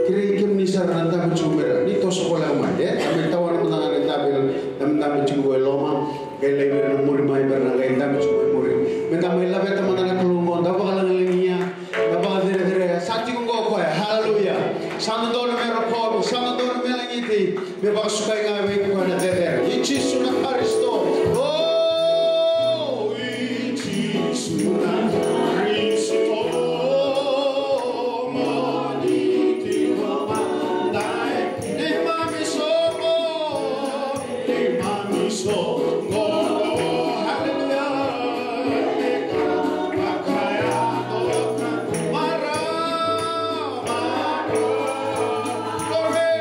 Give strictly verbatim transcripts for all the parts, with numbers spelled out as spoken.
Kerei kemuni sara na dabe tiko mai ra, ni toso voleka mai, e? Da mai tawana mada ga na dabe, da mai dabe tiko qo e loma, qai lai vei ira na muri mai, vei ira na qai dabe tiko mai muri. Me da mai laveta mada na Kalou qo, da vakalagilagi, da vakacerecerei, sa tiko qo o koya, haleluya. Sa dodonu me rokovi, sa dodonu me lagiti, me vakasukai ga vei koya na cecere. I Jisu na Karisito. O, i Jisu na Karisito. Mani tiko mada, neimami soqo, neimami soqo. Haleluya. Mara, mara, glory.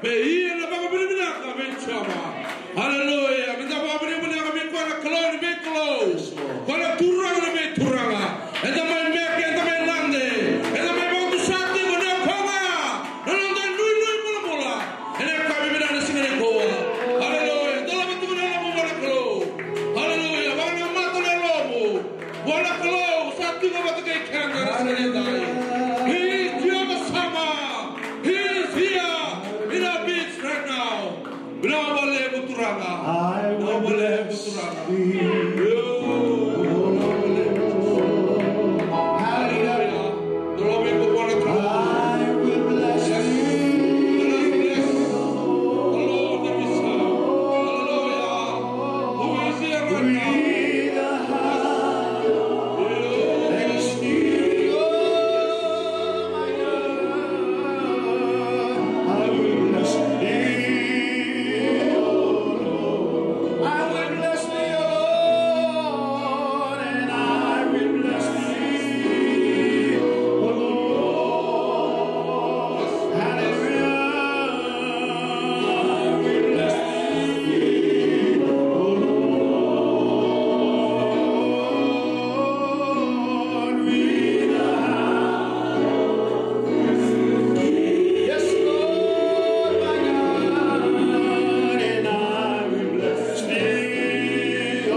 Me ia na vakavinavinaka vei Jiova. Aleluya. Me da vakavinavinaka vei koya na Kalou ni veikalou. Koya na Turaga ni veituraga. Eda mai meke, eda mai lade, eda mai vakatusa tiko na koga na noda nuinui mulamula. Ena yakavi vinaka na siga nikua. Aleluya. Dolava tiko na yalomu vua na Kalou. Aleluya. Vakanamata na yalomu vua na Kalou sa tiko vata kei keda na siga nikua. He is Jehovah Shammah. He is here in our midst right now. Vinaka vakalevu Turaga. Vinaka vakalevu Turaga. Hallelujah. Dolava tiko vua na Kalou. I will bless thee. Let us bless the Lord that we serve. Hallelujah. Who is here right now? With a heart of thanksgiving, oh my God, I will bless thee, oh Lord. I will bless thee, O Lord, and I will bless thee, O Lord. Hallelujah. I will bless thee, O Lord, with a heart Yes, Lord, my God, and I will bless thee, O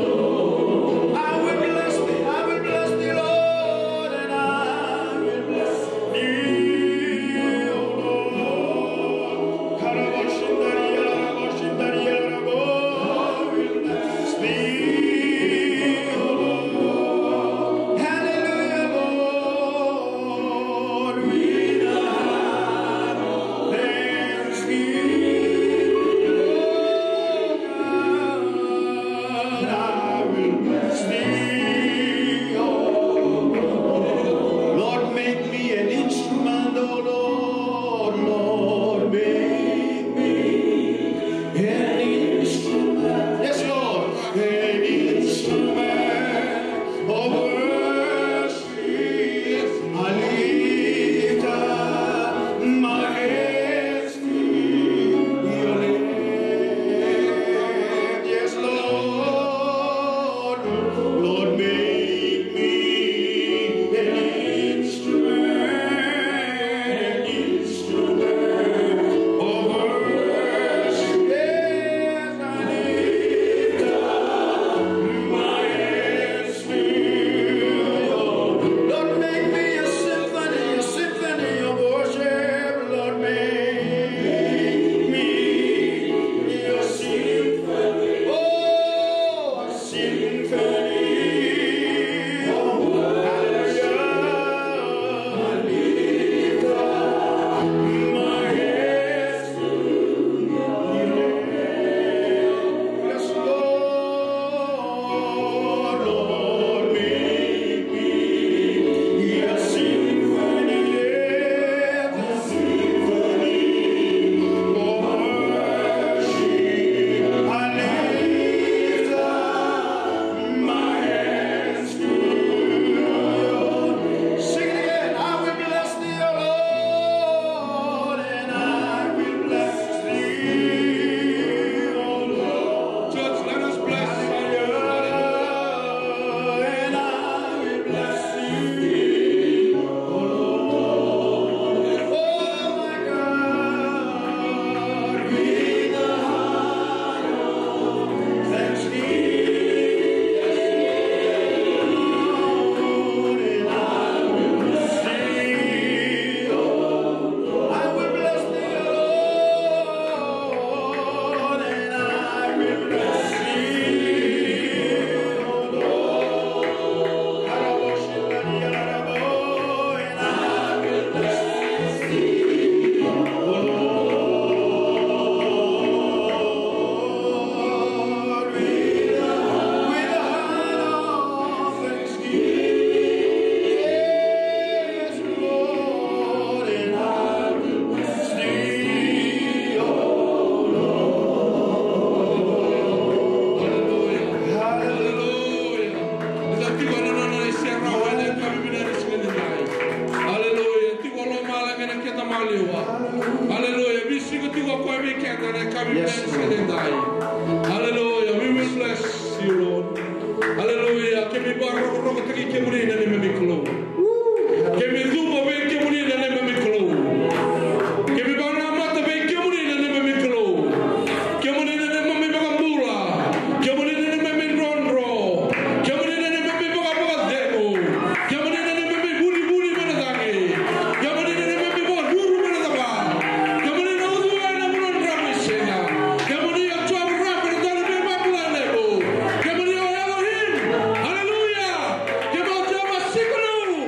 Lord. I will bless thee, I will bless thee, Lord, and I will bless thee, O Lord. Hallelujah, Lord, with a heart of thanksgiving, Lord, I will sing, oh Lord. Lord, make me an instrument, oh Lord, Lord, make me an instrument. Yes, Lord. An instrument of worship. I lift up my hands to your name. Yes, Lord. Lord, make me an instrument, an instrument of worship. Yes, I lift up my hands to you. Lord, make me a symphony, a symphony of worship. Lord, make me a symphony. Oh, Symphony of worship. I lift up my hands to your name. Yes, Lord, Lord, make me a symphony, yes, a symphony of worship. I lift up my hands to you. Sing it again. I will bless thee, O Lord. Yes, Lord. Hallelujah. We will bless you, Lord. Hallelujah. Keimami vakarokorokotaki kemuni na neimami Kalou. Keimami cuva vei kemuni na neimami Kalou. Keimami vakanamata vei kemuni na neimami Kalou. Kemuni na neimami vakabula. Kemuni na neimami drodro. Kemuni na neimami vakavakacegu. Kemuni na neimami vunivuni mai na cagi. Kemuni na neimami vakaruru mai na cava. Kemuni na uciwai na vanua draki sega. Kemuni o Jiova Rafa na tani veimakula levu. Kemuni o Elohim. Haleluya. Kemuni o Jiova Tsidkenu.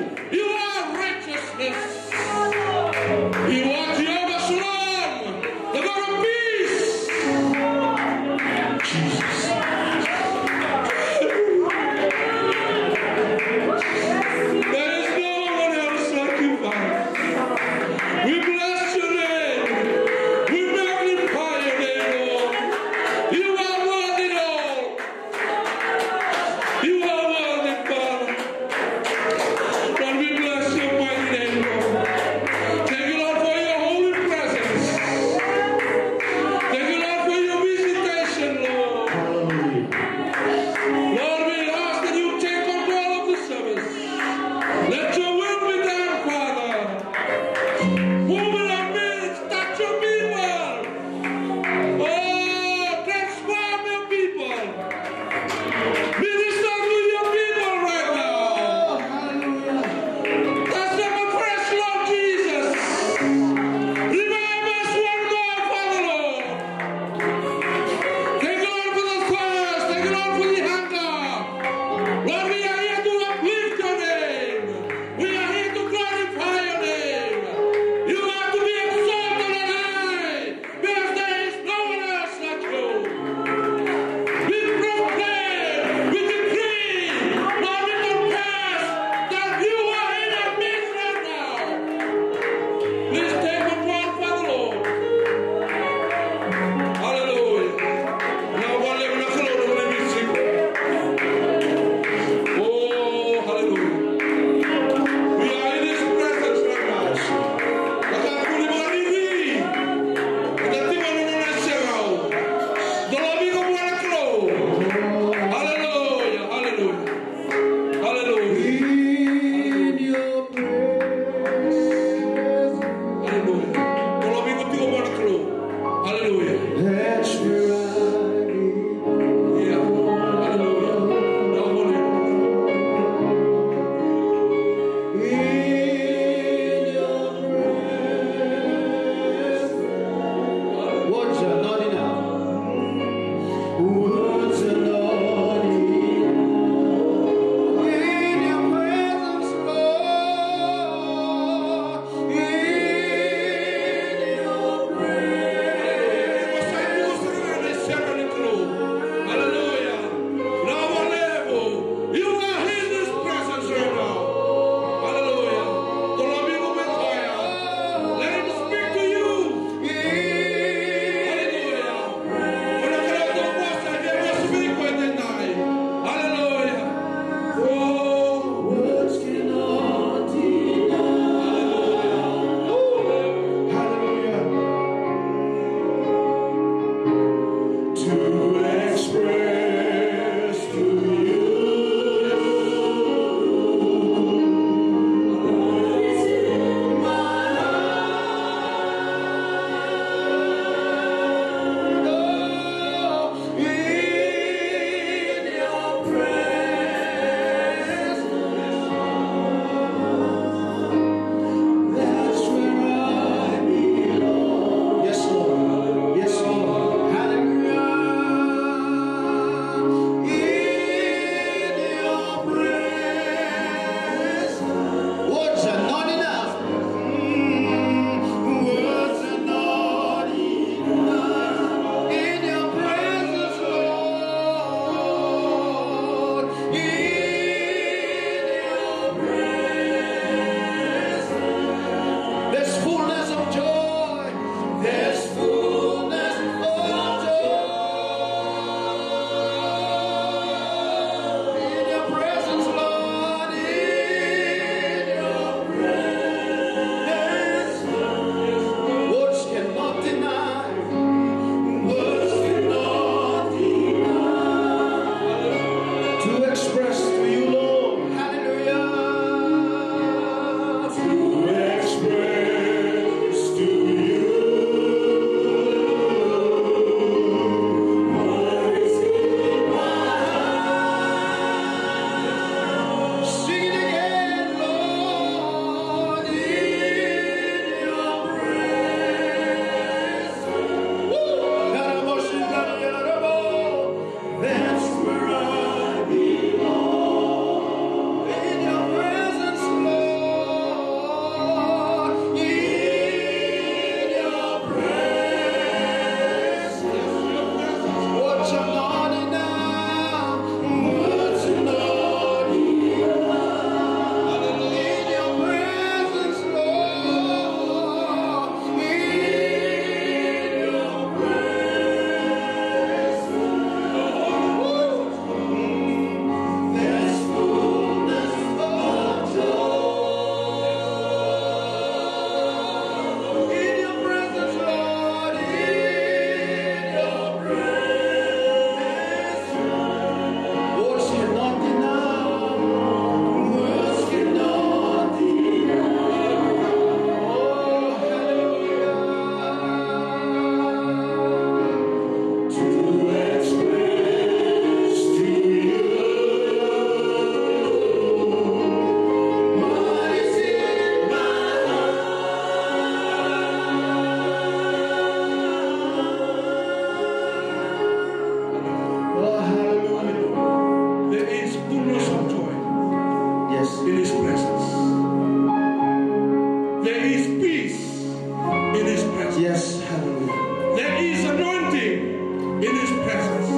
There is anointing in his presence.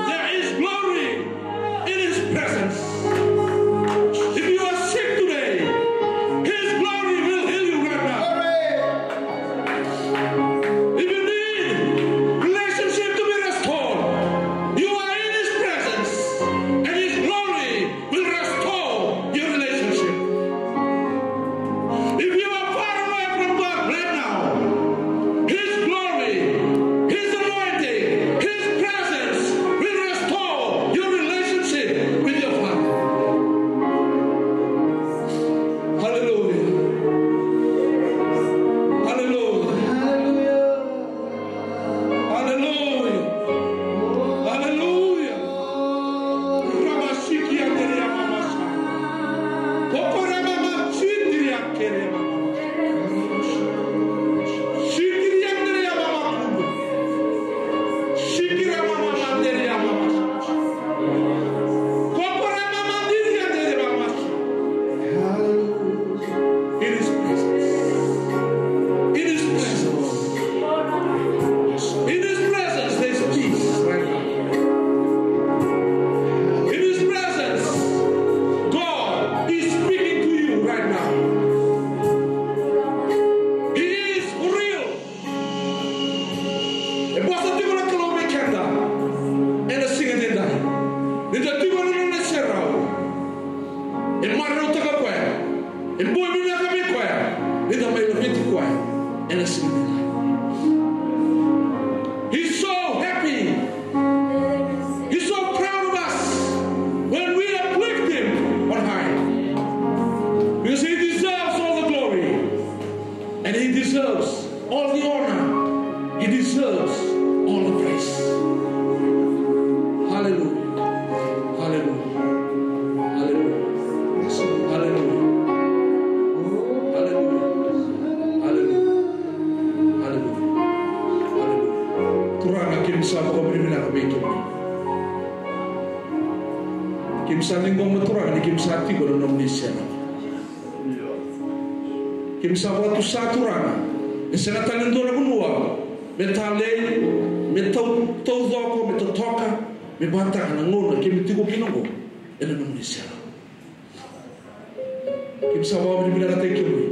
There is glory in his presence. If you are sick today, his glory will heal you right now. If you need relationship to be restored, you are in his presence, and his glory will restore your relationship. If you are far away from God right now, his glory, his anointing, his presence will restore your relationship with your Father. Hallelujah. Hallelujah. Hallelujah. Hallelujah. Ramasiki andere ya mamasa. Koko ramama sitiri akere ya mamasa. Sitiri andere ya mamakubu. Sitiri ya mamama andere ya mamasa. Koko ramama diri andere ya mamasa. Hallelujah. In his presence. In his presence. In his presence, there's peace right now. In his presence, God is speaking to you right now. He is real. E vosa tiko na Kalou vei keda ena siga edaidai. Ni da tiko ena nona iserau, e marautaka koya, e boi vinaka vei koya ni da mai laveti koya ena siga edaidai. He's so happy. He's so proud of us when we uplift him on high. Because he deserves all the glory. And he deserves all the honor. He deserves all the praise. Hallelujah. Hallelujah. Hallelujah. Hallelujah. Hallelujah. Hallelujah. Hallelujah. Hallelujah. Turaga, keimami sa vakavinavinaka vei kemuni. Keimami sa ciqoma, Turaga, ni keimami sa tiko ena nomuni iserau. Keimami sa vakatusa, Turaga, e sega tale e dua na vanua me talei, me tau, taucoko, me totoka me vakataka na gauna keimami tiko kina oqo ena nomuni iserau. Keimami sa vakavinavinakataki kemuni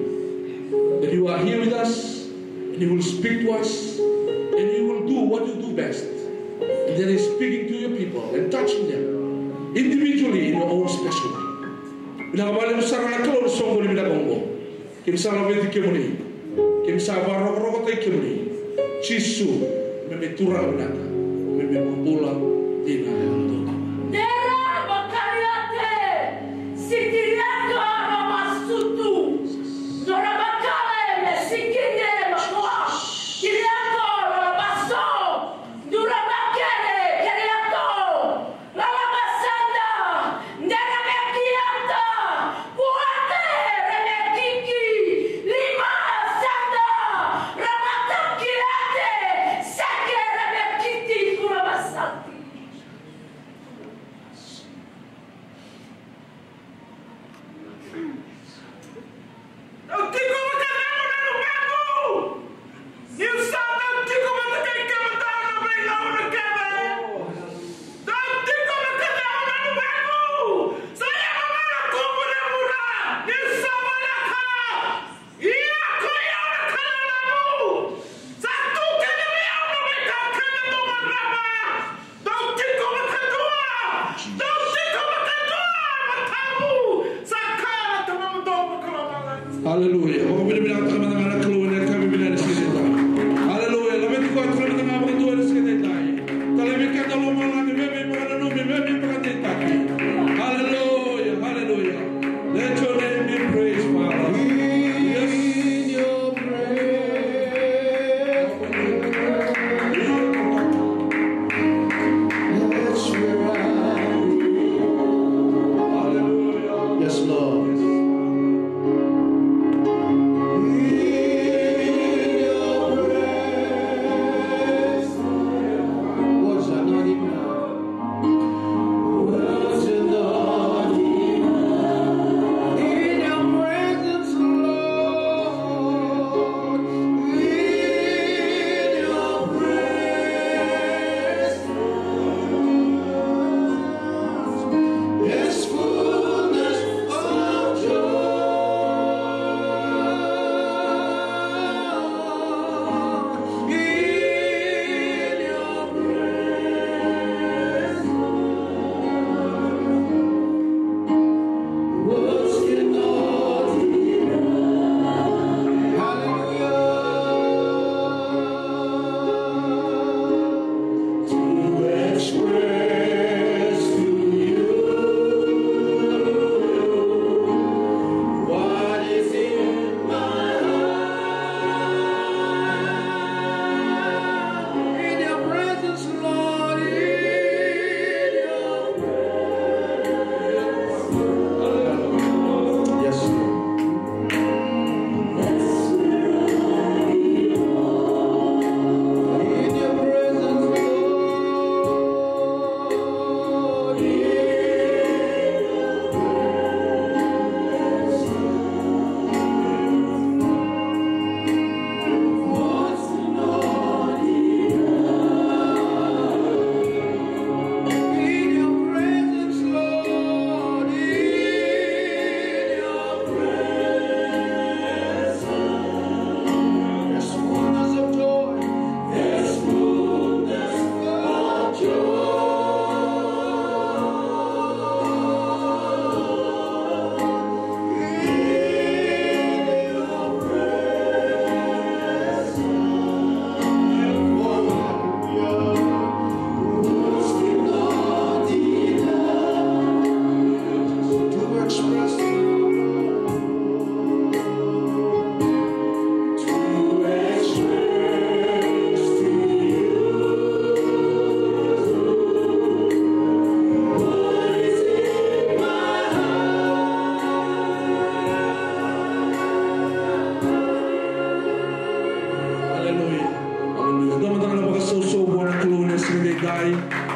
that you are here with us and you will speak to us and you will do what you do best. And that is speaking to your people and touching them individually in your own special way. Vinaka vakalevu sara na Kalou na soqoni vinaka oqo. Keimami sa laveti kemuni. Keimami sa vakarokorokotaki kemuni. Jisu, me me Turaga vinaka, me me bula dina. Dera vakaliate, sitiriaka ramasutu, dora vakale me sikine makua, kiriako ramaso, dura vakere keriako. Lalamasada, dera me kiata, kuate, re me kiki, lima sada, ramata kiate, seke, re me kiti, kuramasati.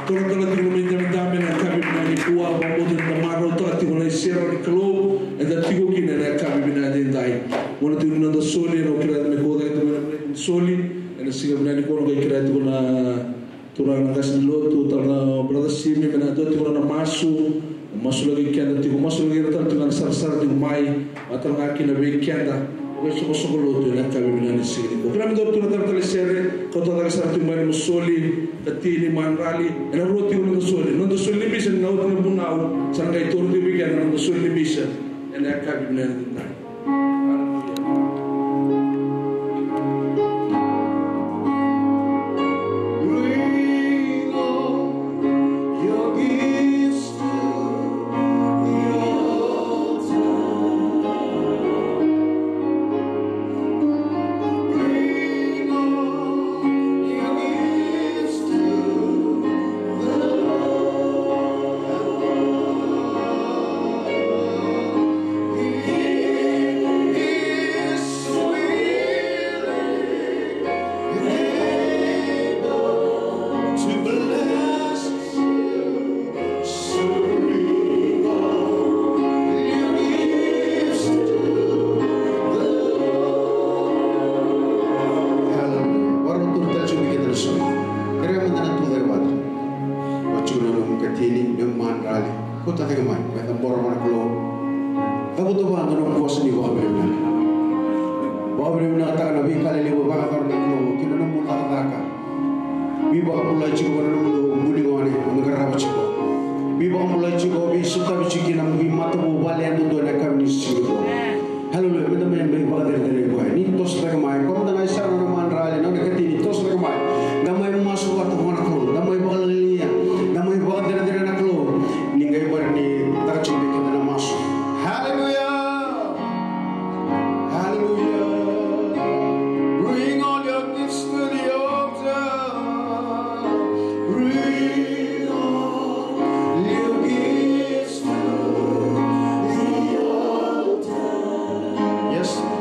Talatala tiko na mai dabedabe ena yakavi vinaka nikua, vakabauta ni da marautaka tiko na isere ni Kalou eda tiko kina ena yakavi vinaka edaidai. Gona tiko na noda soli, ena kerea me kauta tiko na soli ena siga vinaka nikua, na qai kerea tiko na turaga na qase ni lotu, tale na brother Simi, me na dua tiko na masu, masulaki keda tiko, masulaki ira tale tiko na sarasara tiko mai, vata ga kina vei keda, vei soqosoqo lotu ena yakavi vinaka ni siga nikua. Kerea me dua tu na talatala sere, kauta cake sara tiko mai na nomu soli, katini, madrali, ena rua tiko na noda soli, noda soli ni misa ni na oti na vunau, sa na qai tauri tiko vei keda na noda soli ni misa ena yakavi vinaka ni siga. Hallelujah. Varau turu tale tiko vei keda na soli. Kerea mada na tu cake vata. Vata tiko na nomu katini, nomu madrali. Kauta cake mai, me cabora vua na Kalou. Cavuta vua na nomu vosa ni vakavinavinaka. Vakavinavinakataka na veika lelevu e vakayacora na Kalou kei na nomu cakacaka. Veivakabulai tiko vua na nomudou buli gone o qarava tiko. Veivakabulai tiko, veisotavi tiko kina na veimatavuvale yadudua ena yakavi ni siga nikua. Hallelujah. Meda mai, mai vakacerecerei koya. Ni toso cake mai. Koya mada na isau, na madrali, na katini, toso cake mai. Da mai masu vata vua na Kalou. Da mai vakalailai. Da mai vakacerecerei na Kalou. Ni qai vakarau ni taka tiko vei keda na masu. Hallelujah. Hallelujah. Bring all your gifts to the altar. Bring all your gifts to the altar. Yes, Lord.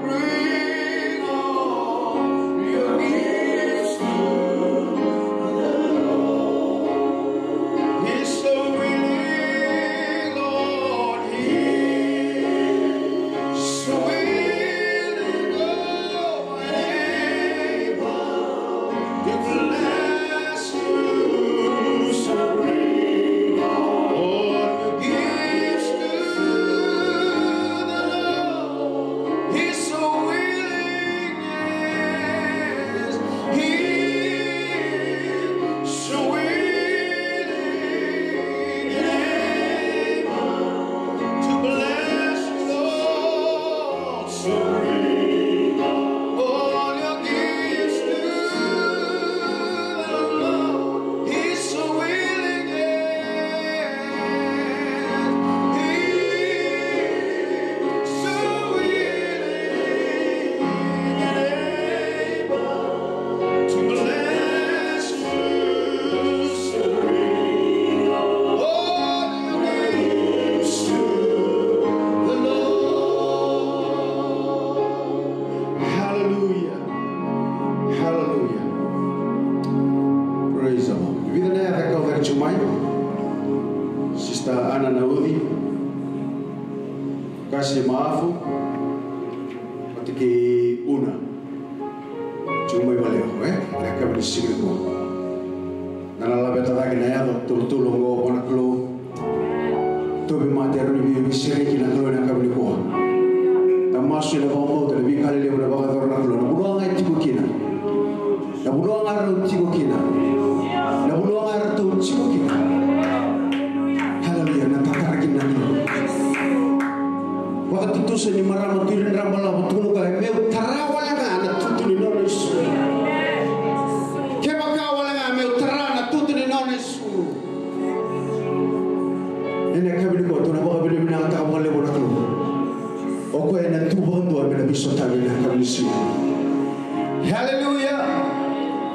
Bring all your gifts to the Lord. He's so willing, Lord, He's so willing, Lord, able to bless you. So bring all your gifts to the Lord. He's so willing, yes, He's so willing and able to bless you, Lord. So bring all your gifts to the Lord. He's so willing, yes, He's so willing and able to bless you. So bring all your gifts to the Lord. Hallelujah. Hallelujah. Praise the Lord. Vica na yaca e kauta tiko mai. Sister Ana Nauci, Kasi Maafu, vata kei Una. Tiko mai valea, e? Na yakavi ni siga nikua. Na, na laveta cake na yaca tolutolu oqo vua na Kalou. Tauvimate e rawa ni veisereki na Kalou ena yakavi nikua. Na masu ena vakabauta na veika lelevu ena vakayacora na Kalou. Na vanua ga e tiko kina. Na vanua ga rau tiko kina. Na vanua ga ratou tiko kina. Hallelujah, na tatara kina na Kalou. Vakatutusa ni marama Tui Dredre Balavu, tukuna o koya, meu tara wale ga na tutu ni nona isulu. Kevaka wale ga meu tara na tutu ni nona isulu. Ena yakavi nikua, tou na vakavinavinakataka vakalevu na Kalou. O koya ena tu vakadua me na veisotavi ena yakavi ni siga. Hallelujah.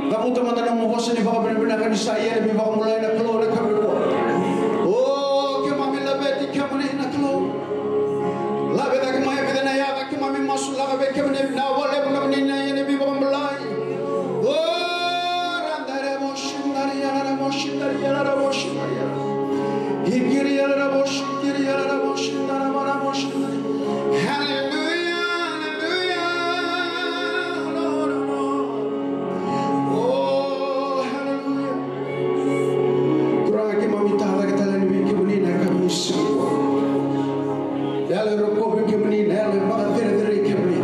Cavuta mada na nomu vosa ni vakavinavinaka ni sa ia na veivakabulai na Kalou ena yakavi nikua. O, keimami laveti kemuni na Kalou. Laveta kemuni e vica na yaca, keimami masulaka vei kemuni, vinaka vakalevu na nomuni na ia ni veivakabulai. O, Hallelujah, hallelujah. Oh, hallelujah. Turaga, keimami tacake tale yani vei kemuni na yakavi ni siga. Yalo e rokovi kemuni, na yalo e vakacerecerei kemuni.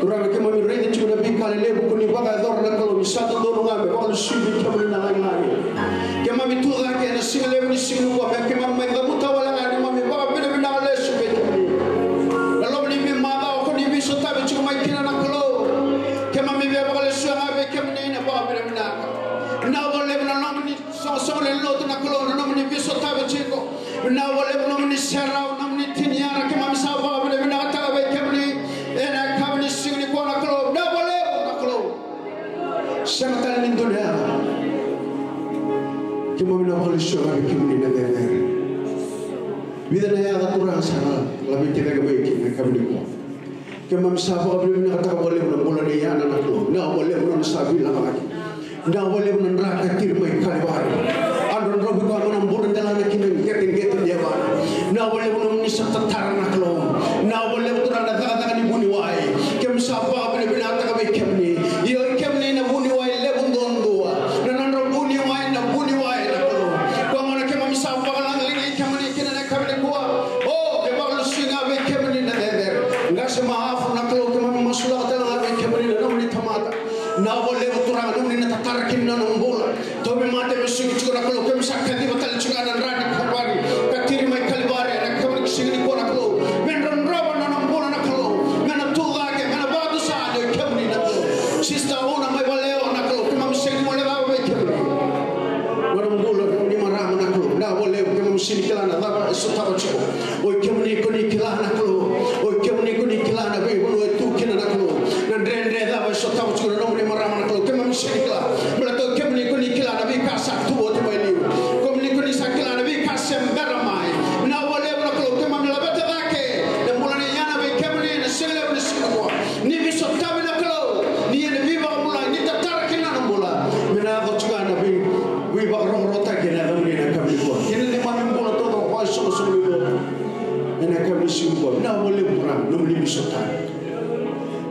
Turaga, keimami raica tiko na veika lelevu ko ni vakayacora na Kalou, ni sa dodonu ga me vakalesui vei kemuni na lagilagi. Keimami tucake ena siga levu ni siga nikua, me keimami mai cavuta wale ga neimami vakavinavinaka lesu vei kemuni. Na loma ni veimacawa ko ni veisotavi tiko mai kina na Kalou, keimami via vakalesuya ga vei kemuni na vakavinavinaka. Vinaka vakalevu na nomuni soqosoqo lewe ni lotu na Kalou, na nomuni veisotavi tiko. Vinaka vakalevu nomuni serau, nomuni tiniara, keimami sa vakavinavinakataka vei kemuni ena yakavi ni siga nikua na Kalou. Vinaka vakalevu na Kalou. Sega tale ni dua na yaca. Keimami na vakalesuya ga vei kemuni na cecere. Vica na yaca, Turaga, sa laveti cake mai kina ena yakavi nikua. Keimami sa vakavinavinakataka vakalevu na bula nei Ana na Kalou. Vinaka vakalevu na nona sa veilakolako. Vinaka vakalevu na dra katiri mai Kalivari. A drodrovi koya mai na bula delana ki na qeteqete ni yavana. Vinaka vakalevu nomuni sa tatara na Kalou. Vinaka vakalevu, Turaga, na cakacaka ni vuniwai. Keimami sa vakavinavinakataka vei kemuni. Io, i kemuni na vuniwai levu duadua. Na nodra vuniwai na vuniwai na Kalou. Koya gona keimami sa vakalagilagi kemuni kina na yakavi nikua. O, me vakalesui ga vei kemuni na cecere. Qase Mahafu na Kalou, keimami masulaka tale ga vei kemuni na nomuni tamata. Vinaka vakalevu, Turaga, nomuni na tatara kina na nona bula. Tauvimate me suki tiko na Kalou, keimami sa kaciva tale tiko ga na dra ni Kalivari. Katiri mai Kalivari ena yakavi ni siga nikua na Kalou. Me drodrova na nona bula na Kalou. Me na tucake, me na vakatusa, io, i kemuni na Kalou. Sister Una mai Vallejo na Kalou, keimami sega ni guilecava vei kemuni. Nona bula, nomuni marama na Kalou. Vinaka vakalevu, keimami sega ni kila na cava e sotava tiko. O i kemuni ko ni kila na Kalou. O i kemuni ko ni kila na veivanua e tu kina na Kalou. Na dredre cava e sotava tiko na nomuni marama na Kalou, keimami sega ni kila. Baleta o i kemuni ko ni kila na veika sa tu oti mai liu. Kemuni ko ni sa kila na veika se bera mai. Vinaka vakalevu na Kalou, keimami laveta cake na bula nei Ana vei kemuni ena siga levu ni siga nikua. Ni veisotavi na Kalou, ni ena veivakabulai, ni tatara kina na bula. Me na yaco tiko ga na vei, veivakarokorokotaki ena yacamuni na yakavi nikua. Kei na neimami bula taucoko, vakaisoqosoqo levu. Ena yakavi ni siga nikua. Vinaka vakalevu, Turaga, nomuni veisotavi.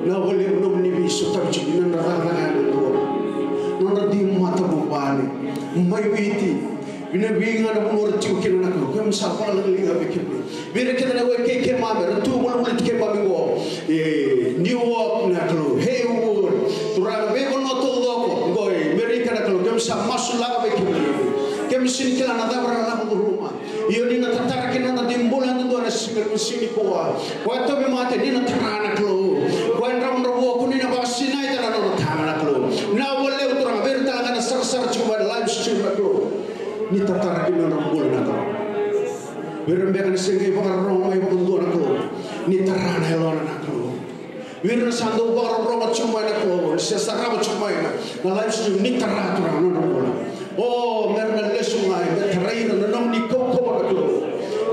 Vinaka vakalevu nomuni veisotavi tiko, ni nodra cakacaka yadudua. Nodra dui matavuvale. Mai Viti. Vinaka vei ga na vanua ra tiko kina na Kalou. Keimami sa vakalagilagi ga vei kemuni. Vei ira kece na wekei keimami, ra tu vulavula tu keimami qo. E, Newark na Kalou. Hayward. Turaga, veivanua taucoko. Qo e Merika na Kalou. Keimami sa masulaka vei kemuni. Keimami sega ni kila na cava ra lako curuma. Io, ni na tatara kina na nodra dui bula yadudua na siga, na siga nikua. Koya tauvimate, ni na tara na Kalou. Koya dravudravua, ko ni na vakasinaita na nona taga na Kalou. Vinaka vakalevu, Turaga, vei ira tale ga na sarasara tiko mai na live stream na Kalou. Ni tatara kina na nodra bula na Kalou. Vei ira beka na se qai vakarorogo mai vakadua na Kalou. Ni tara na yalona na Kalou. Vei ira na sa dau vakarorogo tiko mai na Kalou, ni se sarava tiko mai na, na live stream, ni tara, Turaga, na nodra bula. O, me ra na lesu mai, me tarai ira na nomuni kaukauwa na Kalou.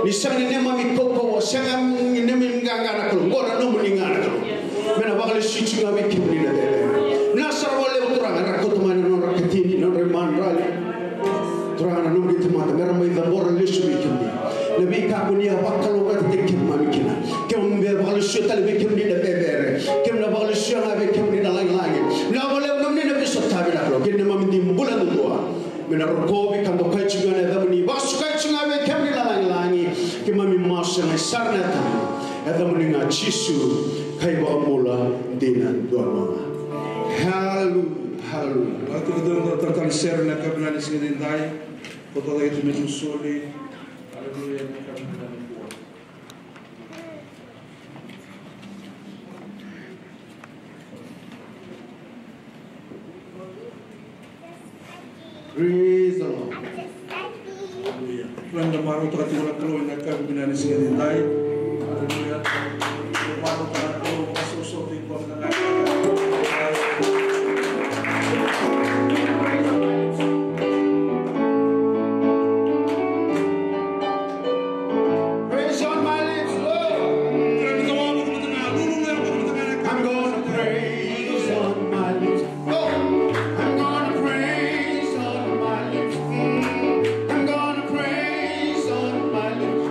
Ni sega ni neimami kaukauwa, sega ni neimami qaqa na Kalou, qo na nomuni ga na Kalou. Me na vakalesui tiko ga vei kemuni na cecere. Vinaka sara vakalevu, Turaga, era kauta mai na nodra ikatini, nodra imadrali. Turaga, na nomuni tamata, me ra mai cabora lesu vei kemuni. Na veika ko ni a vakalougatataki keimami kina, keimami via vakalesuya tale vei kemuni na cecere. Keimami na vakalesuya ga vei kemuni na lagilagi. Vinaka vakalevu nomuni na veisotavi na Kalou, kei na neimami dui bula duadua. Me na rokovi ka dokai tiko ga na yacamuni, vakasukai tiko ga vei kemuni na lagilagi. Keimami masu ena sara na yacamuni. Yacamuni ga Jisu, ka iVakabula dina duadua ga. Hallelujah. Hallelujah. Vakatikotiko na talatala ni sere na yakavi ni siga edaidai. Ko totolo tu me tu soli. Hallelujah. Praise the Lord. Hallelujah. Eda marautaka tiko na Kalou ena yakavi ni siga edaidai. Hallelujah. Marautaka na Kalou, vakasoso tiko na Praise on my lips, Lord. I'm gonna praise on my lips. Oh, I'm gonna praise on my lips. Mm, I'm gonna praise on my lips.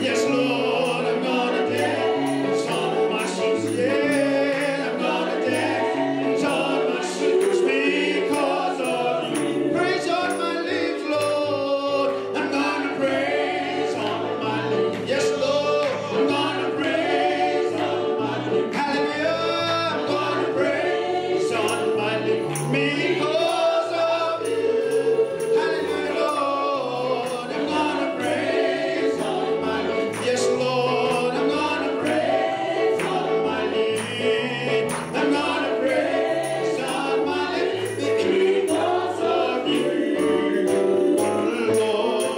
Yes, Lord, I'm gonna dance on my shoes. Yeah, I'm gonna dance on my shoes because of you. Praise on my lips, Lord. I'm gonna praise on my lips. Yes, Lord, I'm gonna praise on my lips. Hallelujah, I'm gonna praise on my lips because of you. Hallelujah, Lord. I'm gonna praise on my lips. Yes, Lord, I'm gonna praise on my lips. I'm gonna praise on my lips because of you, Lord.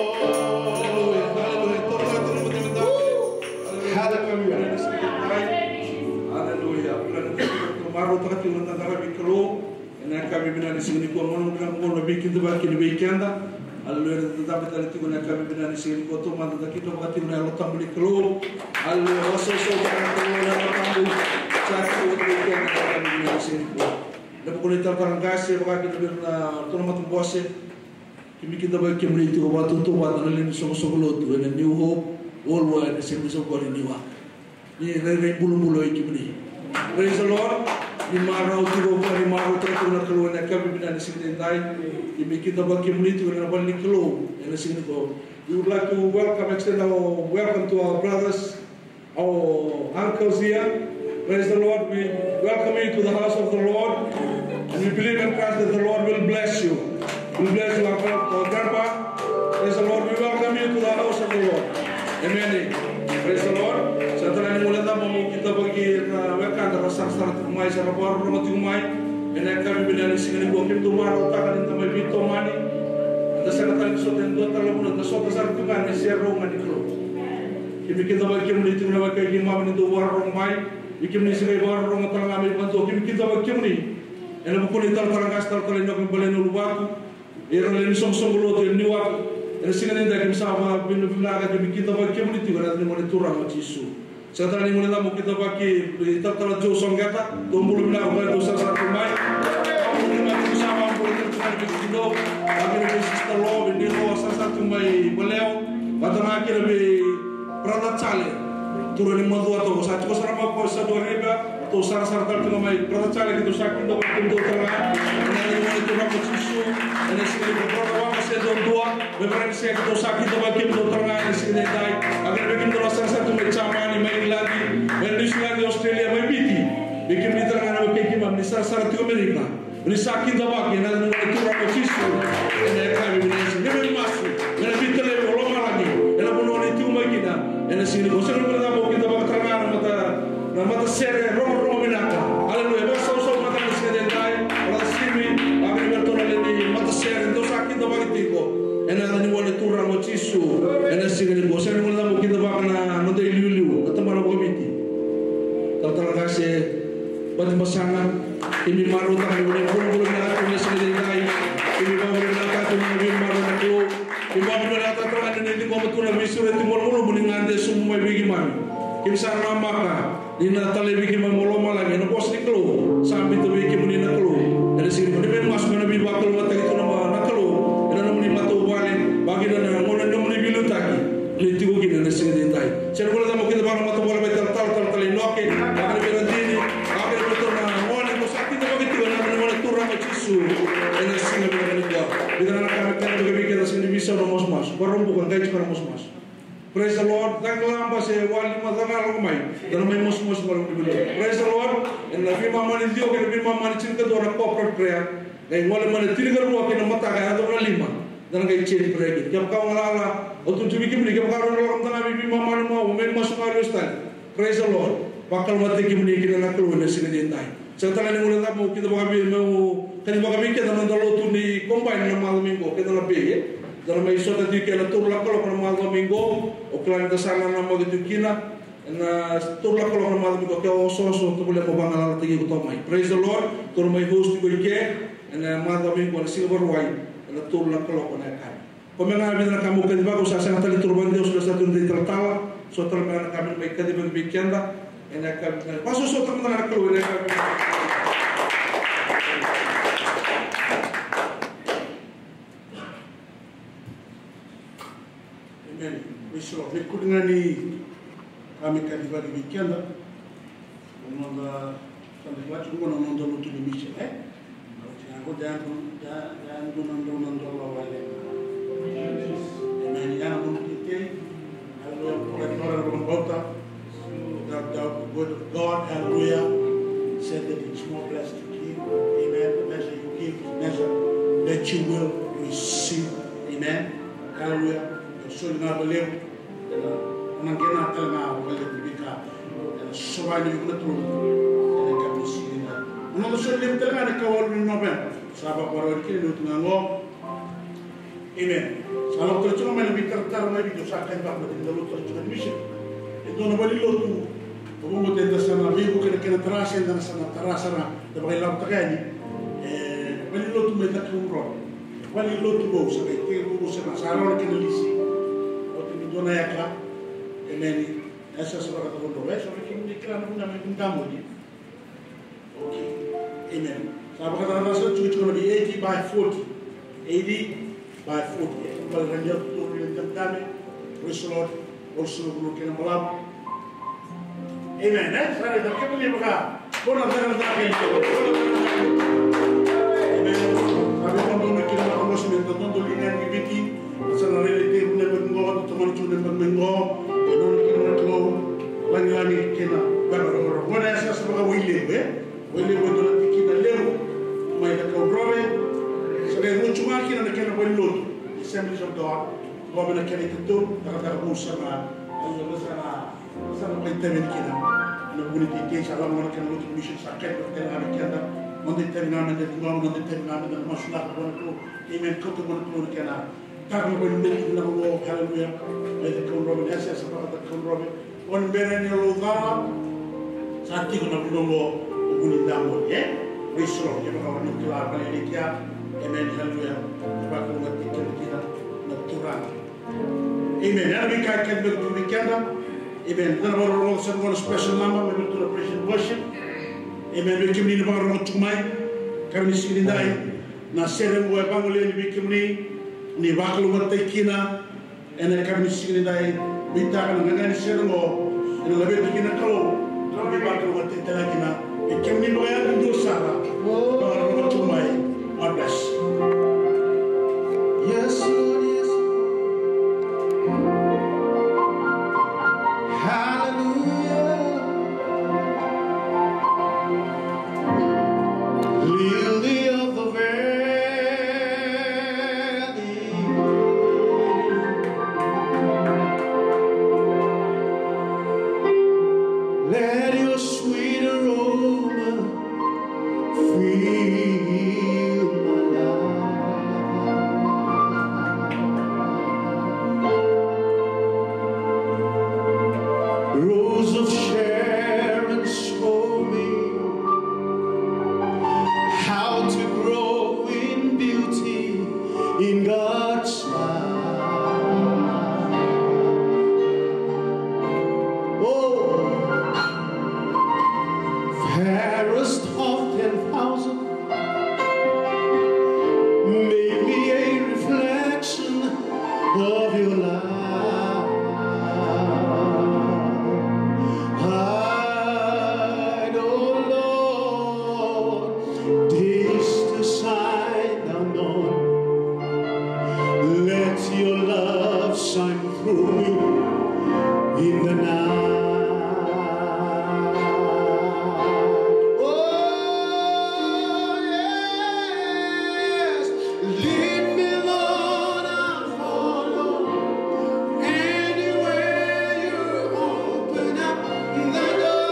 Hallelujah, hallelujah. Hallelujah. Hallelujah. Marautaka tiko na noda qaravi Kalou. Ena yakavi vinaka ni siga nikua, gauna vinaka oqo na veikidavaki kina vei keda. Aleluya, eda dadabe tale tiko ena yakavi vinaka ni siga nikua, taumada da kidavaka tiko na Yalo Tabu ni Kalou. Aleluya, vakasausau tale na Kalou na Yalo Tabu. Sa tiko vata kei keda ena yakavi vinaka ni siga nikua. Ena vuku ni talatala qase, vaka kina vei iratou na matabose. Keimami kidavaki kemuni tiko vakatautauvata na lewe ni soqosoqo lotu ena New Hope Worldwide, ena same soqoni ni waka. Ni rairai bulubulu oi kemuni. Praise the Lord. Ni marau tiko o koya, ni marau tiko na Kalou ena yakavi vinaka ni siga edaidai. Keimami kidavaki kemuni tiko ena vale ni Kalou ena siga nikua. We would like to welcome, extend our welcome to our brothers, our uncles here. Praise the Lord. We welcome you to the house of the Lord. And we believe in Christ that the Lord will bless you. Will bless you, uncle, uh, grandpa. Praise the Lord. We welcome you to the house of the Lord. Amen. Praise the Lord. Sa tara ni guilecava meu kidavaki ira na wekada ra sarasara tiko mai, sa ra vakarorogo tiko mai ena yakavi vinaka ni siga nikua. Kemudou marautaka ni da mai veitomani. Da sega tale ni sota e dua tale na vanua, da sota sara tiko ga ena iserau ga ni Kalou. Keimami kidavaki kemuni tiko na wekai keimami ni dou vakarorogo mai. Vei kemuni sa qai vakarorogo tale ga mai vakadua, keimami kidavaki kemuni. Ena vuku ni talatala qase, talatala Inoke Bale na Uluvatu, ira na lewe ni soqosoqo lotu e Niuwaka. Ena siga nidai keimami sa vakavinavinaka, keimami kidavaki kemuni tiko ena yaca ni Gone Turaga o Jisu. Sega tale ni guilecava meu kidavaki i talatala Joe Soqeta, dou bula vinaka, dou sarasara tu mai. Dou bula vinaka, dou sa vakabula tu mai vei kemudou. Vaka kina vei sister Lo, vei Niro, sarasara tu mai Vallewa. Vata ga kina vei brother Charlie, turaga ni Macuata, sa tiko sara mai o koya e Saudi Arabia. Dou sarasara tale tu ga mai brother Charlie, keitou sa kidavaki kemudou tale ga. Ena yaca ni Gone Turaga o Jisu, ena siga ni brother Waka se dua dua. Mai Varanise, keitou sa kidavaki kemudou tale ga ena siga nidai. Vaka kina vei kemudou na sarasara tu mai Jamani, mai Igiladi, mai Niusiladi, Australia, mai Viti. Vei kemuni tale ga na wekai keimami ni sarasara tiko Amerika, ni sa kidavaki ena yaca ni Gone Turaga o Jisu. Ena yakavi vinaka ni siga, keimami masu. Me na veitalevi o lomalagi ena vanua ni tiko mai kina. Ena siga nikua, sega ni guilecava meu kidavaka tale ga na mata, na matasere rogorogo vinaka. Aleluya. Vakasausau mada ena siga nidai, brother Simi, vaka kina vei iratou na lewe ni matasere, dou sa kidavaki tiko ena yaca ni Gone Turaga o Jisu. Ena siga nikua, sega ni guilecava meu kidavaka na noda iliuliu, na tamana vakaviti, talatala qase Bati Basaga. Keimami marautaka na nomuni bulabula vinaka tu ena siga nidai. Keimami vakavinavinakataka tu na veimaroroi ni Kalou. Keimami vakavinavinakataka tu na nomuni ciqoma tu na veisureti malumalumu ni gade sobu mai vei keimami. Keimami sa namaka ni na talevi keimami o lomalagi ena vosa ni Kalou sa biuta vei kemuni na Kalou. Ena siga nikua, keimami masu me na veivakalougatataki tu na Kalou ena nomuni matavuvale, vaka kina na gauna ni nomuni veiliutaki ni tiko kina ena siga nidai. Sega ni guilecava meu kidavaka na matavuvale vakaitalatala, talatala Inoke, vaka kina vei Radini, vaka kina vei iratou na gone, dou sa kidavaki tiko ena yaca ni Gone Turaga o Jisu. Ena siga vinaka nikua, vica ga na ka me kena vaka vei keda, sega ni veisau na masumasu. Vakarau buka, qai tiko na masumasu. Praise the Lord. Cagilaba se walima, cagilaba mai. Da na mai masumasu mai. Praise the Lord. Ena veimama ni ciwa kei na veimama ni tinikadua na corporate prayer. Qai gole mai na tinikarua kei na mataka, yacova na lima. Da na qai chain prayer kina. Kevaka o galala, au tukuna vei kemuni, kevaka o na lako mada ga mai veimama ni mawa, mai masu ga, lesu tale. Praise the Lord. Vakalougatataki kemuni kina na Kalou ena siga nidai. Sega tale ni guilecava meu kidavaka vei, meu kacivaka vei keda na noda lotu ni combine na macawa mai qo, keda na vei, e? Da na mai sota tiko ena tolu na kaloko na macawa mai qo. Au kila ni da sa nanamaki tiko kina. Ena tolu na kaloko na macawa mai qo, ke o osooso, tovolea mo vagalalataki iko toka mai. Praise the Lord. Tou na mai host tiko i ke ena macawa mai qo, na Siga Vakarauwai, ena tolu na kaloko na yakavi. Koya me ga vica na ka meu kacivaka, au sa sega tale ni toro vakadewa, au sa sega tale ni talatala, so tale me ga na ka me mai kacivaki vei keda ena yakavi. Vakasosomitaka mada ga na Kalou ena yakavi. Amen. Praise the Lord. Me kuri ga ni ka me kacivaki vei keda. Na noda Sunday class, qo na noda lotu ni mission, e? Oti ga qo, da yadua, da, da yadua na dau na dola wale. Amen. Ia na noda teitei. Hallelujah. Vakadora na vakabauta. The, the word of God, hallelujah, said that it's more blessed to give. Amen. The measure you give, the measure that you will receive. Amen. Hallelujah. Soli ga vakalevu. Ena, ena kena tale ga vakalevu ni veika ena sova yani vei iko na Turaga ena yakavi ni siga nikua. Na noda soli levu tale ga ena ikawalu ni Noveba, sa vakavakarau yani kina ni oti ga qo. Amen. Sa lako tale tiko mai na veitaratara mai Viti, au sa kaya vaka, baleta ni da lotu tale tiko na mission. E dua na valenilotu, au vakabauta eda sa na veivuke ena kena tara, se da na sa na tara sara, da vakailavotaka yani. E, valenilotu mai Cakaudrove. Valenilotu vou, sa qai tekivu vou sara, sa rawa na kena lisi. Oti ni dua na eka. Amen. Esa sa vaka Cakaudrove, e, sa vaka kemuni kila na vuna me vunidamoni. Okay. Amen. Sa vakatara sara tiko tiko na vei eighty by forty. Eighty by forty. E, vale rani au tu ni tame. Praise the Lord. Also, no kena balavu. Amen. E, sa raica, kemuni vaka. Kona cakacaka ni. Amen. Sa vei koya donu kina na komosi me donu donu liga ni Viti. Sa na raica tiko na yabaki qo, tomani tiko na yabaki mai qo. E nona kina na Kalou. Lagilagi kina. Vaka, vaka, vaka. Gona e sa sa vaka Wailevu, e? Wailevu e dua na tikina levu mai Cakaudrove. Sa qai ruju ga kina na kena valenilotu, Assemblies of God. Qo mai na kena itutu, cakacaka vou sa na, sa na, sa na qai tavi yani kina. Na vuni teitei sa lako na kena lotu mission sa kena tale ga vei keda. Noda itavi ga meda ciqoma, noda itavi ga meda masulaka vua na Kalou. Amen. Kauta vua na Kalou na kena Tara na valenilotu na vanua, hallelujah. Mai Cakaudrove, na yasayasa vaka Cakaudrove. O ni bera ni Laucala. Sa tiko na vanua qo, o Vunidamoni, e? Praise the Lord. Kevaka o ni kila vale ni kia. Amen, hallelujah. Vakalougatataki keda kina na Turaga. Amen. Ena veika e kacivaki tu vei keda. Amen. Ena vakarorogo sara qo na special number, me vei tu na praise and worship. Amen. Vei kemuni na vakarorogo tu mai. Kara ni siga ni dai. Na sere qo e vagolei yani vei kemuni, ni vakalougatataki kina ena yakavi ni siga ni dai, veitaka na gaga ni sere qo, ena laveti kina Kalou, ni vakalougatataki tale kina, vei kemuni vakayadudua sara, vakarorogo tu mai, God bless. Yes, Lord, yes, Lord. Hallelujah. Lily of the valley, let your sweet aroma fill my life. Rose of Sharon, show me how to grow in beauty in God's sight. Oh, fairest of ten thousand, make me a reflection of your love. Hide, oh Lord, this to sight unknown. Let your love shine through me in the night. Oh, yes, lead me, Lord, I'll follow. Anywhere you open up the door,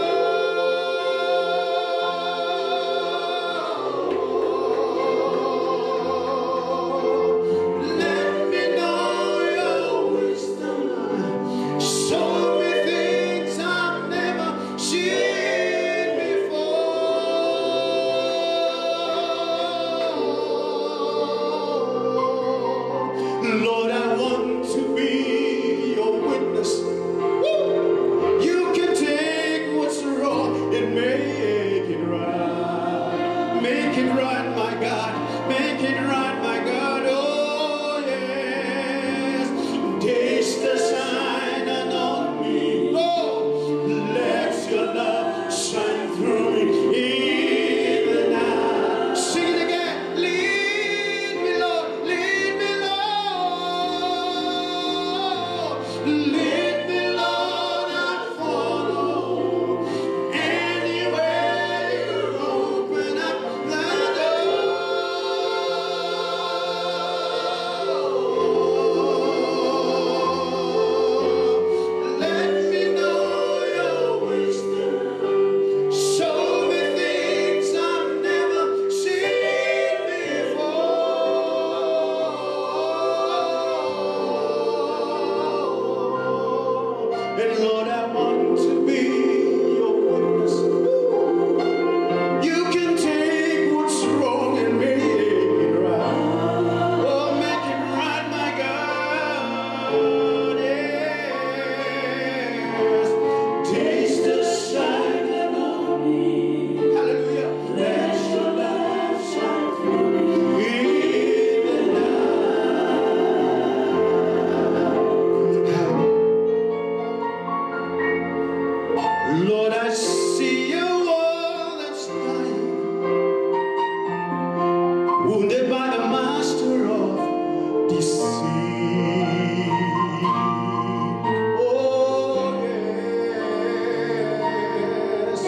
let me know your wisdom. Show me things And Lord, I want to be your witness. You can take what's wrong and make it right. Oh, make it right, my God. Yes. Taste the shine of me. Hallelujah. Let your light shine through me in the night. Lord, I see a world that's dying, wounded by the master of deceit. Oh, yes.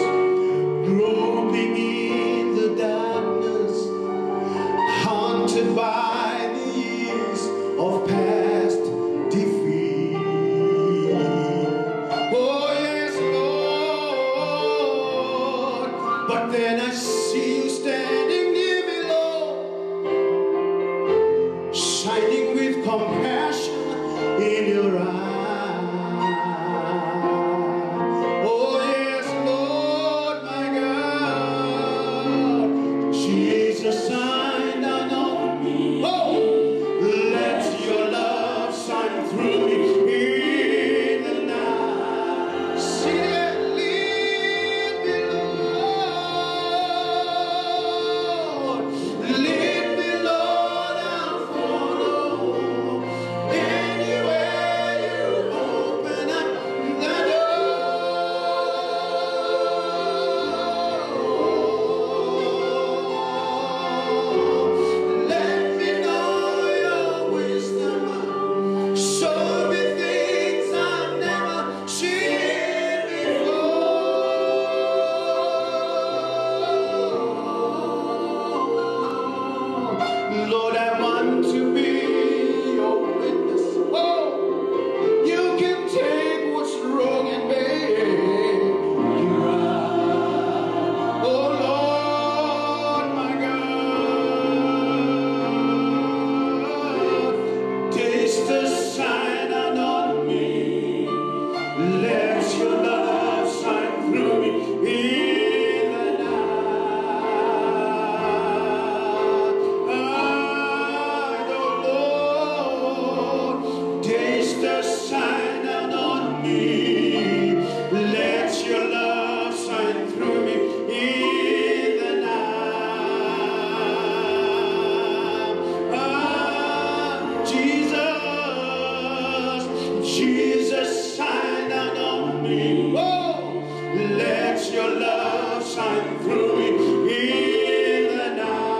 Groping in the darkness, haunted by the years of past defeat. Oh, yes, Lord. But then I see you standing near me, Lord, shining with compassion in your eyes. Oh, yes, Lord, my God. Jesus, shine down on me. Oh, let your love shine through me in the night. Sing it, lead me, Lord. Lead me, Lord, I'll follow. Anywhere you open up the door. Let me know your wisdom. Show me things I've never seen before. Lord, I want to be your witness. Oh, you can take what's wrong and make it right. Oh, Lord, my God, taste the shine on me. Let your love shine through me in the night. Oh, Lord, taste the shine down on me. Let your love shine through me in the night. Ah, Jesus, Jesus, shine down on me. Oh, let your love shine through me in the night.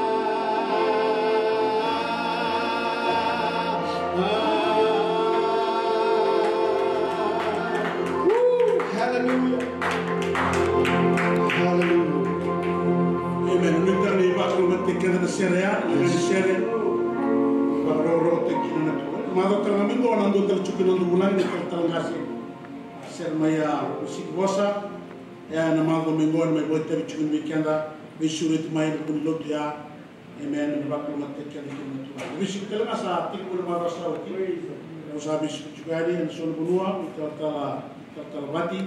Woo! Hallelujah. Hallelujah. Amen. Nuitaka ni vakalougatataki keda na sere ya, na sere. Vakarokorokotaki kina na Turaga. Macawa tale ga mai qo na dua tale tiko na noda vulagi, na talatala qase. Sere mai a Siki Vosa. E a na macawa mai qo, mai vakaitavi tiko mai keda, veisureti mai na vuni lotu ya. Amen. Na vakalougatataki keda kina na Turaga. Veisiko tale ga sa tiko na macawa sa oti. Au sa veisiko tiko yani ena so na vanua, talatala, talatala Vati.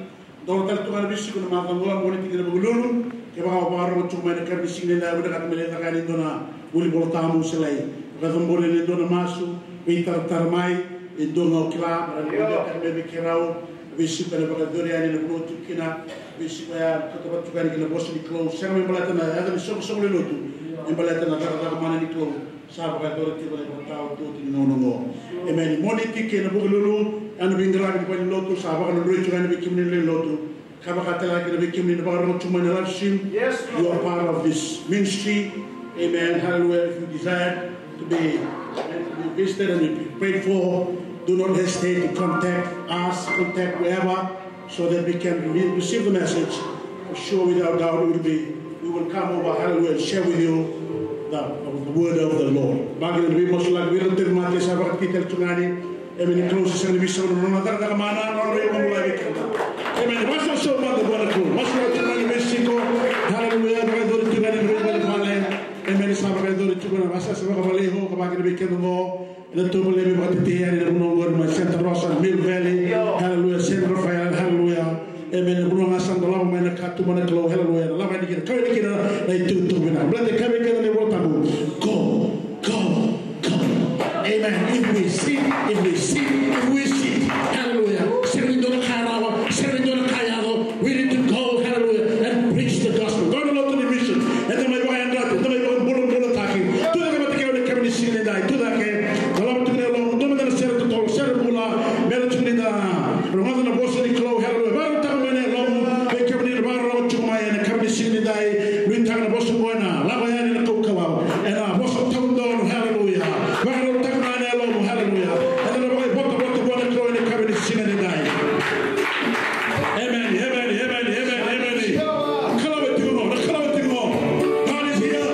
Dou tale tu ga na veisiko na macawa qo, mo ni tiki na Vukelulu. Kevaka o vakarorogo tiko mai na yakavi ni siga nikua, vinakata me lai caka yani e dua na vuli Vola Tabu se lai vakacabori yani e dua na masu, veitaratara mai, e dua ga o kila, mera ni dua ka me vei keirau, veisiko ena vakayacori yani ena vanua tiko kina, veisiko ya tautauvata tiko yani kina vosa ni Kalou, sega me baleta na yaca ni soqosoqo lewe ni lotu, me baleta na cakacaka mana ni Kalou. Sa vakayacori tiko na ivakataotioti ni gauna oqo. Amen. Mo ni tiki ena Vukelulu, ena veiqaravi ni valenilotu, sa vakadrodroi tiko yani vei kemuni na lewe ni lotu. Ka vaka tale ga kina vei kemuni na vakarorogo tiko mai na live stream. Yes, Lord. You are part of this ministry. Amen. Hallelujah. If you desire to be, to be visited and to be prayed for, do not hesitate to contact us, contact whoever. So that we can re-, receive the message. For sure, without doubt, we will be, we will come over, hallelujah, and share with you the, the word of the Lord. Vaka kina na veimasulaki, vei ira na tauvimate sa vakatitali tu ga yani. Amen. Close, sa ni veisau na nona cakacaka mana, nona veimama vei keda. Amen. Vakasausau mada vua na Kalou. Masulaki tu ga yani veisiko. Hallelujah. Vakayacori tu ga yani na veivalevale. Amen. Sa vakayacori tu ga na vasasa vakavale ho, ka vaka kina vei keda qo. Ena tovolea me vakatetei yani na vanua qori mai Santa Rosa, Mill Valley. Hallelujah, San Rafael. Emeni. Na vanua ga sa dolava mai na katuba na Kalou, haleluya. Na lava yani kina, kau yani kina na itukutuku vinaka. Baleta e kaya vei keda na iVola Tabu, go, go, go. Amen. If we see, if we see, if we see. Haleluya. Sega ni dua na ka rawa, sega ni dua na ka yaco. We need to go, haleluya, and preach the gospel. Go na lotu ni mission. Eda mai vakayadrati, eda mai vakabulabulataki. Tucake vata kei au ena yakavi ni siga nidai. Tucake. Dolava tiko na yalomu, dua mada na sere totolo, sere bula. Me da tiko ni da rogoca na vosa ni Kalou, haleluya. Vakarautaka mai na yalomu, vei kemuni na vakarorogo tiko mai ena yakavi ni siga nidai. Nuitaka na vosa qo ena lako yani ena kaukauwa, ena vosa taudonu, haleluya. Vakarautaka mai na yalomu, haleluya. Eda na vakaivotavota vua na Kalou ena yakavi ni siga nidai. Emeni, emeni, emeni, emeni, emeni. Na Kalou e tiko qo, na Kalou e tiko qo. God is here.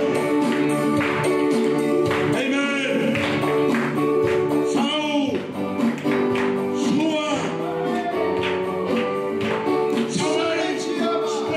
Amen. Sau. Sua. Sua. Sua.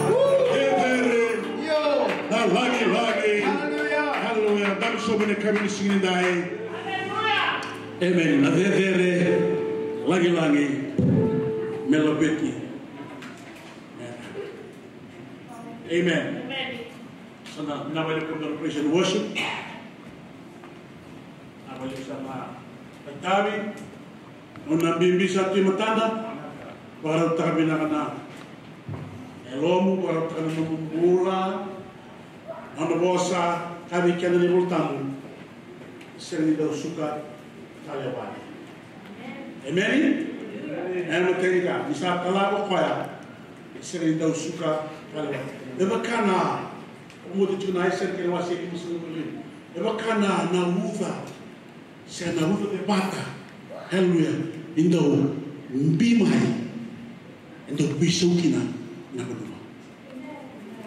Cecere. Io. Na lagilagi. Haleluya. Haleluya. Daru sobu ena yakavi ni siga nidai. Amen. Na cecere lagilagi me laveti. Amen. Sa na, na vale ko na praise and worship. Na vale sa na itavi. Nona bibi sa tu e matada. Vakarautaka vinaka na yalomu, vakarautaka na nomu bula. Nona vosa, kaya vei keda na iVola Tabu. Sega ni dau suka tale vale. Emeni? E matai ni ka ni sa talava koya, e sega ni dau suka tale. E vaka na, o mo te tiko na Aisea kei na wase e limasagavulu ka lima. E vaka na, na uca, se na uca cevata. Haleluya. E dau bi mai, e dau veisau kina na vanua.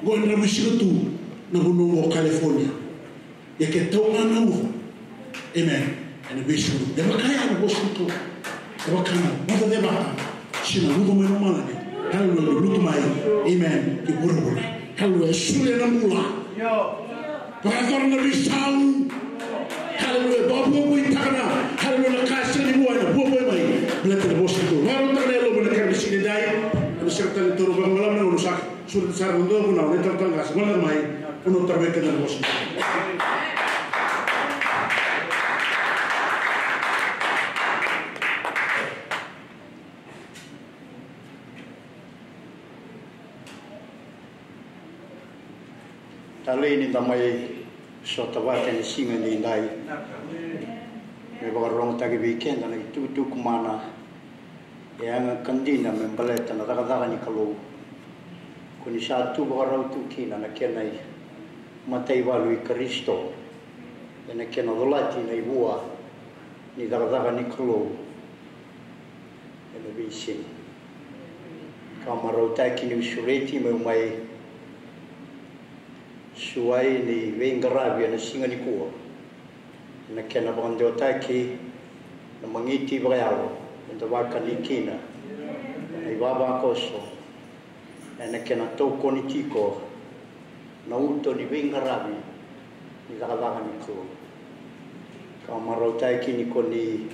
Qo e dravuisika tu na vanua qo o California. Ia ke tau ga na uca. Amen. Ena veisau. E vaka ya na vosa ni Kalou. E vaka na uca cevata. Se na uca mai na malani. Haleluya, lutu mai. Amen. Ki vuravura. Haleluya, e solia na bula. Vakayacora na veisau. Haleluya, vakavuavuaitaka na. Haleluya, na ka sega ni vua ena vuavua mai. Baleta na vosa ni Kalou. Vakarautaka na yalomu ena kena siga nidai. Ena sega tale ni taura vakamalama na gauna saka. Sureta sara na dua vunau na italatala qase, gole mai, o na tara vei keda na vosa. Talei ni da mai sota vata ena siga nidai me vakarogotaki vei keda na itukutuku mana. E yaga ka dina me baleta na cakacaka ni Kalou. Ko ni sa tu vakarau tu kina na kena i mataivalu i Karisito, ena kena colati na ivua ni cakacaka ni Kalou ena veisiga. Ka marautaki niu sureti meu mai suai ni veiqaravi ena siga nikua. Ena kena vakadewataki na magiti vakayalo, eda vakani kina na ivavakoso, ena kena tokoni tiko na uto ni veiqaravi ni cakacaka ni Kalou. Ka marautaki ni ko ni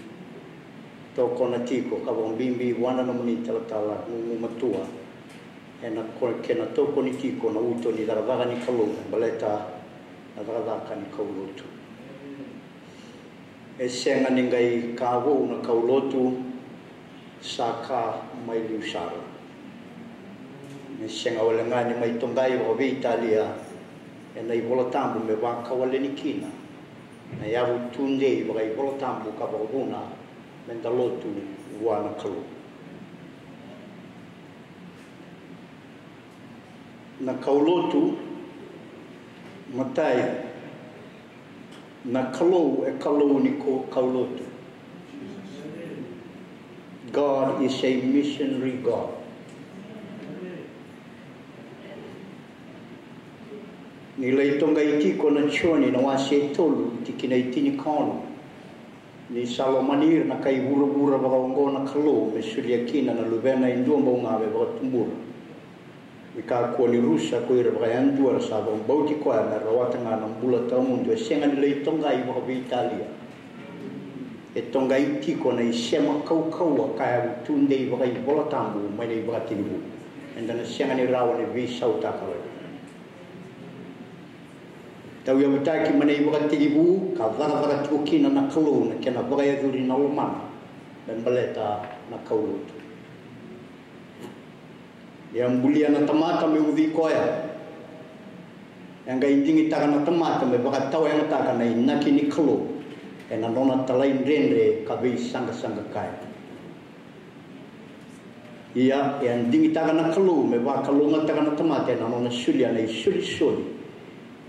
tokona tiko, ka vakabibi vua na nomuni talatala gugumatua, ena ko-, kena tokoni tiko na uto ni cakacaka ni Kalou, baleta na cakacaka ni kaulotu. E sega ni qai ka vou na kaulotu, sa ka mai liu sara. E sega wale ga ni mai toqai vakaveitalia ena iVola Tabu me vakawaleni kina na yavu tudei vakaiVola Tabu ka vakavuna meda lotu vua na Kalou. Na kaulotu, matai, na Kalou e Kalou ni ko-, kaulotu. God is a missionary God. Ni lai toqai tiko na Joni na wase e tolu, tikina e tinikaono. Ni sa lomani ira na kai vuravura vakaoqo na Kalou me solia kina na Luvena e dua bau ga me vakatubura. Ni kakua ni rusa ko ira vakayadua era sa vakabauti koya me rawata ga na bula tawamudu. E sega ni lai toqai vakaveitalia. E toqai tiko na isema kaukauwa ka yavu tudei vakaiVola Tabu mai na ivakatekivu. Eda na sega ni rawa ni veisautaka rawa. Tauyavutaki mai na ivakatekivu ka cakacaka tiko kina na Kalou na kena vakayacori na lomana me baleta na kaulotu. E a bulia na tamata me ucui koya. E a qai digitaka na tamata me vakatawayagataka na inaki ni Kalou ena nona talaidredre ka veisaqasaqa kaya. Ia, e a digitaka na Kalou me vakalougatataka na tamata ena nona solia na isolisoli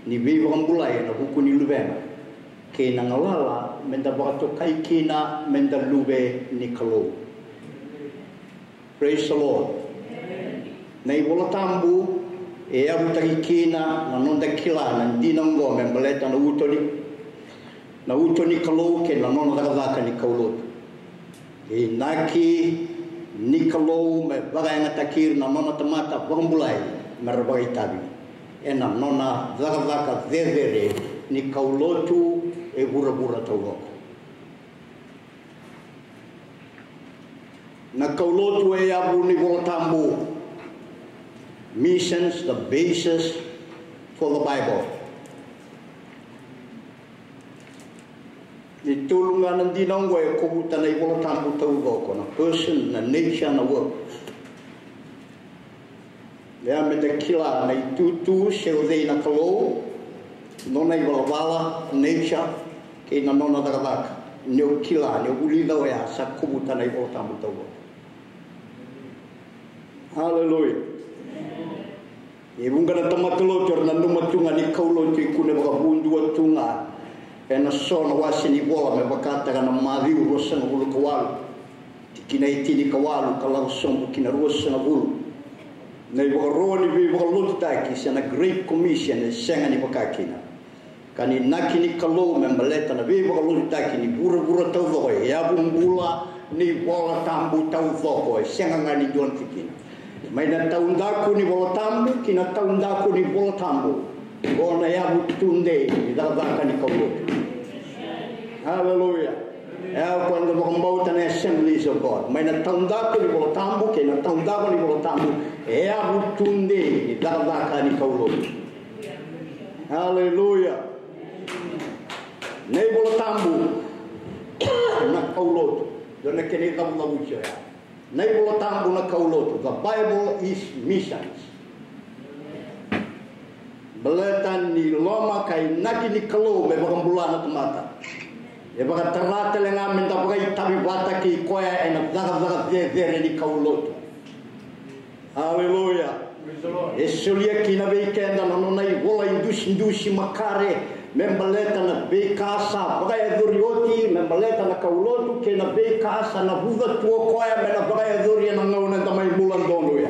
ni veivakabulai ena vuku ni Luvena, kei na galala meda vakatokai kina meda luve ni Kalou. Praise the Lord. Na iVola Tabu e yavutaki kina na noda kila na dina oqo me baleta na uto ni na uto ni Kalou kei na nona cakacaka ni kaulotu. E inaki ni Kalou me vakayagataki ira na nona tamata vakabulai me ra vakaitavi ena nona cakacaka cecere ni kaulotu e vuravura taucoko. Na kaulotu e yavu ni Vola Tabu. Missions, the basis for the Bible. Ni tolu ga na dina oqo e kovuta na iVola Tabu taucoko, na person, na nature, na work. Ia meda kila na itutu se o cei na Kalou, nona ivalavala, nature, kei na nona cakacaka. Ni o kila, ni o vulica oya sa kovuta na iVola Tabu taucoko. Haleluya. E vuqa na tamata lotu era nanuma tu ga ni kaulotu e kune vakavudua tu ga ena so na wase ni vola, me vakataka na Maciu ruasagavulu ka walu, tikina e tinikawalu ka lako sobu ki na ruasagavulu. Na ivakaro ni veivakalotutaki se na Great Commission e sega ni vaka kina. Ka ni inaki ni Kalou me baleta na veivakalotutaki ni vuravura taucoko, e yavu bula ni iVola Tabu taucoko, e sega ga ni dua na tikina. Mai na taudaku ni iVola Tabu ki na taudaku ni iVola Tabu, qo na yavu tudei ni cakacaka ni kaulotu. Haleluya. E o koya eda vakabauta na Assemblies of God. Mai na taudaku ni iVola Tabu kei na taudaku ni iVola Tabu, e yavu tudei ni cakacaka ni kaulotu. Haleluya. Na iVola Tabu na kaulotu. Dua na kena icavucavuti oya. Na iVola Tabu na kaulotu, the Bible is missions. Baleta ni loma ka inaki ni Kalou me vakabula na tamata, e vakatara tale ga me da vakaitavi vata kei koya ena cakacaka cecere ni kaulotu. Haleluya. E solia kina vei keda na nona ivola idusidusi makare me baleta na veika sa vakayacori oti me baleta na kaulotu, kei na veika sa navuca tu o koya me na vakayacori ena gauna eda mai bula dodonu ya.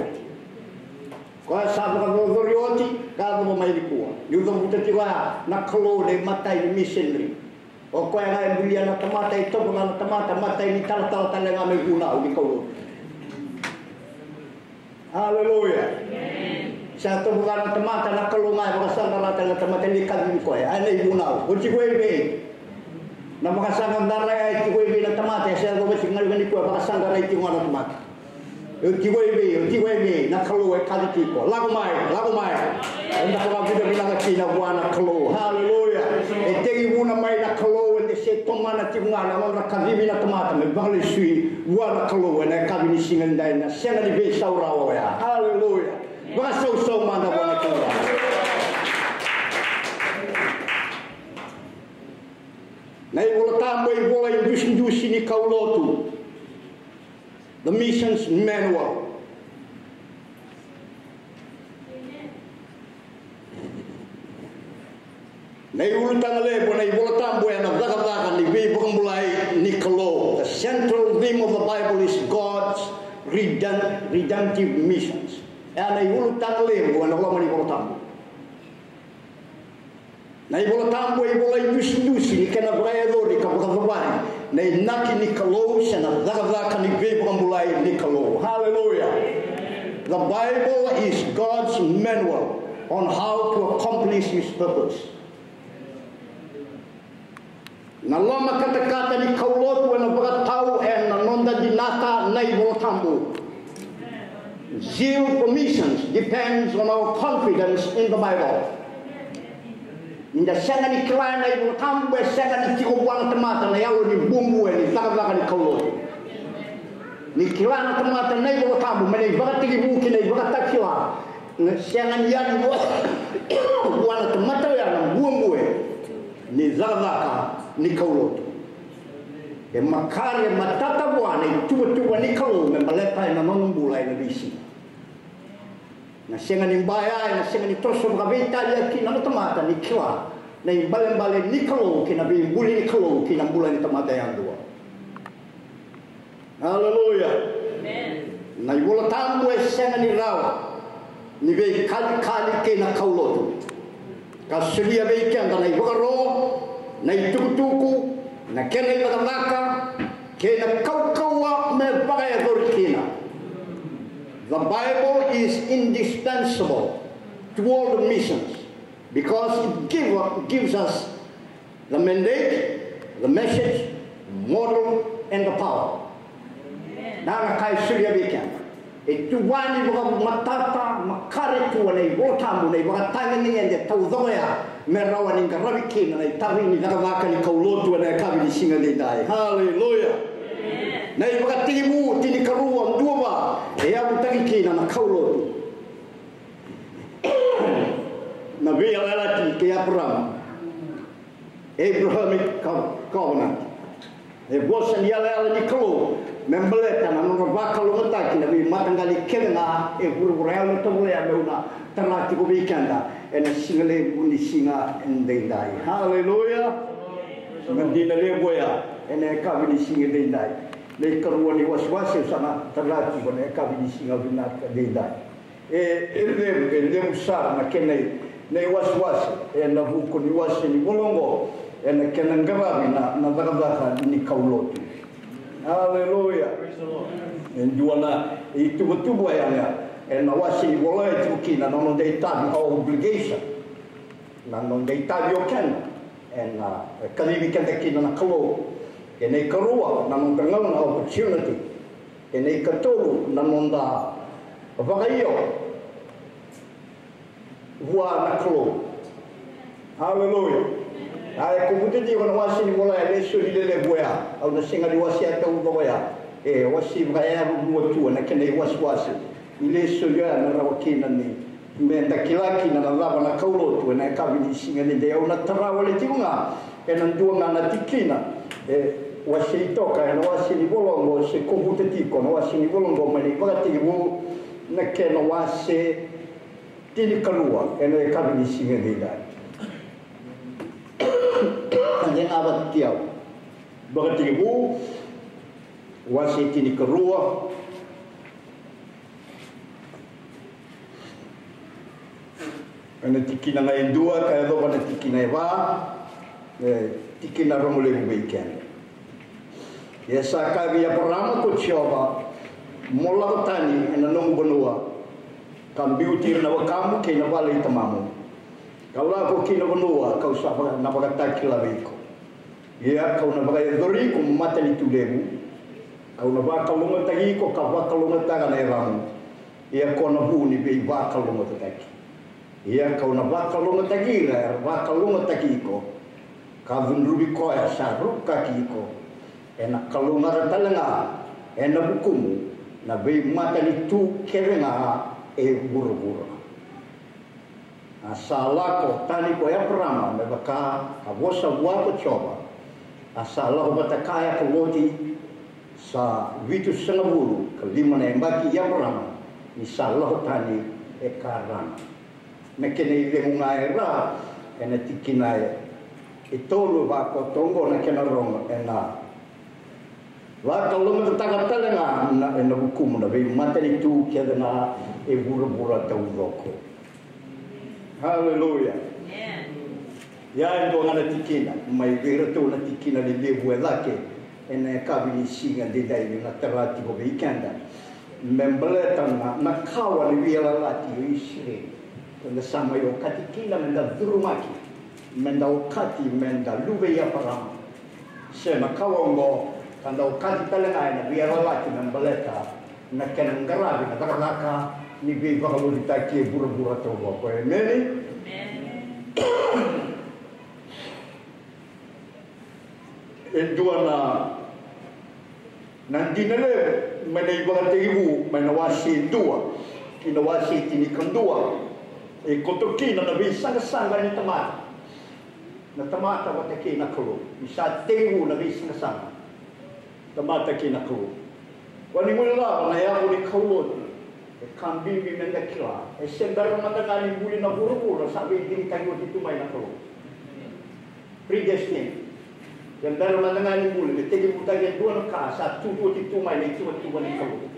Koya sa vakayacori oti ka yacova mai nikua. Niu cavuta tiko ya na Kalou na imatai ni missionary. O koya ga e bulia na tamata, e tovo ga na tamata, matai ni talatala tale ga mai vunau ni kaulotu. Haleluya. Sa tovo ga na tamata, na Kalou ga e vakasaqara tale na tamata, ni kacivi koya, a na ivunau. O tiko e vei? Na vakasaqara ya e tiko e vei na tamata? E sa yacova tiko ga ni koya vakasaqarai tiko ga na tamata. O tiko e vei? O tiko e vei? Na Kalou e kaci tiko. Lako mai, lako mai. Eda vakavinavinaka kina vua na Kalou. Haleluya. E tekivuna mai na Kalou, eda se tomana tiko ga na nodra kacivi na tamata me vakalesui vua na Kalou ena yakavi ni siga nidai, na sega ni veisau rawa oya. Haleluya. Vakasausau mada vua na Kalou. Na iVola Tabu e ivola idusidusi ni kaulotu. The Missions Manual. Na iulutaga levu ena iVola Tabu ena cakacaka ni veivakabulai ni Kalou. The central theme of the Bible is God's redemp- redemptive missions. Ena iulutaga levu ena loma ni Vola Tabu. Na iVola Tabu e ivola idusidusi ni kena vakayacori ka vakacavari na inaki ni Kalou se na cakacaka ni veivakabulai ni Kalou. Haleluya. The Bible is God's manual on how to accomplish his purpose. Na loma katakata ni kaulotu ena vakatau ena noda dinata na iVola Tabu. Zeal for missions depends on our confidence in the Bible. Ni da sega ni kila na iVola Tabu, e sega ni tiko vua na tamata na yalo ni buebue ni cakacaka ni kaulotu. Ni kila na tamata na iVola Tabu mai na ivakatekivu ki na ivakatakila, na sega ni yali vua na tamata oya na buebue ni cakacaka ni kaulotu. E makare matata vua na ituvatuva ni Kalou me baleta ena nona bula ena veisiga. Na sega ni baya, ena sega ni toso vakaveitalia kina na tamata ni kila na ibalebale ni Kalou kei na veibuli ni Kalou kei na bula ni tamata yadua. Aleluya. Na iVola Tabu e sega ni rawa ni veikalikali kei na kaulotu. Ka solia vei keda na ivakaro, na itukutuku, na kena icakacaka, kei na kaukauwa me vakayacori kina. The Bible is indispensable to all the missions because it give, gives us the mandate, the message, model, and the power. Na ka e solia vei keda. E tuvani vakamatata, makare tu ena iVola Tabu na ivakatagedegede taucoko ya me rawa ni qaravi kina na itavi ni cakacaka ni kaulotu ena yakavi ni siga nidai. Aleluya. Na iVakatekivu tinikarua, dua va, e yavutaki kina na kaulotu. Na veiyalayalati kei Abraham. Abrahamic co- covenant. E vosa ni yalayala ni Kalou me baleta na nona vakalougatataki na veimataqali kece ga e vuravura. Yau na tovolea meu na tara tiko vei keda ena siga levu ni siga edaidai. Haleluya. Na dina levu oya ena yakavi ni siga edaidai. Na ikarua ni wasewase au sa na tara tiko ena yakavi ni siga vinaka edaidai. E, e levu, e levu sara na kena i, na iwasewase ena vuku ni wase ni vola oqo, ena kena qaravi na, na cakacaka ni kaulotu. Aleluya. E dua na ituvatuva ya, ena wase ni vola e tiko kina na noda itavi, our obligation, na noda itavi o keda ena kacivi keda kina na Kalou. Kena ikarua na noda gauna, opportunity. Kena ikatolu na noda vakaio vua na Kalou. Aleluya. A e kovuta tiko na wase ni vola ya, lesoni lelevu oya. Au na sega ni wasea taucoko ya. E wase vakayalo dua tu ena kena iwasewase. Ni lesoni oya na rawa kina ni meda kila kina na cava na kaulotu ena yakavi ni siga edaidai. Au na tara wale tiko ga ena dua ga na tikina e wasei toka ena wase ni vola oqo, se kovuta tiko na wase ni vola oqo mai na iVakatekivu na kena wase tinikarua ena yakavi ni siga edaidai. Ena ga vata tiko. Vakatekivu wase tinikarua, ena tikina ga e dua ka yacova na tikina e va, e, tikina rogo levu vei keda. Ia sa kaya vei Eparaama ko Jiova, mo lako tani ena nomu vanua, ka biuti ira na wekamu kei na vale i tamamu, ka lako ki na vanua kau sa vaka, na vakatakila vei iko. Ia kau na vakayacori iko mo matanitu levu, kau na vakalougatataki iko ka vakalougatataka na yavamu, ia ko na vu ni veivakalougatataki. Ia kau na vakalougatataki ira era vakalougatataki iko, ka cudruvi koya sa rukaki iko, ena kalougata tale ga ena vukumu na veimatanitu kece ga e vuravura. A sa lako tani ko Eparaama me vaka a vosa vua ko Jiova. A sa lako vata kaya ko Loti, sa vitusagavulu ka lima na yabaki i Eparaama ni sa lako tani e Karana. Na kena icegu ga e ra ena tikina e tolu e vakoto oqo na kena rogo, ena vakalougatataka tale ga na, ena vukumu na veimatanitu kece ga e vuravura taucoko. Aleluya. Ia e dua ga na tikina mai vei iratou na tikina lelevu e cake ena yakavi ni siga edaidai ni na tara tiko vei keda me baleta na, na kawa ni veiyalayalati o Isireli. Keda sa mai okati kina meda curumaki, meda okati meda luve i Eparaama. Se na kawa oqo ka da okati tale ga ena veiyalayalati me baleta na kena qaravi na cakacaka ni veivakalotutaki e vuravura taucoko. Emeni. E dua na, na dina levu mai na iVakatekivu, mai na wase dua ki na wase tinikadua, e koto kina na veisaqasaqa ni tamata. Na tamata vata kei na Kalou. Ni sa tekivu na veisaqasaqa tamata kei na Kalou. Ko ni guilecava na yavu ni kaulotu e ka bibi meda kila. E se bera mada ga ni buli na vuravura sa veidigitaki oti tu mai na Kalou. Predestined. E bera mada ga ni buli, me tekivutaki e dua na ka sa tu oti tu mai na ituvatuva ni Kalou.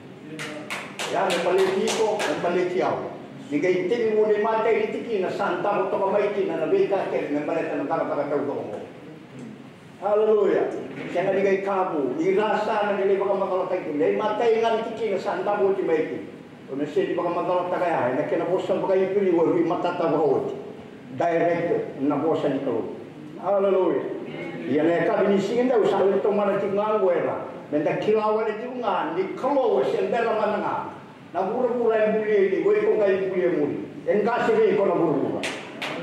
Ia me baleti iko, me baleti au. Ni qai tekivu na imatai ni tikina sa davo toka mai kina na veika kece me baleta na cakacaka taucoko. Aleluya. Sega ni qai kavu, ni ra sa na qai vakamacalataki tu. Na imatai ga ni tikina sa davo oti mai kina. O na sega ni vakamacalataka ya, ena kena vosa vakaIperiu e rui matata vakaoti. Direct na vosa ni Kalou. Aleluya. Ia na yakavi ni siga dau sa lai tomana tiko ga oqo era. Meda kila wale tiko ga ni Kalou e se bera mada ga na vuravura e bulia ni, o iko ga e bulia muri. E qase vei iko na vuravura.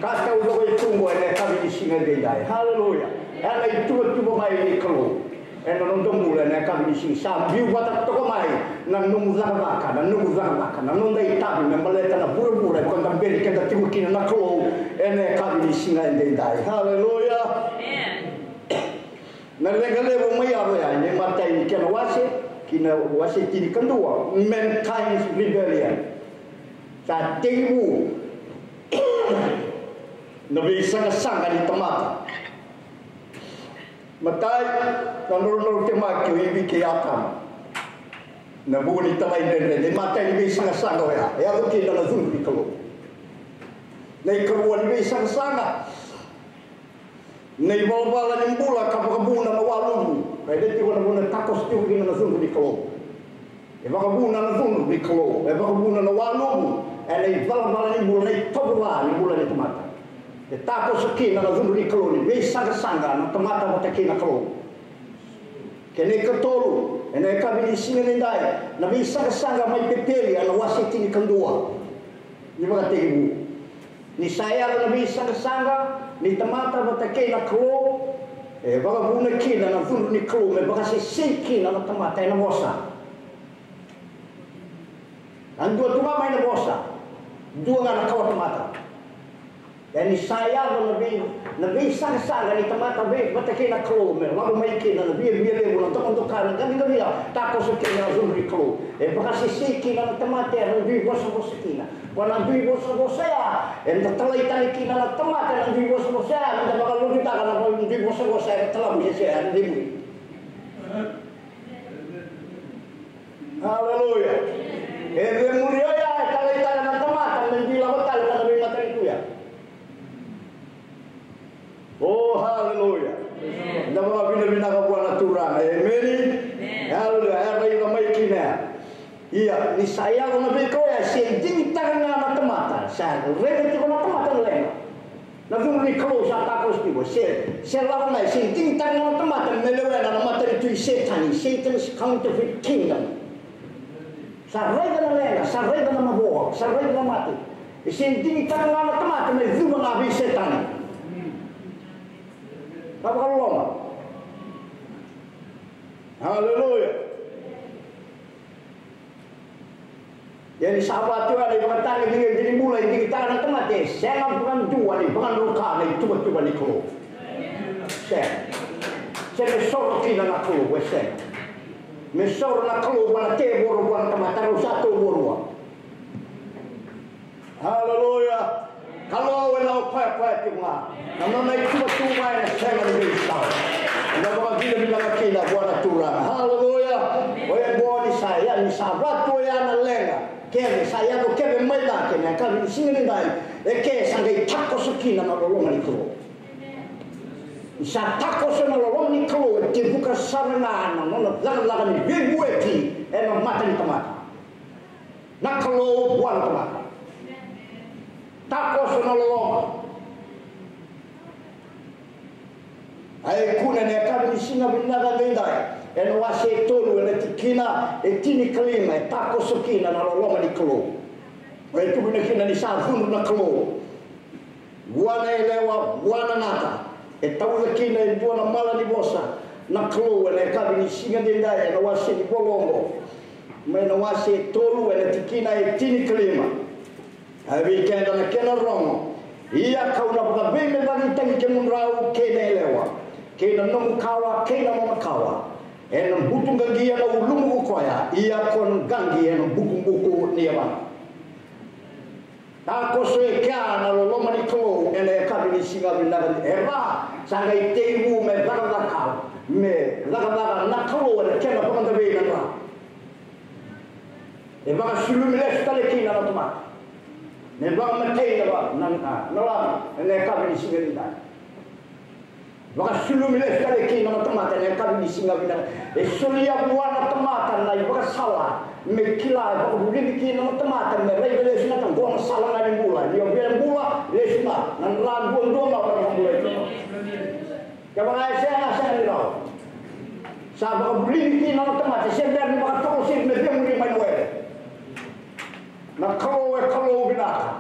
Ka taucoko e tu oqo ena yakavi ni siga edaidai. Aleluya. Ena ituvatuva mai ni Kalou ena noda bula ena yakavi ni siga, sa biu vata toka mai na nomu cakacaka, na nomu cakacaka, na noda itavi me baleta na vuravura e koya da beri keda tiko kina na Kalou ena yakavi ni siga edaidai. Aleluya. Na leqa levu mai Yalo ya, na imatai ni kena wase, Ki na wase tinikadua, mankind's rebellion. Sa tekivu na veisaqasaqa ni tamata. Matai, na nodrau temaki o Ivi kei Atama. Na vu ni talaidredre, na imatai ni veisaqasaqa oya e yaco kina na cudru ni Kalou. Na ikarua ni veisaqasaqa, na ivalavala ni bula ka vakavuna na waluvu. Raica tiko na vuna e takoso tiko kina na cudru ni Kalou. E vakavuna na cudru ni Kalou, e vakavuna na waluvu ena ivalavala ni bula, na itovo ca ni bula ni tamata. E takoso kina na cudru ni Kalou, ni veisaqasaqa na tamata vata kei na Kalou. Kei na ikatolu, ena yakavi ni siga nidai, na veisaqasaqa mai Pepeli, ena wase tinikadua. Ni vakatekivu, ni sa yaco na veisaqasaqa ni tamata vata kei na Kalou, e vakavuna kina na cudru ni Kalou me vakasesei kina na tamata ena vosa. A dua tu ga mai na vosa, dua ga na kawatamata. E ni sa yaco na vei, na veisaqasaqa ni tamata vei vata kei na Kalou, me lako mai kina na viavia levu, na dokadoka, na qaciqacia, takoso kina na cudru ni Kalou. E vakasesei kina na tamata, ena dui vosavosa kina. Ko na dui vosavosa ya, eda talai tale kina na tamata ena dui vosavosa ya, eda vakalotutaka na dui vosavosa ya, ena talamu sese ya, ena cemuri. Aleluya. E cemuri oya e talai tale na tamata me dui lako tale ka na veimatanitu ya. O, aleluya. Da vakavinavinaka vua na Turaga. Emeni. Aleluya. E raica mai kina ya. Ia, ni sa yaco na veika oya, se digitaka ga na tamata, sa raica tiko na tamata na leqa. Na cudru ni Kalou sa takoso tiko, se, se lako mai, se digitaka ga na tamata me lewena na matanitu i Setani, Satan's counterfeit kingdom. Sa raica na leqa, sa raica na mavoa, sa raica na mate. E se digitaka ga na tamata me cuva ga vei Setani. Ka vakaloloma. Aleluya. Ia ni sa vatu ya na ivakatagedegede ni bula, e digitaka na tamata, e sega vakadua ni vakadruka na ituvatuva ni Kalou. Sega. Se me soro kina na Kalou, e sega. Me soro na Kalou vua na tevoro, vua na tamata, rau sa tauruarua. Aleluya. Kalou ena o koya, koya tiko ga. Na nona ituvatuva ena sega ni veisau. Eda vakavinavinaka kina vua na Turaga. Aleluya. Oya qo ni sa ya, ni sa vatu oya na leqa kece, sa yaco kece mai cake na yakavi ni siga nidai, e ke sa qai takoso kina na loloma ni Kalou. Ni sa takoso na loloma ni Kalou, e tevuka sara ga na nona cakacaka ni veivueti ena mata ni tamata. Na Kalou vua na tamata. Takoso na loloma. A e kune na yakavi ni siga vinaka edaidai, ena wase e tolu, ena tikina e tinikalima, e takoso kina na loloma ni Kalou. E tukuna kina ni sa cudru na Kalou vua na yalewa, vua na gata. E tauca kina e dua na malanivosa na Kalou ena yakavi ni siga edaidai, ena wase ni Vakaoqo, mai na wase e tolu, ena tikina e tinikalima. A vei keda na kena rogo: Ia kau na vakaveimecakitaki kemudrau kei na yalewa, kei na nomu kawa kei na nona kawa. Ena butuqaqia na ulumu ko koya, ia ko na qaqi ena bukubuku ni yavana. Takoso e kea na loloma ni Kalou ena yakavi ni siga vinaka. E ra sa qai tekivu me cakacaka, me cakacaka na Kalou ena kena vakadavei na dra. E vakasulumi lesu tale kina na tamata. Me vakamatei na va-, na, na, na lami ena yakavi ni siga vinaka. Vakasulumi lesu tale kina na tamata ena yakavi ni siga vinaka. E solia vua na tamata na ivakasala me kila, e vakavulici kina na tamata me raica lesu na ka, qo na sala ga ni bula. Ni o via bula, lesu ga na dra duadua ga o na bula. Kevaka e sega, sega ni rawa. Sa vakavulici kina na tamata, se bera ni vakatorocake me via muri mai na were. Na Kalou e Kalou vinaka.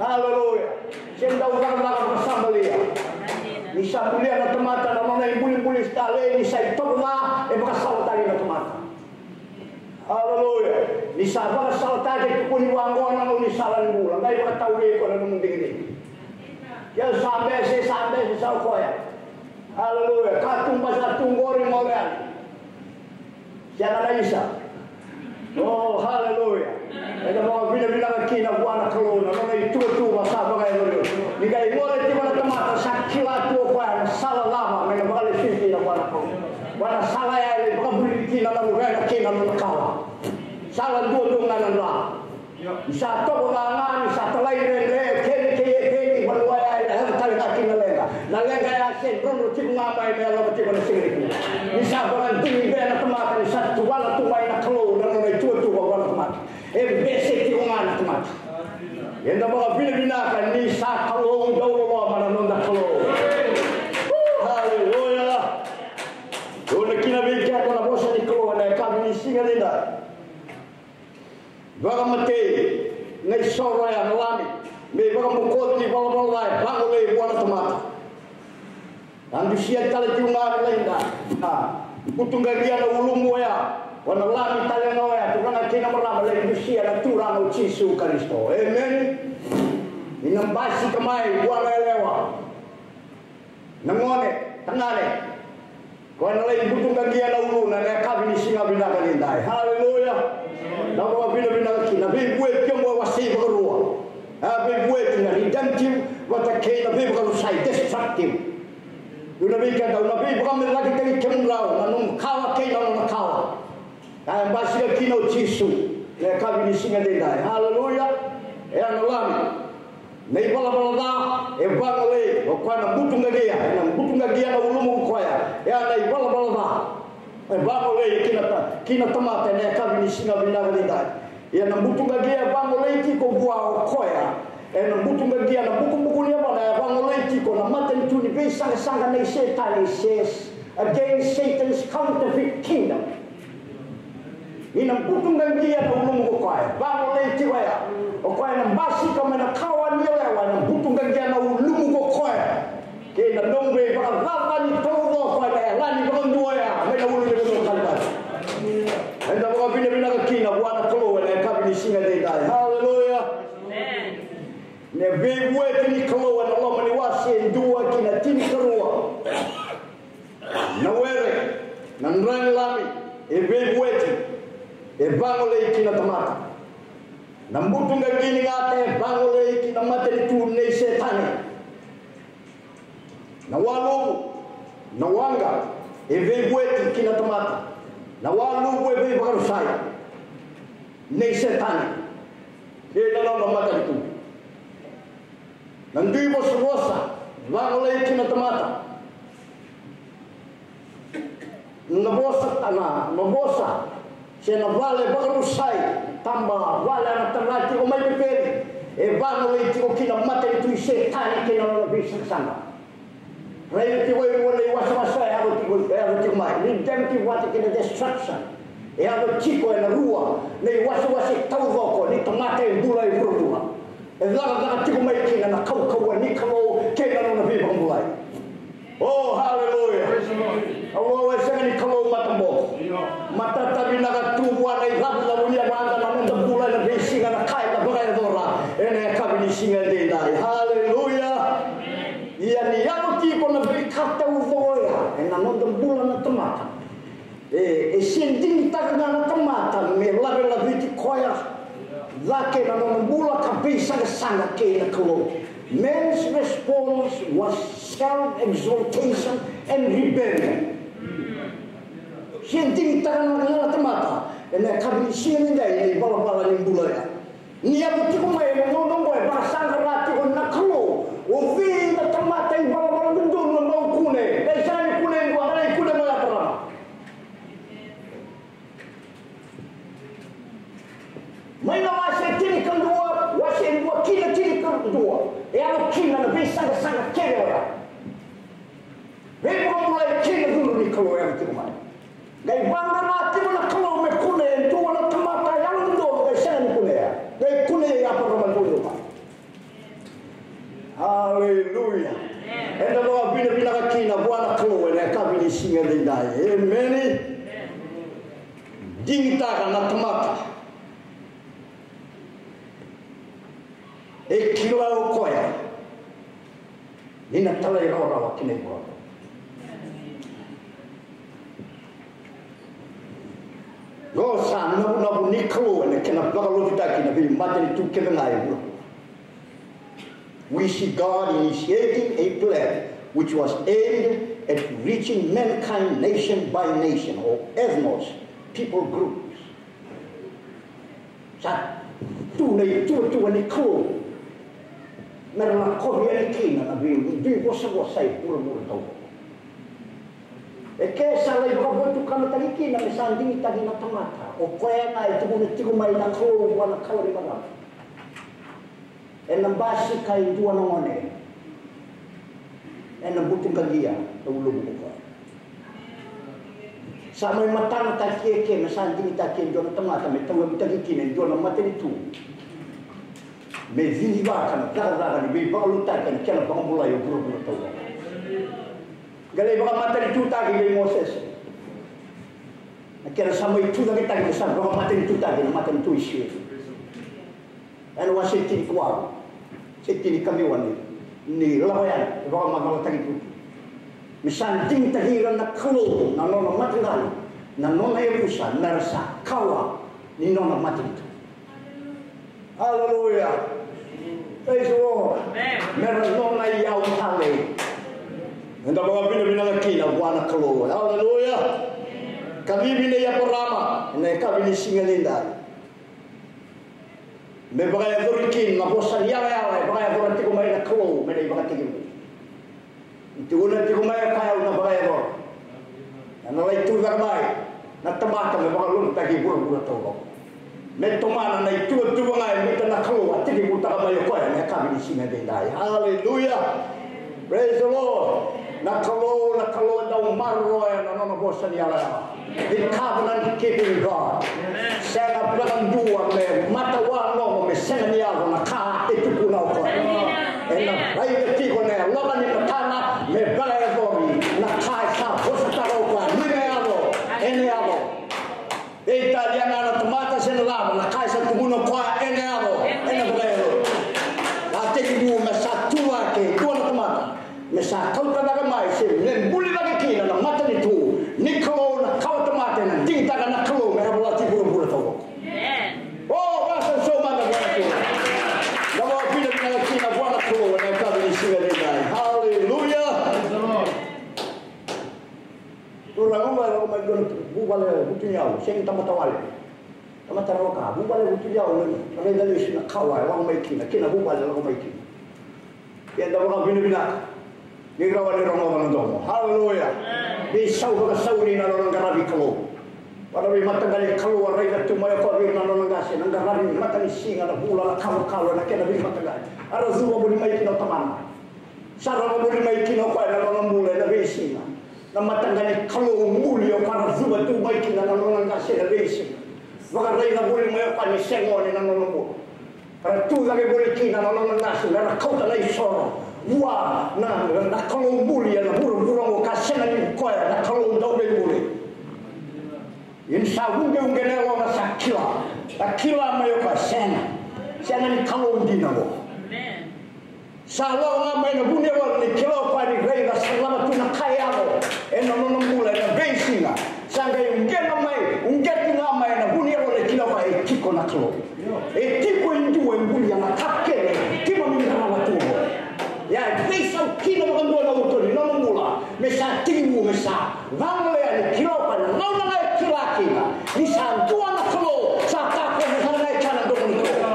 Aleluya. Se dau cakacaka vakasabalia. Ni sa bulia na tamata na nona ibulibuli sa talei, ni sa itovo ca, e vakasalataki na tamata. Aleluya. Ni sa vakasalataki, e tukuni vua qo na gaunisala ni bula, qai vakatau vei iko na nomu digidigi. Ia sa bese, sa bese sa o koya. Aleluya. Katuba sa tu qori, gole yani. Ia na isa. Oh, haleluya. Eda vakavinavinaka kina vua na Kalou na nona ituvatuva sa vakayacori. Ni qai gole tiko na tamata sa kila tu o koya na sala cava me na vakalesui kina vua na Kalou. Vua na sala ya e vakavuli kina na luvena kei na nona kawa. Sala duadua ga na dra. Ni sa tovo ga ga, ni sa talai dredre, kei, kei, kei, ni vanua ya, e yaco tale ga kina leqa. Na leqa ya se drodro tiko ga mai me yacova tiko na siga nikua. Ni sa vakaduri beka na tamata, ni sa tukuna tu mai na Kalou na nona ituvatuva vua na tamata. E bese tiko ga na tamata. Eda vakavinavinaka ni sa Kalou dau loloma na noda Kalou. Haleluya. Dua na kina vei keda na vosa ni Kalou ena yakavi ni siga nidai. Vakamatei na isoro ya na lami me ivakabokoti ni valavala ca e vagolei vua na tamata. A dusia tale tiko ga na laida. A butuqaqia na ulumu oya. O na lami tale ga oya, turaga kei na marama, lai dusia na Turaga o Jisu Karisito. Emeni. Ni na basika mai vua na yalewa. Na gone, tagane. Koya na lai butuqaqia na uluna ena yakavi ni siga vinaka nidai. Haleluya. Na vakavinavinaka kina. Veivueti oqo e wasei vakarua. A veivueti na redemptive vata kei na veivakarusai, destructive. Au na veikeda, au na veivakamecakitaki kemudrau, na nomu kawa kei na nona kawa. A e basika kina o Jisu ena yakavi ni siga nidai. Haleluya. E a na lami. Na ivalavala ca e vagolei, o koya na butuqaqia, e na butuqaqia na ulumu ko koya. E a na ivalavala ca e vagolei kina ta, kina tamata ena yakavi ni siga vinaka nidai. Ia na butuqaqia e vagolei tiko vua o koya. E na butuqaqia na bukubuku ni yavana e vagolei tiko na matanitu ni veisaqasaqa nei Setani, says, against Satan's counterfeit kingdom. Ni na butuqaqia na ulumu ko koya, vagolei tiko ya. O koya na basika mai na kawa ni yalewa, na butuqaqia na ulumu ko koya. Kei na nomu veivakacacani taucoko ena yalani vakadua ya mai na ulu ni vanua Kalivari. Eda vakavinavinaka kina vua na Kalou ena yakavi ni siga nidai. Haleluya. Na veivueti ni Kalou ena loma ni wase e dua ki na tinikarua. Na were, na dra ni lami e veivueti, e vagolei ki na tamata. Na butuqaqi ni gata e vagolei ki na matanitu nei Setani. Na waluvu, na waqa e veivueti ki na tamata. Na waluvu e veivakarusai nei Setani kei na nona matanitu. Na dui vosavosa vagolei ki na tamata. Na vosa, na, na vosa se na vale vakarusai, taba vale a na tara tiko mai Pepeli, e vagolei tiko ki na matanitu i Setani kei na nona veisaqasaqa. Raica tiko e rua na iwasewase e yaco tiko, e yaco tiko mai, redemptive vata kei na destruction. E yaco tiko ena rua na iwasewase taucoko ni tamata e bula e vuravura. E cakacaka tiko mai kina na kaukauwa ni Kalou kei na nona veivakabulai. Oh, haleluya. Kalou e sega ni Kalou mataboko. Matata vinaka tu vua na icavucavu ni yavada na noda bula ena veisiga, na ka eda vakayacora ena yakavi ni siga edaidai. Haleluya. Ia ni yaco tiko na veika taucoko ya ena noda bula na tamata, e, e sega ni digitaka ga na tamata me lavelaveti koya cake na nona bula ka veisaqasaqa kei na Kalou. Man's response was self-exaltation and rebellion. Sega ni digitaka ga na tamata ena yakavi ni siga edaidai na ivalavala ni bula ya. Ni yaco tiko mai ena gauna oqo e vakasaqara tiko na Kalou. O cei na tamata ivalavala dodonu na bau kune? Qai sega ni kune e dua, qai kune mai Eparama. Mai na wase tinikadua, wase e dua ki na tinikadua, e yaco kina na veisaqasaqa kece oya. Veivakabulai kei na cudru ni Kalou e yaco tiko mai. Qai vaqara tiko na Kalou me kune e dua na tamata yalododonu, qai sega ni kunea. Qai kunei Eparama duadua. Aleluya. Eda vakavinavinaka kina vua na Kalou ena yakavi ni siga edaidai. Emeni. Digitaka na tamata. E kila o koya ni na talairawarawa ki na ivuravura. Sa navunavu ni Kalou ena kena vakalotutaki na veimatanitu kece ga e vuravura. We see God initiating a plan which was aimed at reaching mankind nation by nation, or ethnos, people groups. Sa tu na ituvatuva ni Kalou me ra lakovi yani kina na vei, veivosavosa e vuravura taucoko. E ke sa lai vakavotukanataki kina me sa digitaki na tamata, o koya ga e tukuna tiko mai na Kalou vua na kawa ni marama. Ena basika e dua na gone ena butu qaqiya na ulovu ko koya. Sa mai matanataki e ke me sa digitaki e dua na tamata me tauyavutaki kina e dua na matanitu me cicivaka na cakacaka ni veivakalotutaki ena kena vakabulai o vuravura taucoko. Qai lai vakamatanitutaki vei Mosese na kena sa mai tucaketaki me sa vakamatanitutaki na matanitu Isireli. Ena wase tinikawalu se tinikaciwa ni, ni Lako Yani, e vakamacalataki tu me sa digitaki ira na Kalou na nona mataqali, na nona yavusa, me ra sa kawa ni nona matanitu. Aleluya. Praise the Lord. Amen. Me ra nona iyau tale. Eda vakavinavinaka kina vua na Kalou. Aleluya. Kacivi nei Eparama ena yakavi ni siga nidai me vakayacori kina na vosa ni yalayala e vakayacora tiko mai na Kalou me na ivakatekivu. Ni tukuna tiko mai o koya, au na vakayacora. Ena lai tu cake mai na tamata me vakalotutaki vuravura taucoko. Me tomana na ituvatuva ga e biuta na Kalou, a tekivutaka mai o koya ena yakavi ni siga edaidai. Aleluya. Praise the Lord. Na Kalou, na Kalou e dau maroroya na nona vosa ni yalayala. The covenant keeping God. Sega vakadua me matawa nomo me sega ni yaco na ka e tukuna o koya. Ena raica tiko na yaloka ni matana me vakayacori na ka e sa vosataka o koya. Ni na yaco, ena yaco. E taleitaka ga na tamata se na cava, na ka e sa tukuna o koya ena yaco, ena vakayacori. A tekivu me sa tu cake e dua na tamata me sa kauta cake mai se me buli cake kina na matanitu ni Kalou, na kawa tamata ena digitaka na Kalou me yavalati vuravura taucoko. O, vakasausau mada vua na Kalou. Na vakavinavinaka kina vua na Kalou ena yakavi ni siga edaidai. Haleluya. Turaga, au lako mai dua na vuvale vutuniyau, sega ni tamata wale. Tamata rawa ka, vuvale vutuniyau, na raica lesu na kawa e lako mai kina, kei na vuvale e lako mai kina. Ia da vakavinavinaka ni rawa ni rogoca na domo. Haleluya. Veisau vakasauri na nona qaravi Kalou. Vaka na veimataqali Kalou a raica tu mai o koya vei ira na nona qase, na qaravi, matanisiga, na vula, na kalokalo, na kena veimataqali. A ra cuva voli mai kina o tamana. Sa ra voli mai kina o koya na nona bula ena veisiga. Na mataqali Kalou buli o koya ra cuva tu mai kina na nona qase ena veisiga. Vakaraica voli mai o koya ni sega ni na nona bula. Ra tu cake voli kina na nona qase me ra kauta na isoro vua na, na Kalou buli ena vuravura oqo ka sega ni koya na Kalou dauveibuli. Ia ni sa vugeuge na yalona sa kila, sa kila mai o koya sega, sega ni Kalou dina oqo. Sa lako ga mai na vu ni yalona ni kila o koya ni raica sa lava tu na ka e yaco ena nona bula ena veisiga. Sa qai uqeta mai, uqeti ga mai na vu ni yalona e kila o koya e tiko na Kalou. E tiko e dua e bulia na ka kece keimami qarava tu oqo. Ia e veisau kina vakadua na uto ni nona bula me sa tekivu me sa vagolea ni kila o koya na gauna ga e kila kina ni sa dua na Kalou sa takoso sara ga e kea na domo ni Kalou.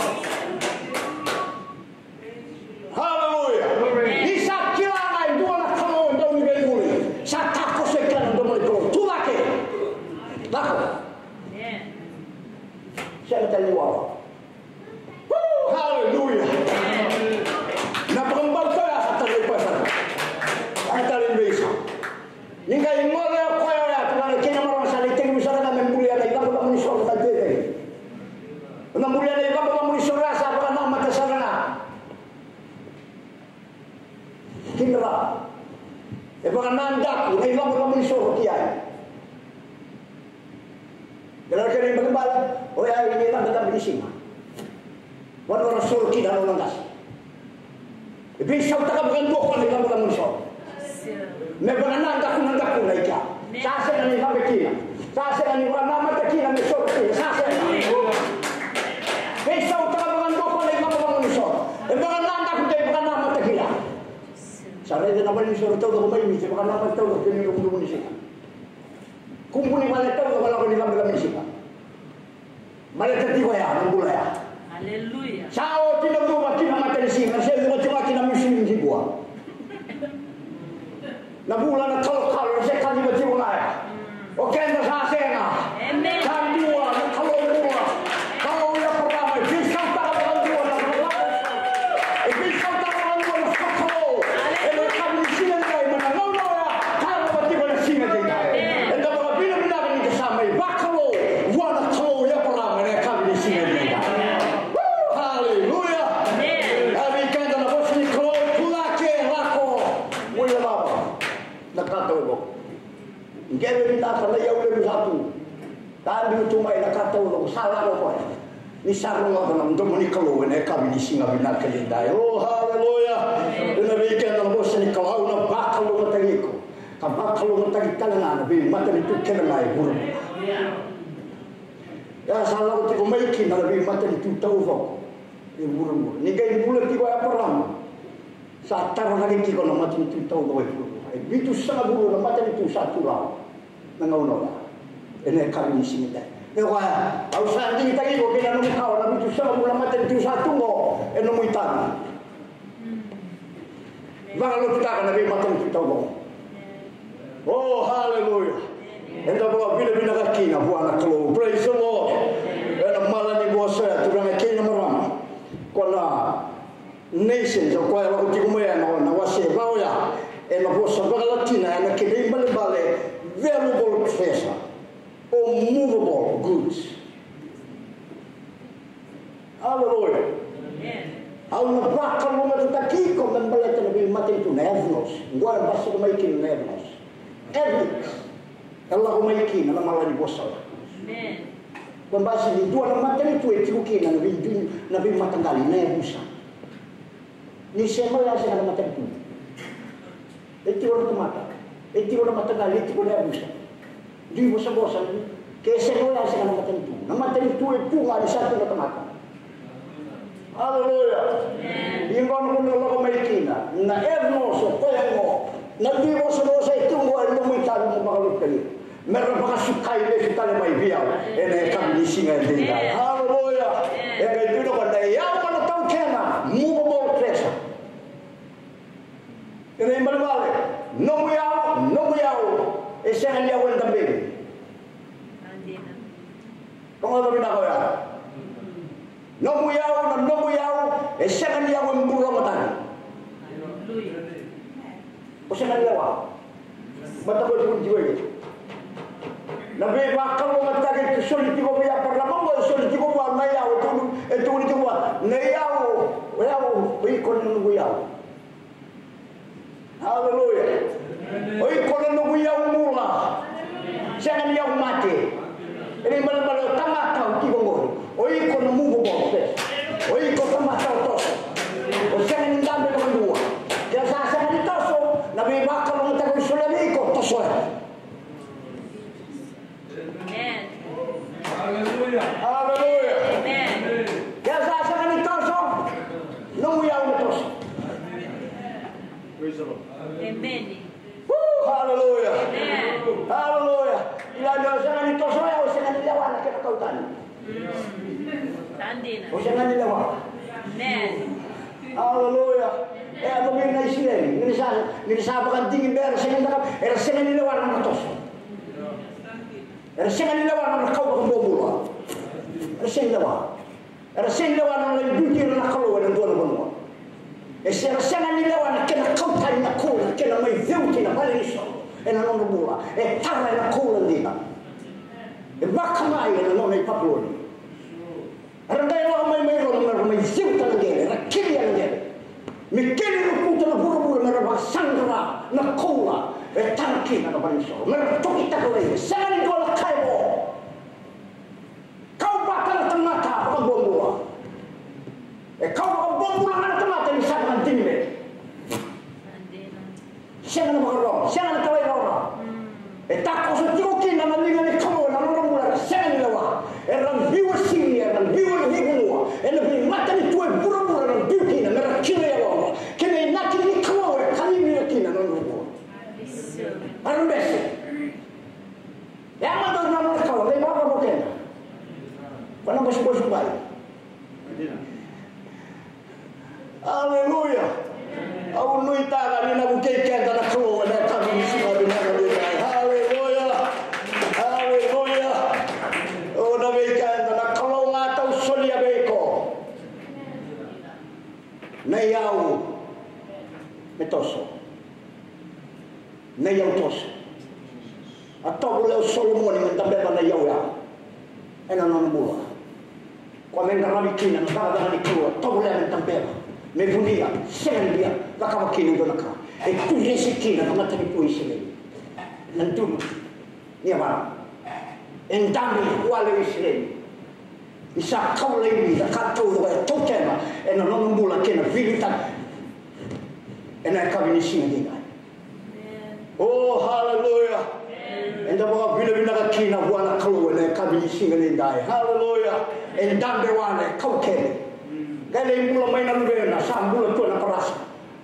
Haleluya. Ni sa kila ga e dua na Kalou e dau ni veivuli, sa takoso e kea na domo ni Kalou. Tu cake. Lako. Sega tale ni wawa. Haleluya. Na vakabauta oya sa tale ni koya sara. A tale ni veisau. Ni qai gole o koya oya, turaga kei na marama, sa lai tekivu sara ga me bulia na icabocabo ni soro ka vevei. Na bulia na icabocabo ni soro ya sa vakanamata sara ga. Kina ra e vakanadaku na icabocabo ni soro ki ai. Dela kena ibalebale oya e na icabocabo ni siga. Vanua ra soro kina na nona qase. E veisautaka vakadua o koya na icabocabo ni soro me vakanadaku na dakuna i kea. Sa sega ni cabe kina. Sa sega ni vakanamata kina me soro kina. Sa sega. Veisautaka vakadua ko na ivakavakamuni soro. E vakanadaku de vakanamata kina. Sa raica na vale ni soro taucoko mai Viti, vakanamata taucoko kina ni rukuruku ni siga. Kubu ni vale taucoko lako ni cabecabe ni siga. Baleta tiko ya na bula ya. Aleluya. Sa oti na cuva ki na matanisiga, se cuva tiko ki na misini ni bua. Na vula na kalokalo, se kaciva tiko ga ya. O keda sa sega. Amen. Sa dua na Kalou bula. Kalou ya parama, e veisautaka vakadua na Kalou. E veisautaka vakadua na Kalou. Ena yakavi ni siga nikua, mai na gauna oya, ka rawa tiko na siga nikua. Eda vakavinavinaka ni da sa mai vakalou vua na Kalou i Eparama ena yakavi ni siga nikua. Woo! Haleluya! Amen. Ia vei keda na vosa ni Kalou, tu cake, lako. Mo ia lava na ka taucoko. Qele vinaka na iyau levu sa tu. Tabiu tu mai na ka taucoko, sa lako o koya. Ni sa rogoca na domo ni Kalou ena yakavi ni siga vinaka edaidai. O, haleluya. Ena vei keda na vosa ni Kalou, au na vakalougatataki iko. Ka vakalougatataki tale ga na veimatanitu kece ga e vuravura. Ia sa lako tiko mai kina na veimatanitu taucoko e vuravura. Ni qai bula tiko o Eparama, sa tara cake tiko na matanitu taucoko e vuravura. E vitusagavulu na matanitu sa tu rawa na gauna oya. Ena yakavi ni siga nikua. Ia koya, au sa digitaki iko kei na nomu kawa, na vitusagavulu na matanitu sa tu qo e nomu itavi. Vakalotutaka na veimatanitu taucoko. Oh, haleluya. Eda vakavinavinaka kina vua na Kalou. Praise the Lord. Ena mala ni vosa ya, turaga kei na marama. Ko na Nations, o koya lako tiko mai ena, na wase va oya, ena vosa vakaLatina, ena kena ibalebale, valuable treasure, or movable goods. Hallelujah. Au na vakalougatataki iko me baleta na veimatanitu, na ethnos. Qo e basika mai kina na ethnos. Ethnics. E lako mai kina na mala ni vosa oya. Ko basi ni dua na matanitu e tiko kina na vei, na veimataqali, na yavusa. Ni sema oya sega na matanitu. E tiko na tamata. E tiko na mataqali, e tiko na yavusa. Dui vosavosa, ke sega oya sega na matanitu. Na matanitu e tu ga ni sa tu na tamata. Aleluya. Ia qo na gauna lako mai kina na ethnos, o koya qo. Na dui vosavosa e tu qo, e nomu itavi mo vakalotu kina. Me ra vakasukai lesu tale mai vei au ena yakavi ni siga edaidai. Aleluya. E qai tukuna o koya, na iyau na taukena, movable treasure. Ena ibalebale, nomu iyau, nomu iyau, e sega ni iyau e dabeni. Rogoca vinaka oya. Nomu iyau, na nomu iyau, e sega ni iyau e burogo tani. O sega ni lewa. Mataqali tukuni tiko eke. Na veivakalougatataki e soli tiko vei Eparama qo, e soli tiko vua na iyau, e tukuni, e tukuni tiko vua na iyau, o yau, o iko na noqu iyau. Aleluya. O iko na noqu iyau bula. Sega ni iyau mate. Ena ibalebale o tamata o tiko qori. O iko na movable treasure. O iko tamata o toso. O sega ni dabe vakadua. Ke sa sega ni toso, na veivakalougatataki au solia vei iko, tosoya. Amen. Aleluya. Aleluya. Amen. Ke sa sega ni toso, nomu iyau na toso. Praise the Lord. Amen. Woo, aleluya. Amen. Aleluya. Ia ni o sega ni toso, o sega ni lewa na kena kau tani. Sa dina. O sega ni lewa. Amen. Aleluya. E a vei na Isireli, ni sa, ni sa vakadigi beka era sega ni lewa, era sega ni lewa na nodra toso. Era sega ni lewa na nodra kau vakabobula. Era sega ni lewa. Era sega ni lewa na nodra iyauti ira na Kalou ena dua na vanua. E se, era sega ni lewa na kena kau tani na koula, na kena mai ceuti na vale ni soro ena nodra bula. E tara ena koula dina. E vakamai ena nona i Papiloni. Era qai lako mai mai Roma, era mai ceuta na qele, era kelia na qele. Me keli rukuta na vuravura, me ra vakasaqara na koula e tara kina na vale ni soro. Me ra tokitaka laivi, sega ni dua na ka e vo. Kau vata na tamata vakabobula. E kau vakabobula ga na tamata ni sa vakadinadina. Sega na vakarorogo, sega na talairawarawa. E tako Ko na bosibosibai. Aleluya. Au nuitaka ni na vukei keda na Kalou ena yakavi ni siga vinaka nikua. Aleluya. Aleluya. O na vei keda na Kalou ga tau solia vei iko. Na iyau me toso. Na iyau toso. A tovolea o Solomoni me dabeva na iyau ya ena nona bula. Koya me qaravi kina na cakacaka ni Kalou, a tovolea me dabeva, me vunia, sega ni via cakava kina e dua na ka. E kurese kina na matanitu o Isireli. Na duru ni yavana. E dabe wale o Isireli. Ni sa kau laivi na ka taucoko e taukena ena nona bula kei na veiliutaki ena yakavi ni siga nikua. O, haleluya. Eda vakavinavinaka kina vua na Kalou ena yakavi ni siga nikua. Haleluya. E dabe wale, e kau kele. Qai lai bula mai na luvena, sa bula tu ena parasa.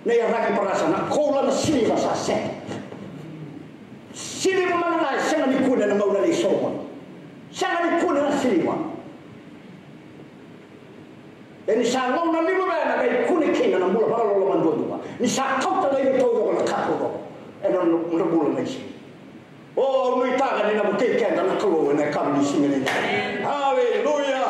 Na iyaragi parasa, na koula, na siliva sa sega. Siliva mana ga e sega ni kune na gauna nei Solomoni. Sega ni kune na siliva. E ni sa gauna ni luvena qai kune kina na bula vakaloloma duadua. Ni sa kauta laivi taucoko na ka taucoko ena nodra bula na Isireli. O, au nuitaka ni na vukei keda na Kalou ena yakavi ni siga nikua. Aleluya.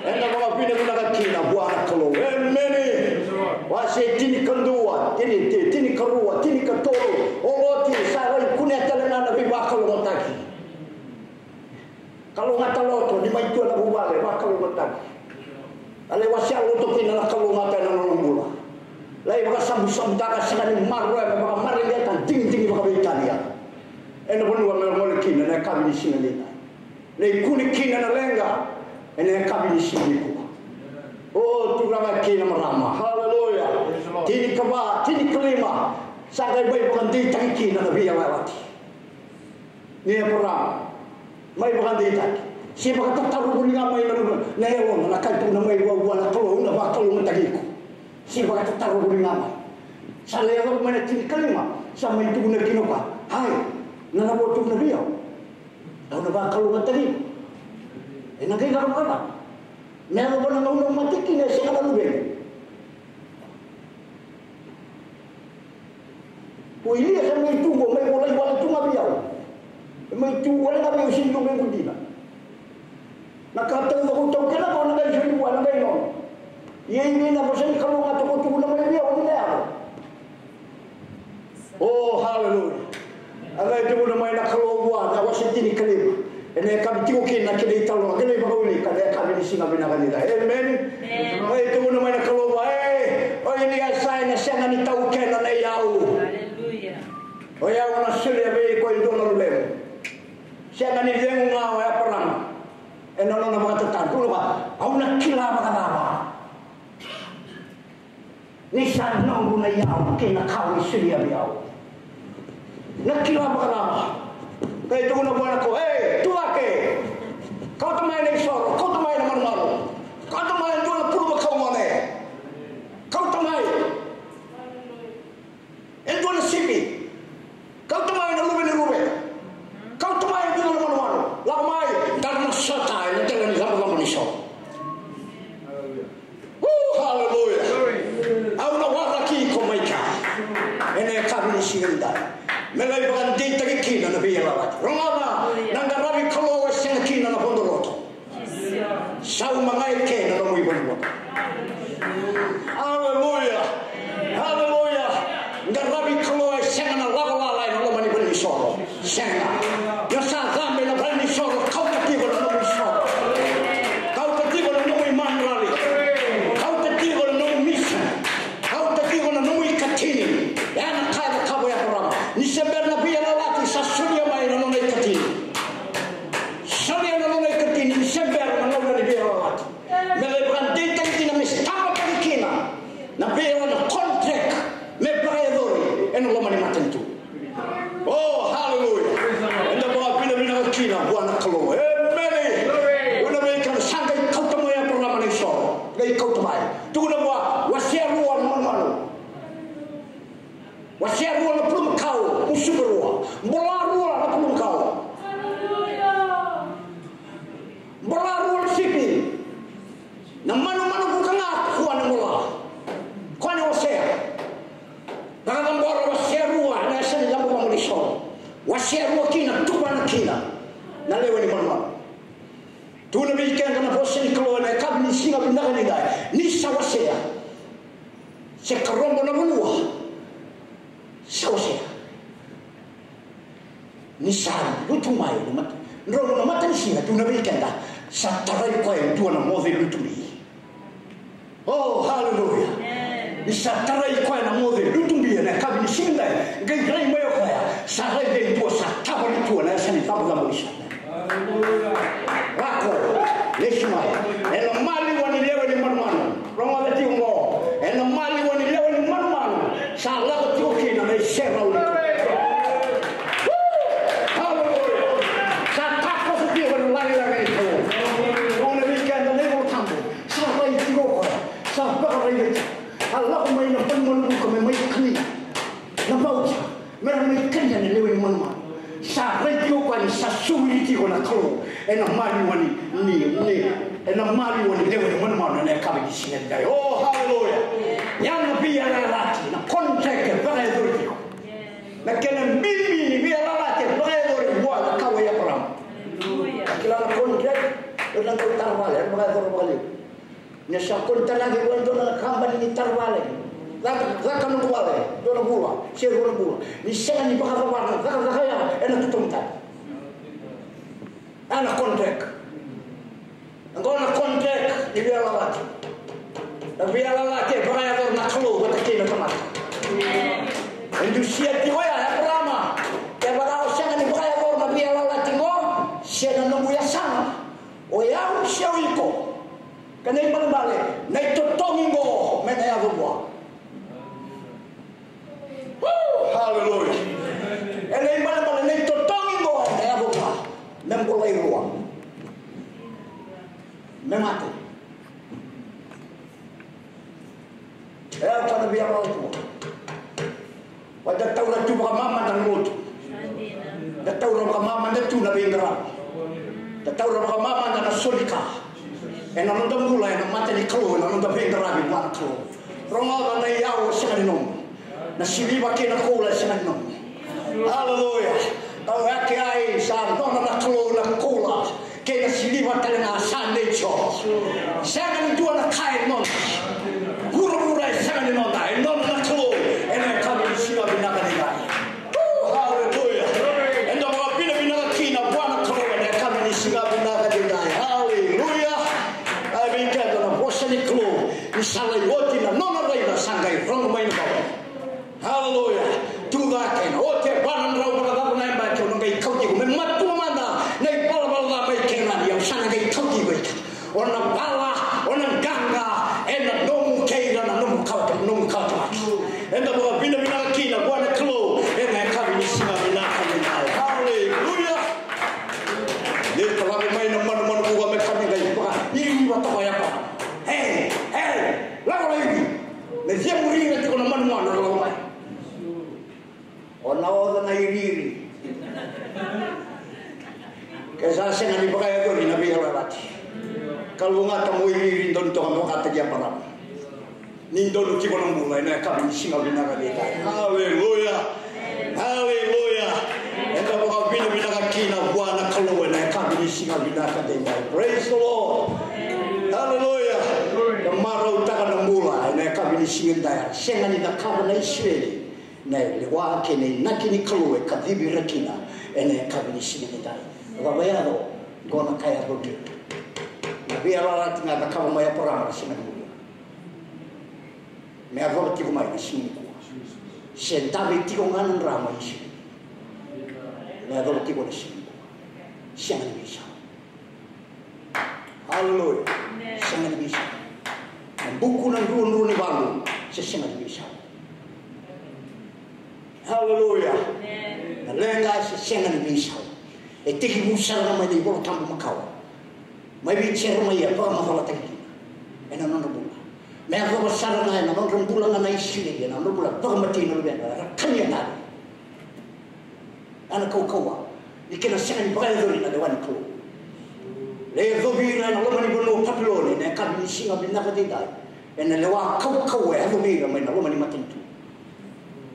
Eda vakavinavinaka kina vua na Kalou. Emeni. Wase tinikadua, tini, ti-, tinikarua, tinikatolu. O Loti sa lai kunea tale ga na veivakalougatataki. Kalougata loto ni mai tu ena vuvale, vakalougatataki. A lai wasea loto kina na kalougata ena nona bula. Lai vakasabusabutaka, sega ni maroroya, me vakamareqeta, digidigi vakaveitalia. Ena vanua me gole kina ena yakavi ni siga nikua. Lai kune kina na leqa ena yakavi ni siga nikua. O turaga kei na marama, haleluya. Tinikava, tinikalima, sa qai mai vakadeitaki kina na veiyalayalati nei Eparaama. Mai vakadeitaki. Se vakatatarovi ga mai na, na yalona, na ka e tukuna mai vua na Kalou, na vakalougatataki iko. Se vakatatarovi ga mai. Sa lai yacova mai na tinikalima, sa mai tukuna kina vua, ai, na cava o tukuna vei au? Au na vakalougatataki iko. Ena qai caka vakacava? Me yacova na gauna au mate kina e sega na luvena. O Ilaija mai tu qo, mai volai wale tu ga vei au. Mai tu wale ga vei au, sega ni dua qai dina. Na ka taucoko au taukena qo na qai soli vua, na qai nono. Ia i vei na vosa ni Kalou ga toka tukuna mai vei au ni na yaco. O, haleluya. A qai tukuna mai na Kalou vua, na wase tinikalima. Ena yakavi tiko kina na kena italanoa, kena ivakavinavinaka, na yakavi ni siga vinaka nikua. Emeni. Emeni. Qai tukuna mai na Kalou vua, e, o Ilaija, ena sega ni taukena na iyau. Aleluya. O yau na solia vei iko e dua na luvemu. Sega ni cegu ga o Eparaama ena nona vakatataro. Tukuna vua, au na kila vakacava ni sa noqu na iyau kei na ka o ni solia vei au? Na kila vakacava? Qai tukuna vua na Kalou, e, tu cake. Kauta mai na isoro, kauta mai na manumanu. Kauta mai e dua na pulumakau gone. Kauta mai e dua na sipi. Kauta mai na luve ni ruve. Kauta mai e dua na manumanu. Lako mai, daru na sota ena dela ni cabocabo ni soro. O, haleluya. Au na waraki iko mai kea ena yakavi ni siga nikua. Me lai vakadeitaki kina na veiyalayalati. Rogoca, na qaravi Kalou e sega kina na vodo loto. Sauma ga e ke na nomu ivodovodo. Aleluya. Aleluya. Qaravi Kalou e sega na lakolako ena loma ni valenisoro. Sega. Ni o sa cabe ena valenisoro, kauta tiko na nomu isoro. Kauta tiko na nomu imanuali. Kauta tiko na nomu misa. Kauta tiko na nomu ikatini. Ia na ka e cakava o Eparaama. Ni se bera na veiyalayalati, sa solia mai na nona ikatini. Solia na nona ikatini, ni se bera na gauna ni veiyalayalati. Me lai vakadeitaki kina, me stamp-taki kina na veiyalayalati, na contract me vakayacori ena loma ni matanitu. O, haleluya. Eda vakavinavinaka kina vua na Kalou. Emeni. Ena veika sa qai kauta mai o Eparaama na isoro. Qai kauta mai. Tukuna vua, wasea rua na manumanu. Wasea rua na pulumakau, musuka rua. Bola rua na pulumakau. Bola rua na sipi. Vei keda na vosa ni Kalou ena yakavi ni siga vinaka nikua, ni sa wasea, se karobo na vanua, sa wasea. Ni sa lutu mai na mata, drau na matanisiga tu na vei keda, sa tarai koya e dua na moce lutu mai. Oh, haleluya. Ni sa tarai koya na moce lutu mai ena yakavi ni siga nikua, qai rai mai o koya, sa rai vei dua sa tava ni tua na yasa ni cavacava ni sa. Lako, lesu mai. Ena maliwa ni lewe ni manumanu. Rogoca tiko qo. Ena maliwa ni lewe ni manumanu. Sa lako tiko kina na iserau ni tua. Haleluya. Sa takoso tiko na lagilagi ni Kalou. Rogoca vei keda na iVola Tabu. Sa rai tiko o koya, sa vakaraica tiko. A lako mai na manumanu vuka me mai kania na bauta, me ra mai kania na lewe ni manumanu. Sa rai tiko o koya ni sa suvili tiko na Kalou ena maliwa ni, ni, ni, ena maliwa ni lewe ni manumanu ena yakavi ni siga nikua. Oh, haleluya. Ya na veiyalayalati, na contract e vakayacori tiko. Na kena bibi ni veiyalayalati e vakayacori vua na kawa i Eparama. Kila na contract, ena qai tara vale, ena vakayacora vakalevu. Ni sa koni tara vei koya e dua na kabani ni tara vale. Caka, caka noqu vale, dua na vula, se rua na vula. Ni sega ni vakacavara na cakacaka ya, ena totogi tani. A na contract. Oqo na contract ni veiyalayalati. Na veiyalayalati e vakayacora na Kalou vata kei na tamata. E dusia tiko ya Eparama. Kevaka o sega ni vakayacora na veiyalayalati oqo, se na nomu yasana, o yau se o iko. Ka na ibalebale, na itotogi oqo me na yaco vua. Haleluya. E na ibalebale, na itotogi oqo me na yaco vua. Me bolai rua. Me mate. E au ka na via rau tu. Wa da taura tu vakamamada na lotu. Da taura vakamamada tu na veiqaravi. Da taura vakamamada na solika. E na noda bula, e na mata ni Kalou, e na noda veiqaravi vua na Kalou. Rogoca na iyau e sega ni nomu. Na siliva kei na koula e sega ni nomu. Aleluya. Au yake ai sa nona na Kalou na koula. Kei na siliva tale ga sa nature. Sega ni dua na ka e nona. Vuravura e sega ni noda, e nona na Kalou. E na yakavi ni siga vinaka ni ga. Aleluya. Eda vakavinavinaka kina vua na Kalou e na yakavi ni siga vinaka ni ga. Aleluya. A vei keda na vosa ni Kalou. Ni sa lai oti na nona raica sa qai rogo mai na baba. Aleluya. Tucake na oti e va na drau vakacava na yabaki au na qai kau tiko. Me matua mada na ivalavala ca mai Kenani, au sa na qai kau tiko ita. O na vala, o na qaqa, e na nomu kei ira na nomu kawa, nomu kawa tamaki. Eda vakavinavinaka kina vua na Kalou e na yakavi ni siga vinaka ni dai. Aleluya. Ni ka lako mai na manumanu vuka me ka ni qai vaka ni liva toka yapa. Hey, hey, lako laivi. Me cemuri ira tiko na manumanu na lako mai. O na oca na iriiri. Ke sa sega ni vakayacori na veiyalayalati, kalougata mo iriiri donu toka me vakataki Eparama. Ni donu tiko na bula e na yakavi ni siga vinaka ni dai. Aleluya. Aleluya. Eda vakavinavinaka kina vua na Kalou e na yakavi ni siga vinaka ni dai. Praise the Lord. Aleluya. Da marautaka na bula e na yakavi ni siga ni dai. Sega ni cakava na Isireli na lewa kei na inaki ni Kalou e kacivi ira kina e na yakavi ni siga ni dai. Vakayaco, qo na ka e yaco kina. Na veiyalayalati ga e cakava mai Eparama, sega ni muria. Me yacova tiko mai na siga nikua. Se dave tiko ga na dra mai Isireli. Me yacova tiko na siga nikua. Sega ni veisau. Aleluya. Amen. Sega ni veisau. Na buku na druadrua ni valu se sega ni veisau. Aleluya. Amen. Na leqa se sega ni veisau. E tekivu sara ga mai na iVola Tabu Makawa. Mai vei Jeremaia, vakamacalataki kina e na nodra bula. Me yacova sara ga e na nodra bula ga na Isireli, e na nodra bula, vakamatei na luvena, era kania tale. A na kaukauwa ni kena sega ni vakayacori na lewa ni Kalou. Lai yacovi ira e na loma ni vanua o Papiloni e na yakavi ni siga vinaka ni dai. E na lewa kaukauwa e yacovi ira mai na loma ni matanitu.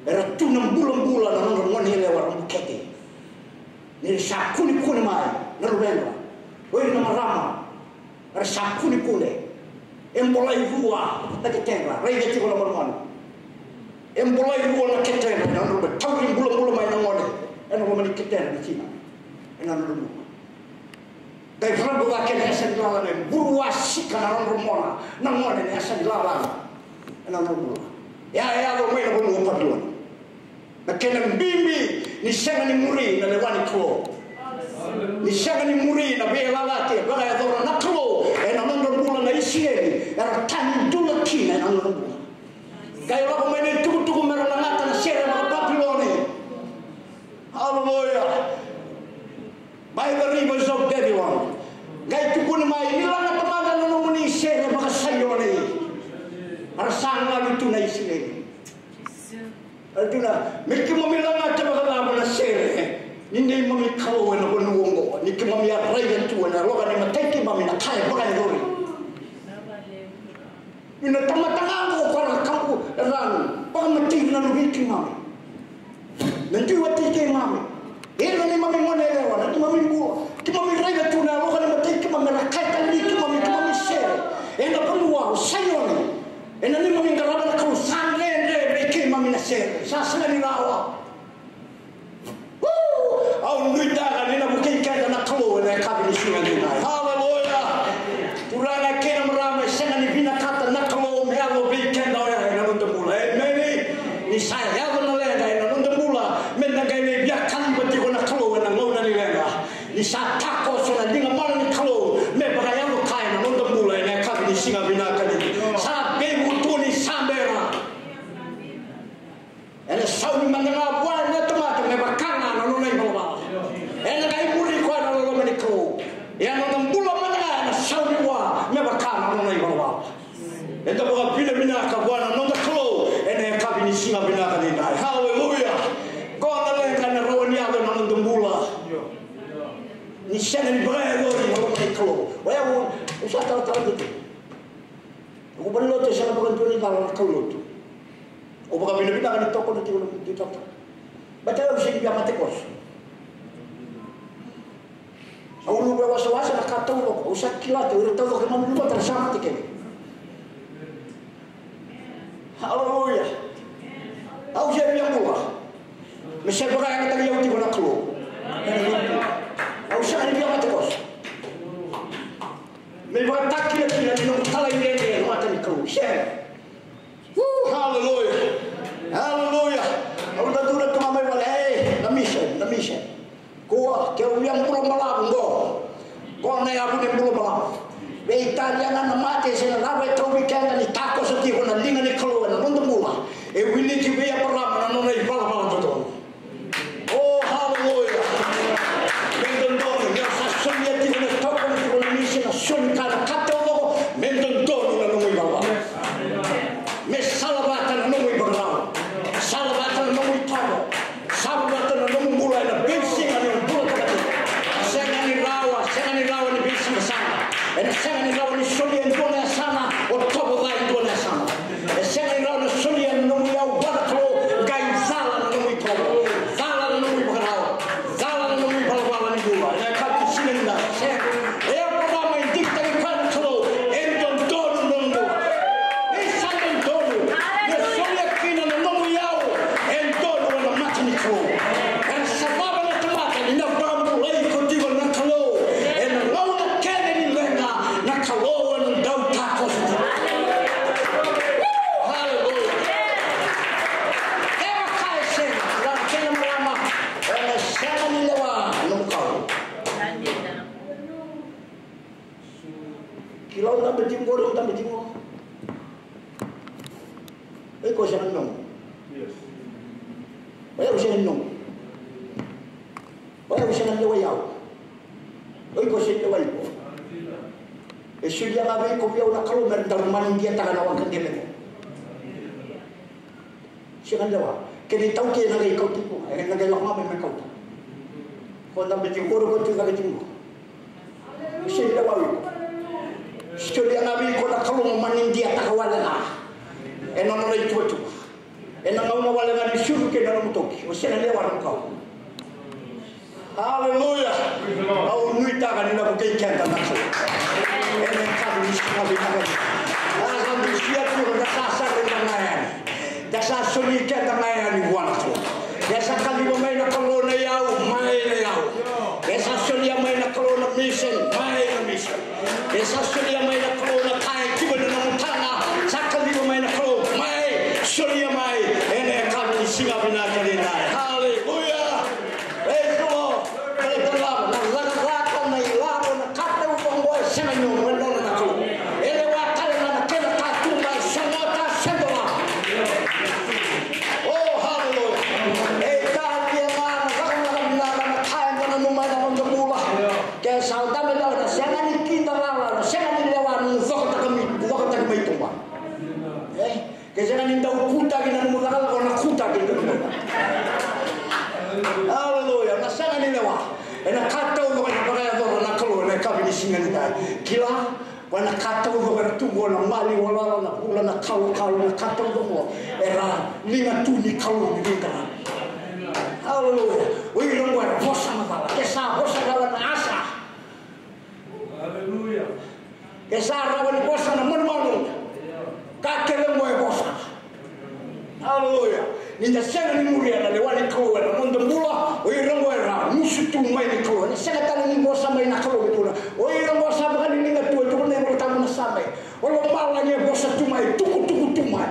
Era tu na bulabula na nodra gone yalewa ra bukete. Ni ra sa kunekune mai na luvedra, o ira na marama, Era sa kunekune. E bolai rua na ketedra, raica tiko na manumanu. E bolai rua na ketedra ena nodra, tauri bulabula mai na gone ena loma ni ketedra na tina ena nodra bula. Qai rabu cake na yasa ni lala, e buruasika na nodra mona na gone ena yasa ni lala ena nodra bula. E a yaco mai na vanua o Papiloni. Na kena bibi ni sega ni muri na lewa ni Kalou. Ni sega ni muri na veiyalayalati e vakayacora na Kalou ena nodra bula na Isireli, era tani dula kina ena nodra bula. Qai lako mai na itukutuku mera lagata na sere vaka-Papiloni. Haleluya. By the rivers of Babylon. Qai tukuni mai, ni lagata mada na nomuni sere vaka-Saioni. Era sa galu tu na Isireli. Era tukuna, me keimami lagata vakacava na sere ni neimami Kalou ena vanua oqo, ni keimami a raica tu ena yaloka ni matai keimami na ka e vakayacori. Ni na tamata ga oqo, o koya na kabu e ranu, vakamatei na luvei keimami, na dui watei keimami. Ia na neimami gone yalewa, na neimami bula, keimami raica tu na yaloka ni matai keimami, era kaya tale vei keimami, keimami sere ena vanua o Saioni. Ena neimami qarava na Kalou, sa dredre vei keimami na sere, sa sega ni rawa. Au nuitaka ni na vukei keda na Kalou ena yakavi ni siga nikua. Haleluya. Turaga kei na marama, e sega ni vinakata na Kalou me yaco vei keda oya ena noda bula. Emeni. Ni sa yaco na leqa ena noda bula, meda qai lai via kaciva tiko na Kalou ena gauna ni leqa. Ni sa takoso na liga mana ni Kalou me vakayaco ka ena noda bula ena yakavi ni siga vinaka nikua. Sa veivutuni, sa bera. Ena saumi mada ga vua na tamata me vaka ga na nona ivalavala. Ena qai muri koya na loloma ni Kalou. Ia na nona bula mada ga ena saumi vua me vaka na nona ivalavala. Eda vakavinavinaka vua na noda Kalou ena yakavi ni siga vinaka nikua. Haleluya. Qo na leqa ena rawa ni yaco ena noda bula. Ni sega ni vakayacori na loma ni Kalou. Oya au, au sa talatala tu. Au vale ni lotu, e sega vakadua ni cala na kaulotu. Au vakavinavinaka ni tokona tiko na dui tata. Baleta au sega ni via mate koso. Au luve wasawasa na ka taucoko, au sa kila tu o ira taucoko e mami luvata era sa mate kece. Haleluya. Au sega ni via bula. Me sa vakayagataki au tiko na Kalou. Au sega ni via mate koso. Me vakatakilakila ni noqu talaidredre ena mata ni Kalou. Sega. Woo, haleluya. Haleluya. Au na curu tu ga mai vale, ei, na mission, na mission. Kua, ke au via bula balavu qo. Qo na yavu ni bula balavu. Veitalia ga na mate se na cava e tauvi keda, ni takoso tiko na liga ni Kalou ena noda bula. E wiliki vei Eparama na nona ivalavala dodonu. Oh, haleluya. Me dodonu, ni o sa solia tiko na tokona tiko na misi, na soli ka na ka taucoko, me dodonu na nomu ivalavala. Me salavata na nomu ivakarau. Salavata na nomu itovo. Salavata na nomu bula ena veisiga ni o bulataka tiko. Sega ni rawa, sega ni rawa ni veisiga sara. Ena sega ni rawa ni solia e dua na yasana, o tovo ca e dua na yasana. E sega ni rawa na solia na nomu iyau vua na Kalou, qai cala na nomu itovo, cala na nomu ivakarau, cala na nomu ivalavala ni bula. Ena yakavi ni siga nikua, sega. E Eparama e digitaki koya na Kalou, e dodonu na nomu bula. Ni sa dodonu me solia kina na nomu iyau, e donu ena mata ni Kalou. Era sa cava na tamata ni na vakabulai iko tiko na Kalou ena gauna kece ni leqa, na Kalou ena dau takoso tiko. Haleluya. Kevaka e sega, na kena marama, ena sega ni lewa na nomu kau. Kila au dabe tiko qori, au dabe tiko qo. Oi, ko sega ni nomu. Oi, au sega ni nomu. Oi, au sega ni lewai au. Oi, ko sega ni lewai iko. E solia ga vei iko vei au na Kalou me ra dau manidiataka na waqaqele qo. Sega ni lewa. Kena itaukei ena qai kauti iko, ena qai lako ga mai me kauta. Ko dabe tiko qori, ko tu cake tiko qo. Sega ni lewa iko. Solia ga vei iko na Kalou mo manidiataka wale ga ena nona ituvatuva. Ena gauna wale ga ni sucu kei na nomu toki. O sega ni lewa na nomu kau. Haleluya. Au nuitaka ni na vukei keda na Kalou. Ena Vinaka. A, ka dusia tu na ka sa sara i da ga yani. Da sa soli keda ga yani vua na Kalou. E sa kaciva mai na Kalou na iyau, mai na iyau. E sa solia mai na Kalou na mission, mai na mission. E sa solia mai na Kalou na ka e tiko ena nomu taga, sa kaciva mai na Kalou, mai, solia mai. Ena yakavi ni siga vinaka edaidai. Hallelujah. Praise the Lord. Baleta na cakacaka, na ilavo, na ka taucoko e sega ni nomu, e nona na Kalou. E lewa tale ga na kena ka tu mai, sogota se dolava. Oh, hallelujah. E tale ga na cakacaka vinaka, na ka eda nanuma ena noda bula. Ke sa o dabe, na sega ni kidacala, na sega ni lewa, na cokotaki mai, cokotaki mai tuba. E? Ke sega ni dau kutaki na nomu cakacaka, o na kutaki na nomu. Aleluya. Na sega ni lewa. Ena ka taucoko ena vakayacora na Kalou ena yakavi ni siga nidai. Kila, o na ka taucoko era tu qo, na maliwa, na lala, na vula, na kalokalo, na ka taucoko era liga tu ni Kalou ni veiqaravi. Aleluya. O ira qo era vosa macala. Ke sa vosa cala na asa. Aleluya. Ke sa rawa ni vosa na manumanu, ka kece qo e vosa. Aleluya. Ni da sega ni muria na lewa ni Kalou ena noda bula, o ira qo era gusu tu mai ni Kalou. Ena sega tale ni vosa mai na Kalou e tukuna. O ira qo sa vakaliliga tu, e tukuna na iVola Tabu na Same. O lomalagi e vosa tu mai, tukutuku tu mai.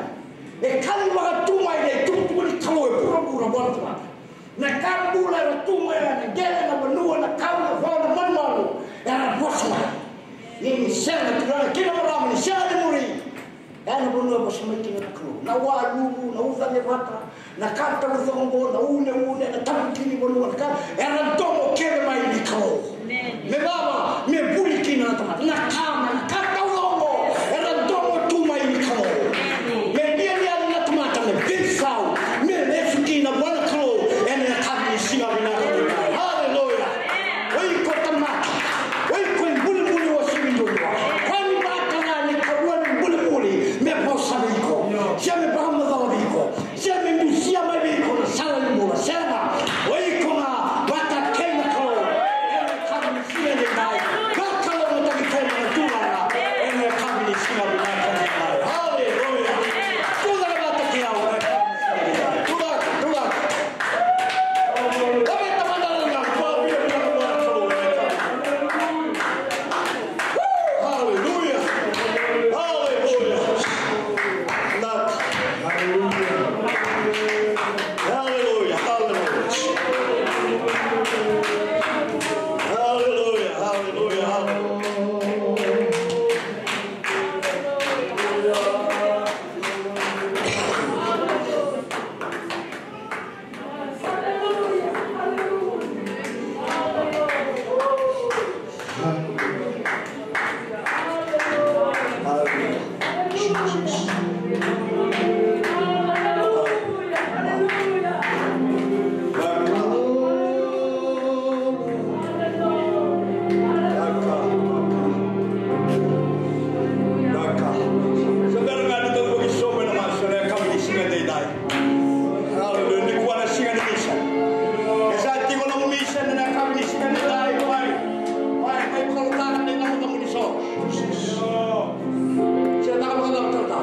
E kacivaka tu mai na itukutuku ni Kalou e vuravura vua na tamata. Na ka bula era tu mai, na qele, na vanua, na kau, na vau, na manumanu, era vosa mai. Ni sega na turaga kei na marama, ni sega ni muri. Ena vanua e vosa mai kina na Kalou. Na waluvu, na ucavata, na ka taucoko, na uneune, na tavuki ni vanua, na ka, era domo kece mai ni Kalou. Me cava? Me vuli kina na tamata. Na kama, na ka taucoko, era domo tu mai ni Kalou. Me lialia na tamata, me veisau, me lesu kina vua na Kalou ena yakavi ni siga vinaka. Aleluya. O iko tamata, o iko e bulibuli, o sega ni dua. Kua ni vakila ni karua ni bulibuli me vosa vei iko, se me vakamacala vei iko, se me dusia mai vei iko na sala ni bula. Sega, o iko ga vata kei na Kalou. Ena yakavi ni siga nidai, vakalougatataki keda na Turaga ena yakavi ni siga vinaka nidai. Aleluya. Tucake vata kei au ena yakavi ni siga nidai. Tucake, tucake. Laveta mada na Kalou, vakabibi na Kalou ena yakavi. Aleluya. Aleluya. Na. Aleluya. Aleluya. Aleluya. Aleluya. Aleluya. Aleluya. Nikua na siga ni misa. E sa tiko na nomu misa ena yakavi ni siga nidai, mai. Mai, mai, kolotaka na itabutabu ni so. Sa taka vakacava, tata?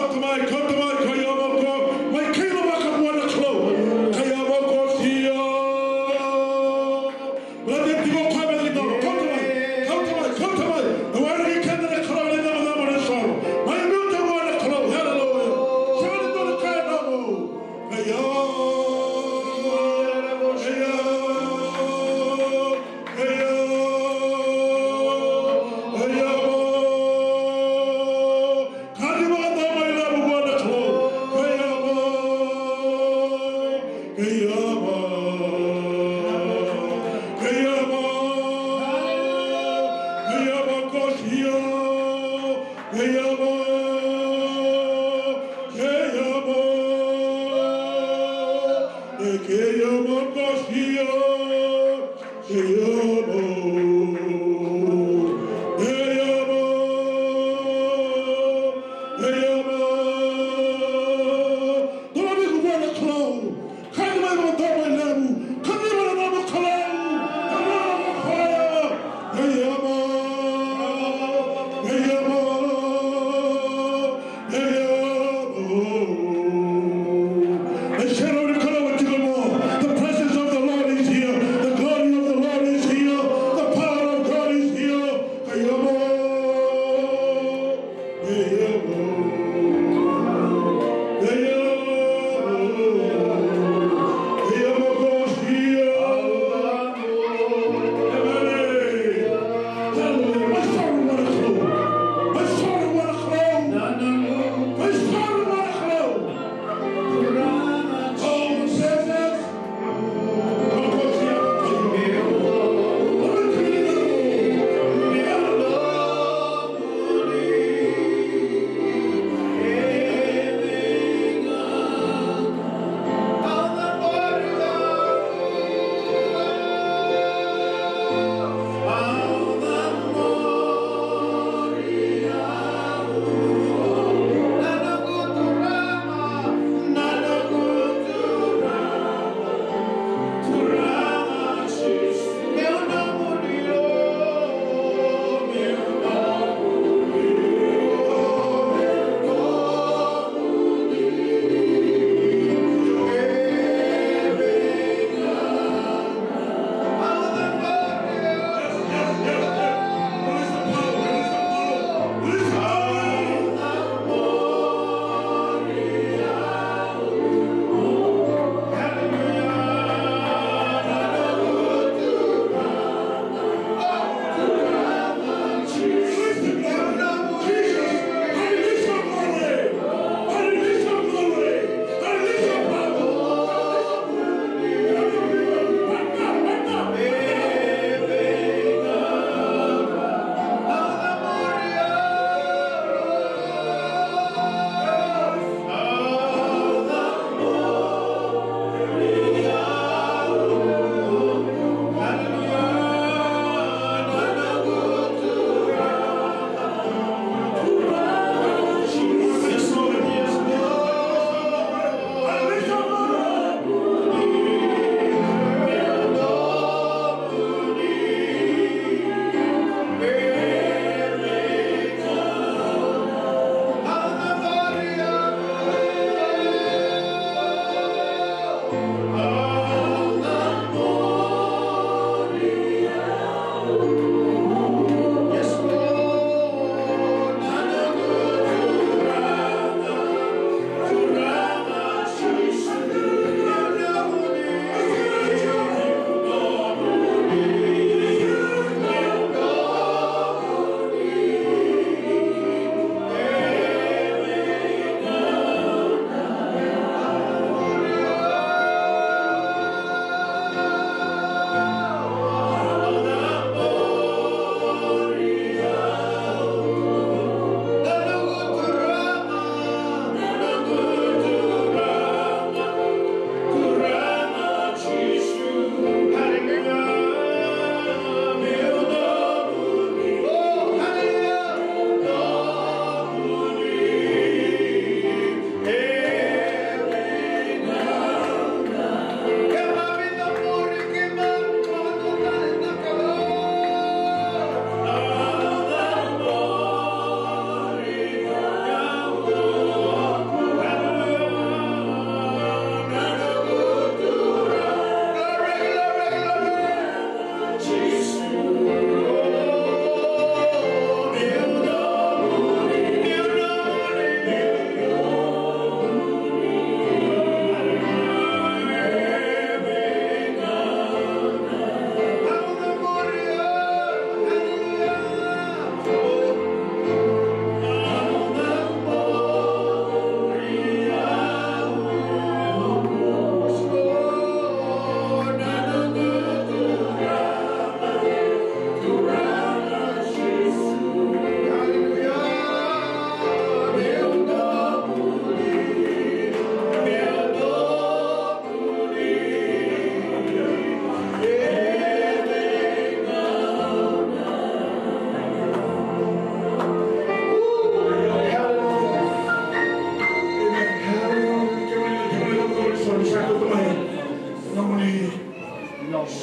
Kauta mai, kauta mai, kauta mai, kauta mai. Mai kila vaka vua na Kalou. Kauta mai, kauta mai. Io. Rade tiko koya me liga, kauta mai, kauta mai, kauta mai. E warai keda na Kalou ni cavacava na soro. Mai biuta vua na Kalou, haleluya. Sega ni dua na ka e nomu. Io. Io. Io. Io. Kani vakadama i lavo vua na Kalou.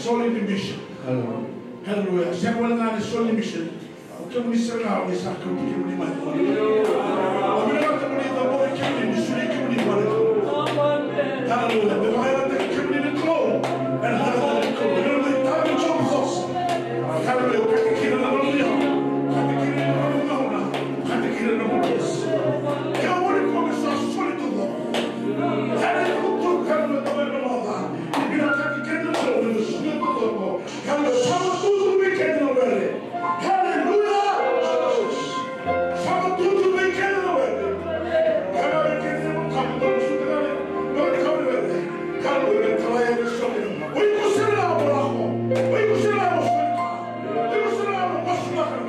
Soli ni mission. Hallelujah. Sega wale ga na soli ni mission. O kemuni sega ga, oni sa kauti kemuni mai. Au vinakata mo ni cabori kemuni, ni soli kemuni mai. Hallelujah. Me vakayacataki kemuni na Kalou. Ena cakacaka ni Kalou. Ena itavi ni Kalou. Hallelujah. Kati kina na nomuni yau. Kati kina na nomuni gauna. Kati kina na nomuni kesi. Kemuni ko me sa soli tu. Hallelujah. Hallelujah. Vinakati keda na Kalou ena siga taucoko. Haleluya. Sa vakatutu vei keda na were. Haleluya. Sa vakatutu vei keda na were. Haleluya. Keda na kamu na suka na were. Haleluya. Haleluya. O iko sara na mo lako. O iko sara na mo soli ka. O iko sara na mo masulaka.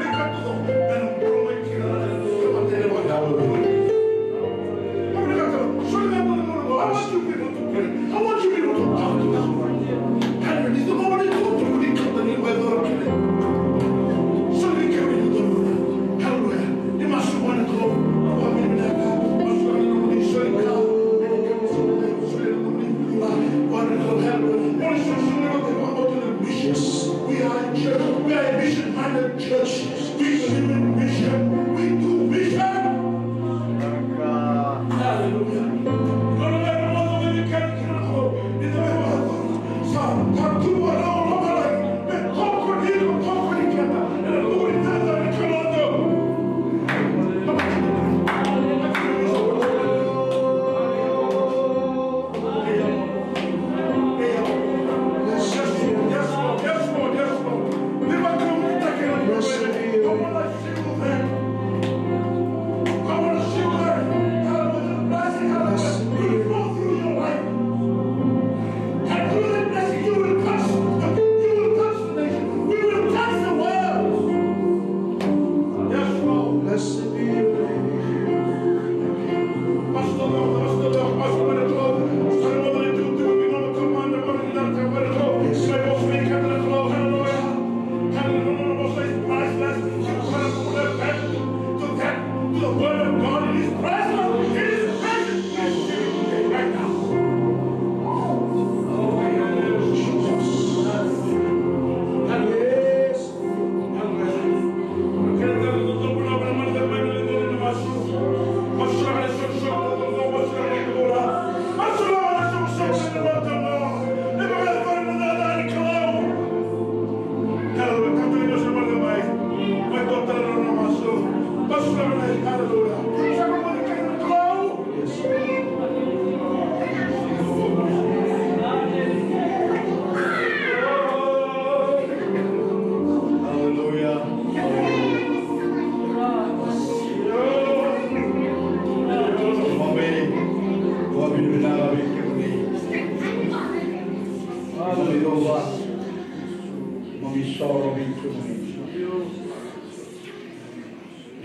Yes, we are a church. We are a mission-minded church. We believe in mission. We do mission. Hallelujah.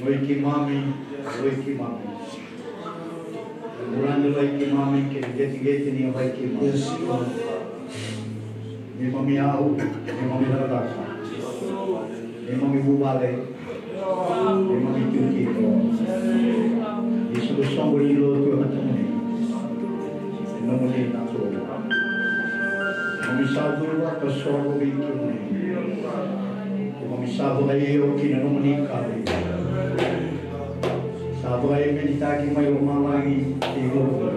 Oi keimami, oi keimami. Vulagi oi keimami kei na qeteqete ni oi keimami. Yes, Lord. Neimami yau, neimami cakacaka, neimami vuvale, neimami tiukiu. Ni soqosoqo ni lotu e matamuni. E nomuni na Kalou. Keimami sa cuva ka soqo vei kemuni. Keimami sa vakaio ki na nomuni kaci. Sa vakaemeni taki mai lomalagi kei lotu.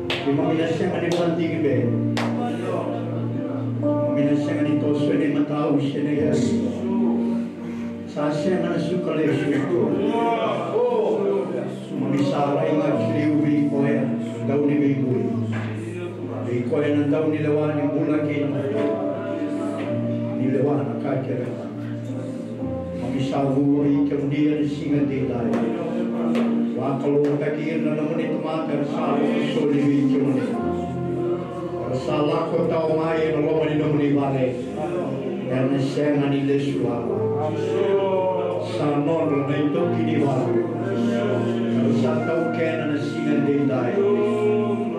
Keimami na sega ni vakadigi beka. Keimami na sega ni toso ena imatau se na yasi. Sa sega na suka lesu. Keimami sa rai ga ki liu vei koya na dauniveibuli. Vei koya na daunilewa ni bula kei na mate. Ni lewa na ka kece ga. Keimami sa cuva vei kemuni ena siga edaidai. Vakalougatataki ira na nomuni tamata era sa vakasoli vei kemuni. Era sa lako tawa mai ena loma ni nomuni vale. Era na sega ni lesu lala. Sa nodra na itoki ni vale. Era sa taukena na siga edaidai.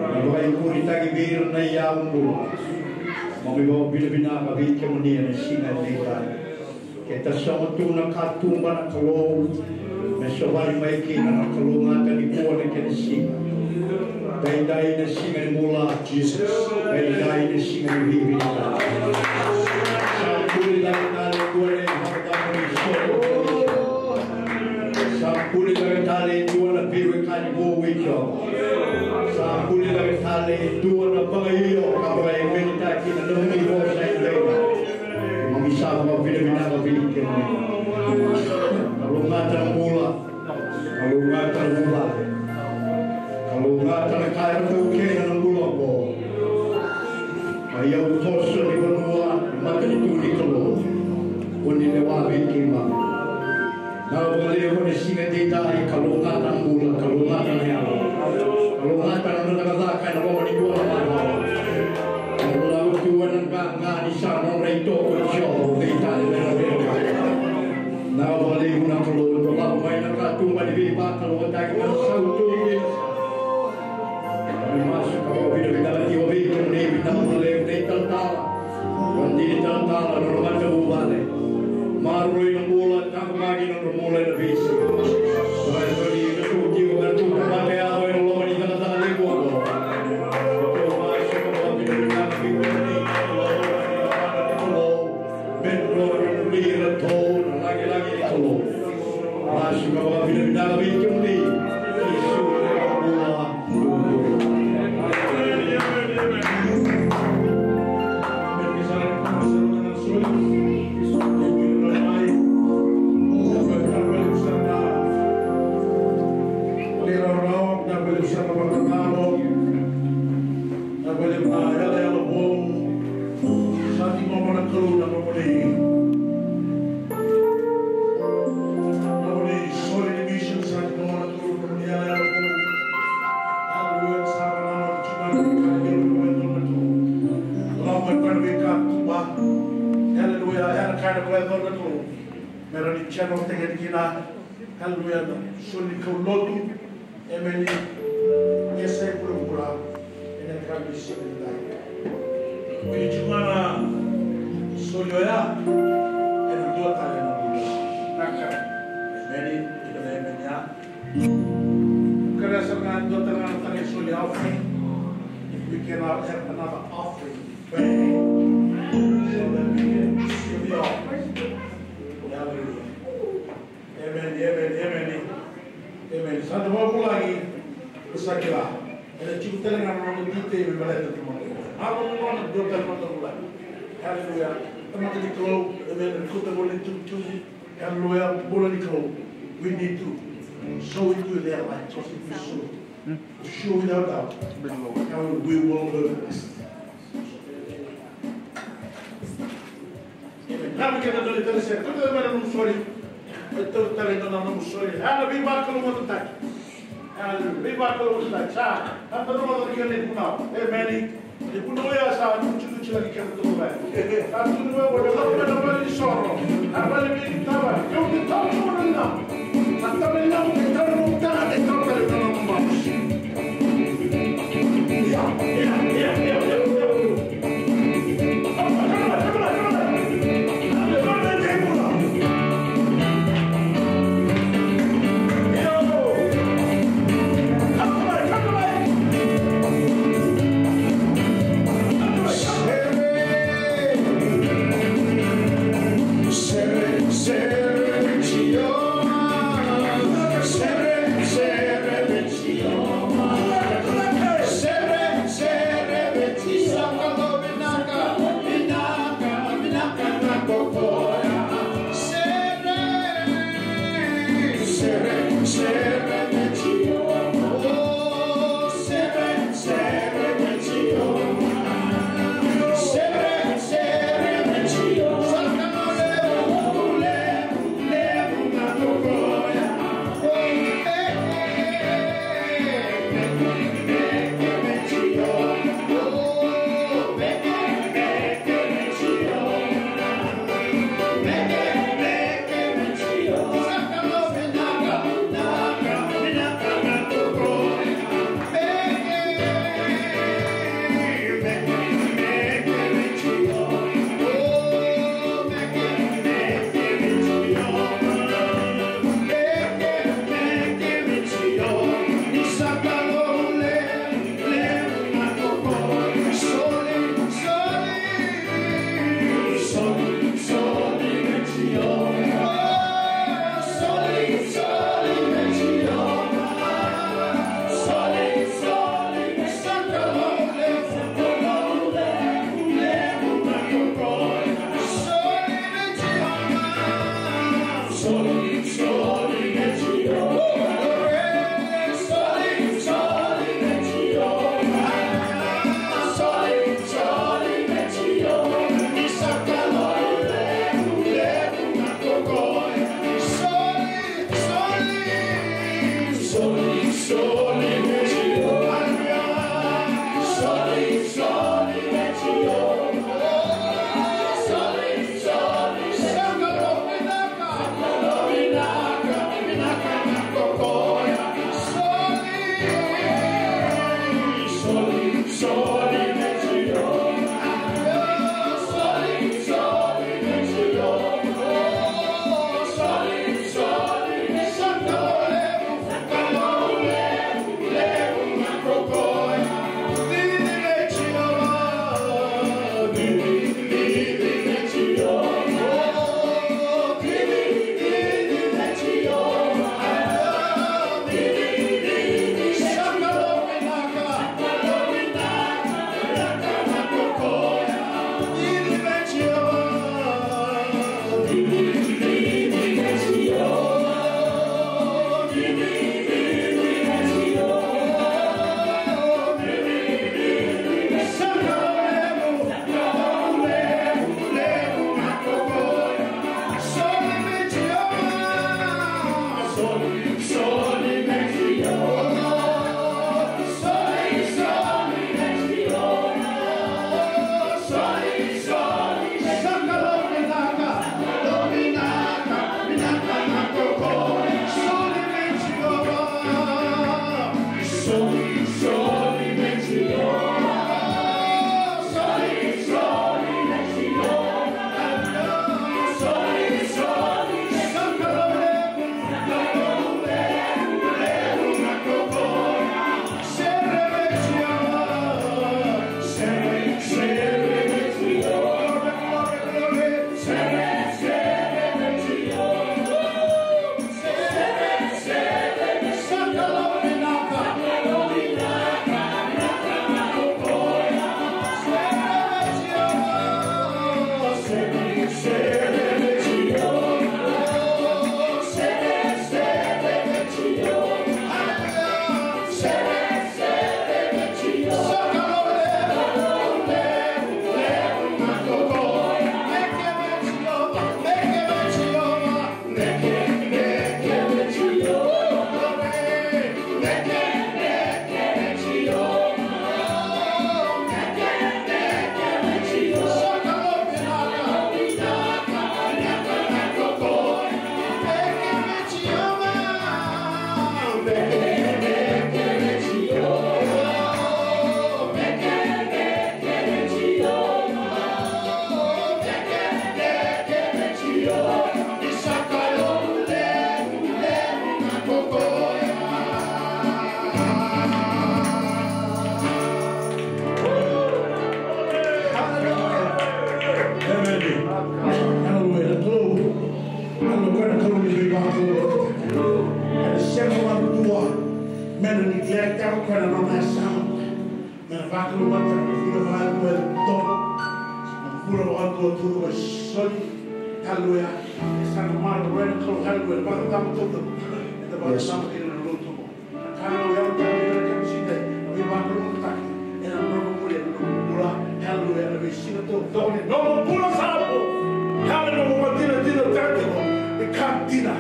Na vakaikuritaki vei ira na iyau bula. Keimami vakavinavinaka vei kemuni ena siga edaidai. Ke tasogo tu na katuba na Kalou, me sovari mai kina na kalougata nikua na kena siga. Edaidai na siga ni bula, Jisu. Edaidai na siga ni vivili. Sa buli cake tale e dua na ivakatabu ni soqo. Sa buli cake tale e dua na veiwekani vou vei Jiova. Sa buli cake tale e dua na vakaio ka vakaemenitaki na nomuni vosa edaidai. Keimami sa vakavinavinaka vei kemuni. Kalougata na bula. Kalougata na vuvale. Kalougata na ka era taukena na bula oqo. Mai au toso ni vanua, ni matanitu ni Kalou. Ko ni lewa vei keimami. Na vakalevu ni siga edaidai, kalougata na bula, kalougata na yalo. Kalougata na noda cakacaka ena loma ni dua na macawa. Kalougata tu ena qaqa ni sa nodra itoko o Jiova, o vei tale na veika. Na vakalevu na Kalou, ko lako mai na katuba ni veivakalougatataki na sautu ni Ni masu ka vakavinavinaka tiko vei kemuni, vinaka vakalevu na italatala. Vakaidina talatala, nodra matavuvale. Maroroi na bula, taqomaki na nodra bula ena veisiga. Vakaidina na tou tiko, na tou tamata yaco ena loma ni cakacaka levu oqo. Tou masu ka vakavinavinaka vei kemuni, Kalou. Me dua na vuli iratou na lagilagi ni Kalou. Masu ka vakavinavinaka vei kemuni. Jisu na bula. Sa ciqoma na Kalou na nomuni, nomuni soli ni mission, sa ciqoma na Kalou na nomuni yalayala vou. Haleluya, sa vanama na tiko na ka ni Kalou na Kalou. Lako mai koya na veika tuba. Haleluya, ya na ka na koya na Kalou. Me rawa ni channel teke ni kina. Haleluya, na soli ni kaulotu. Emeni. Ese vuravura. Ena ka ni soli ni dai. Vili tiko ga na soli oya. Ena dua tale na bula. Emeni. Ena emeni ya. Kere sara ga dua tale ga na tale soli offering. If we can have another offering. Pray. So that we can receive the offering. Hallelujah. Emeni, emeni, emeni. Emeni. Sa da vakavulagi, sa kila. Ena tiko tale ga na noda detail me baleta na noda. A, noda, noda dua tale noda vulagi. Haleluya. Tamata ni Kalou, emeni. Kauta voli na itukutuku. Haleluya. Bula ni Kalou. We need to sow into their life. Because if we sow, for sure, without doubt, we will be blessed. Amen. Rawa ni keda dau lai tale sere. Keda mai na nomu sori. Mai tale tale na nomu sori. Ena veivakalougatataki. Ena veivakalougatataki. Sa, na taro na kena ivunau. Emeni. Ivunau ya sa, nucu nucu laki keda tu mai. Sa tu mai, o na lako mai na vale ni soro. Na vale ni tava. Keu ni tau tu na. Na tava ni tau, ni tau ni tau, ni tau ni tau. Haleluya. Haleluya. Haleluya. Haleluya. Haleluya. Ena sega vakadua me na neglect-taka o koya na nona yasana. Me na vakalougatataka na vica vakayago e dodonu. Na bula vakadua tu e soli. Haleluya. E sa na maroroya na Kalou. Haleluya. Vakacava tu eda vakacava kina na lotu. Na ka na yaco tale ena kena siga edai. Na veivakalougatataki ena nomu bula, ena nomu bula. Haleluya. Ena veisiga taucoko ni nomu bula sa vo. Haleluya. Nomu vakadinadinataka tiko ni ka dina.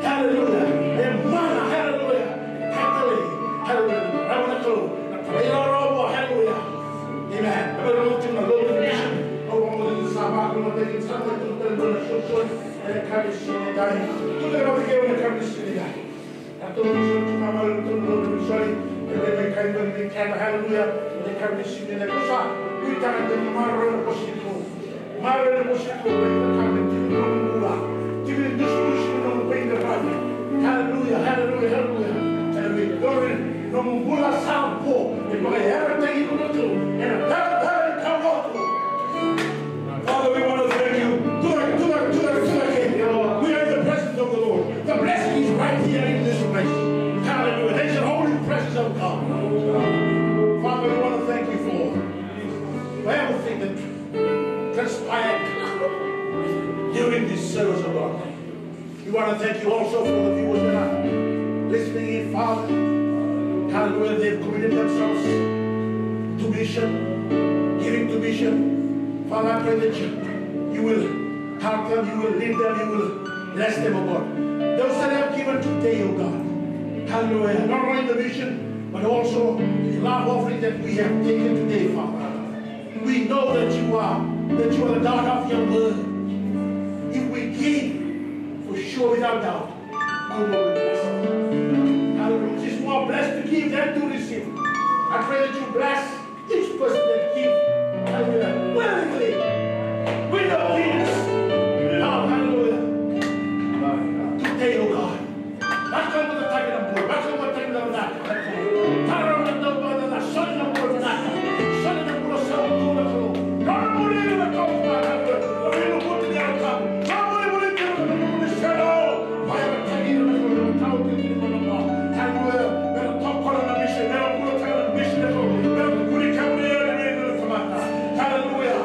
Haleluya. E mana. Haleluya. Ka talei. Haleluya. Rau na Kalou. Na talairawarawa. Haleluya. Amen. Ena lotu, na lotu ni mission. Au vakabauta ni sa vakalougatataki, sa vakalougatataki na solisoli ena yakavi ni siga edai. Tucake vata kei au ena yakavi ni siga edai. Ratou ni soli tu na marau, ratou na lotu ni soli. Ena mai kai mai mai keda, haleluya. Ena yakavi ni siga edai. Ko sa, kuitaka ni marau ena vosa ni Kalou. Marau ena vosa ni Kalou, ena yakavi ni nomu bula. Tiki ni dusidusi ni nomu veiqaravi. Haleluya, haleluya, haleluya. Haleluya. Nomu bula sa vo, e vakayagataki iko na Kalou. Ena talatala ni Kalou. Father, we want to thank you. Tucake, tucake, tucake, tucake. We are in the presence of the Lord. The blessing is right here in this place. Hallelujah. There is a holy presence of God. Father, we want to thank you for everything that transpired during this service, of God. We want to thank you also for the viewers that are listening in, Father. Hallelujah. They've committed themselves to mission, giving to mission. Father, I pray that you, you will help them, you will lead them, you will bless them, oh God. Those that have given today, oh God. Hallelujah. Not only the mission, but also the love offering that we have taken today, Father. We know that you are, that you are the God of your word. If we give, for sure, without doubt, we will be blessed. Hallelujah. It is more blessed to give than to receive. I pray that you bless each person that give. Hallelujah. Willingly. With obedience. Now, hallelujah. Today, oh God. Vakauqeti na bula, vakauqeti na bula. Tara na bula, soli na bula, soli na bula sa tu na Kalou. Nona bula na Kalou, na bula ni Yalo Tabu. Na bula ni Yalo Tabu, na bula ni Yalo Tabu. Hallelujah. Mera tokona na mission, mera bulataka na mission, mera tukuni kemuni na tamata. Hallelujah.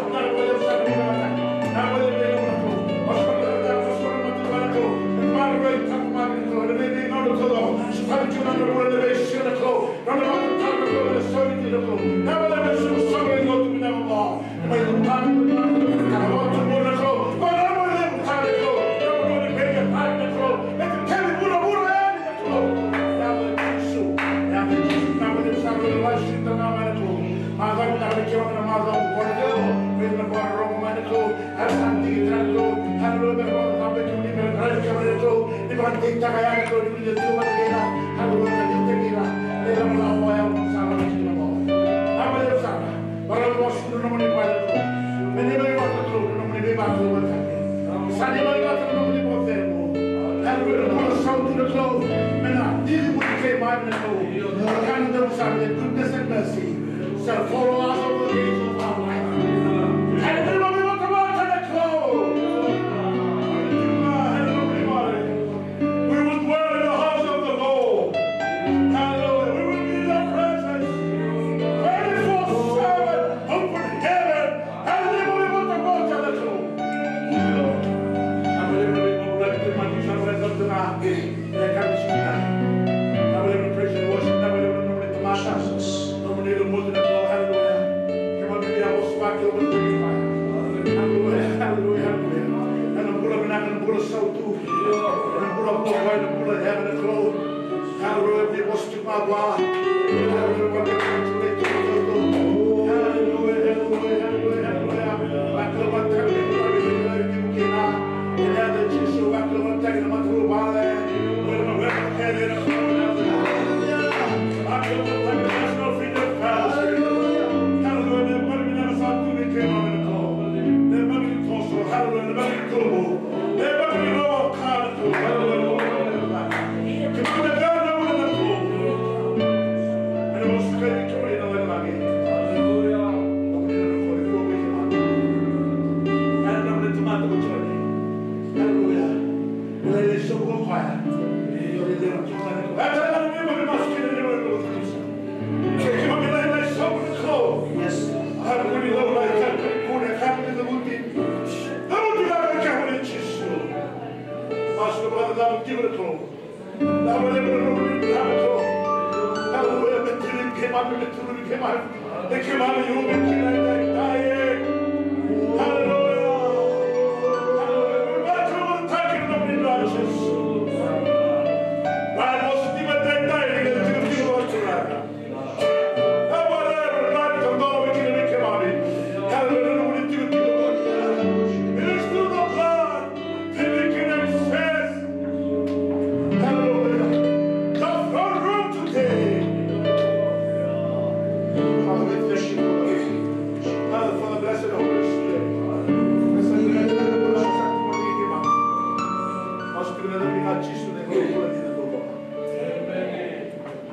Goodness and mercy shall follow us all the days of our life. And we will be with the Lord. We will dwell in the house of the Lord. Hallelujah. We will be in the presence. Twenty-four seven, open heaven. Hallelujah. Hallelujah, hallelujah, hallelujah. Ena bula vinaka, ena bula sautu. Ena bula vua, ena bula yaga na Kalou. Hallelujah, ni vosa tiko ga vua. Hallelujah, hallelujah, hallelujah, hallelujah. Vakalomataki na bula vinaka tiko kina. Ena yaca i Jisu, vakalomataki na matavuvale. Hallelujah. Vakalomataki na National Freedom Fellowship. Hallelujah, na bula vinaka sa tu vei keimami na Kalou. Na yacamuni toso, hallelujah, na yacamuni tubu. Yes. Masu ka vakacava tiko na Kalou. Cava levu na nomuni cava na Kalou. Hallelujah, me tini keimami, me tini keimami. Me keimami, you me kina edaidai. Hallelujah. Hallelujah. Vakacava tiko na nomuni cava. Vamos, tima edaidai, ni tiko tiko na Kalou.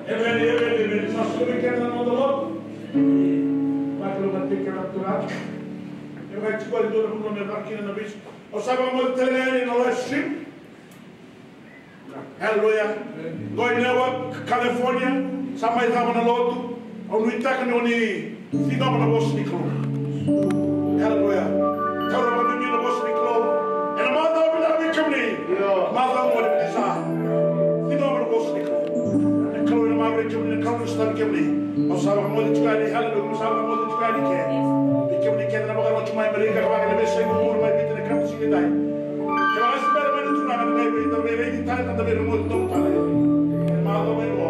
Amen, amen, amen. Sa soli keda na noda lotu. Vakalomataki keda na Turaga. E vaka tiko e dua na vanua me vaka kina na veisiga. Au sa vakamoce tale ga yani na live stream. Hallelujah. Qo i Newark, California. Sa mai cava na lotu. Au nuitaka ni o ni Ciqoma na vosa ni Kalou. Hallelujah. Taura vakabibi na vosa ni Kalou. Ena macawa vinaka vei kemuni. Io. Macawa gone vei sa. Ciqoma na vosa ni Kalou. Na Kalou ena mavure kemuni, na Kalou ena sotavi kemuni. Au sa vakamoce tiko yani, hallelujah, au sa vakamoce tiko yani ke. Vei kemuni kece na vakarorogo mai Amerika, ka vaka na veiyasai vuravura mai Viti ena yakavi ni siga edai. Kevaka se bera mai na Turaga na qai vei, da veireitaka, da veirogoci tale. Ena macawa mai qo.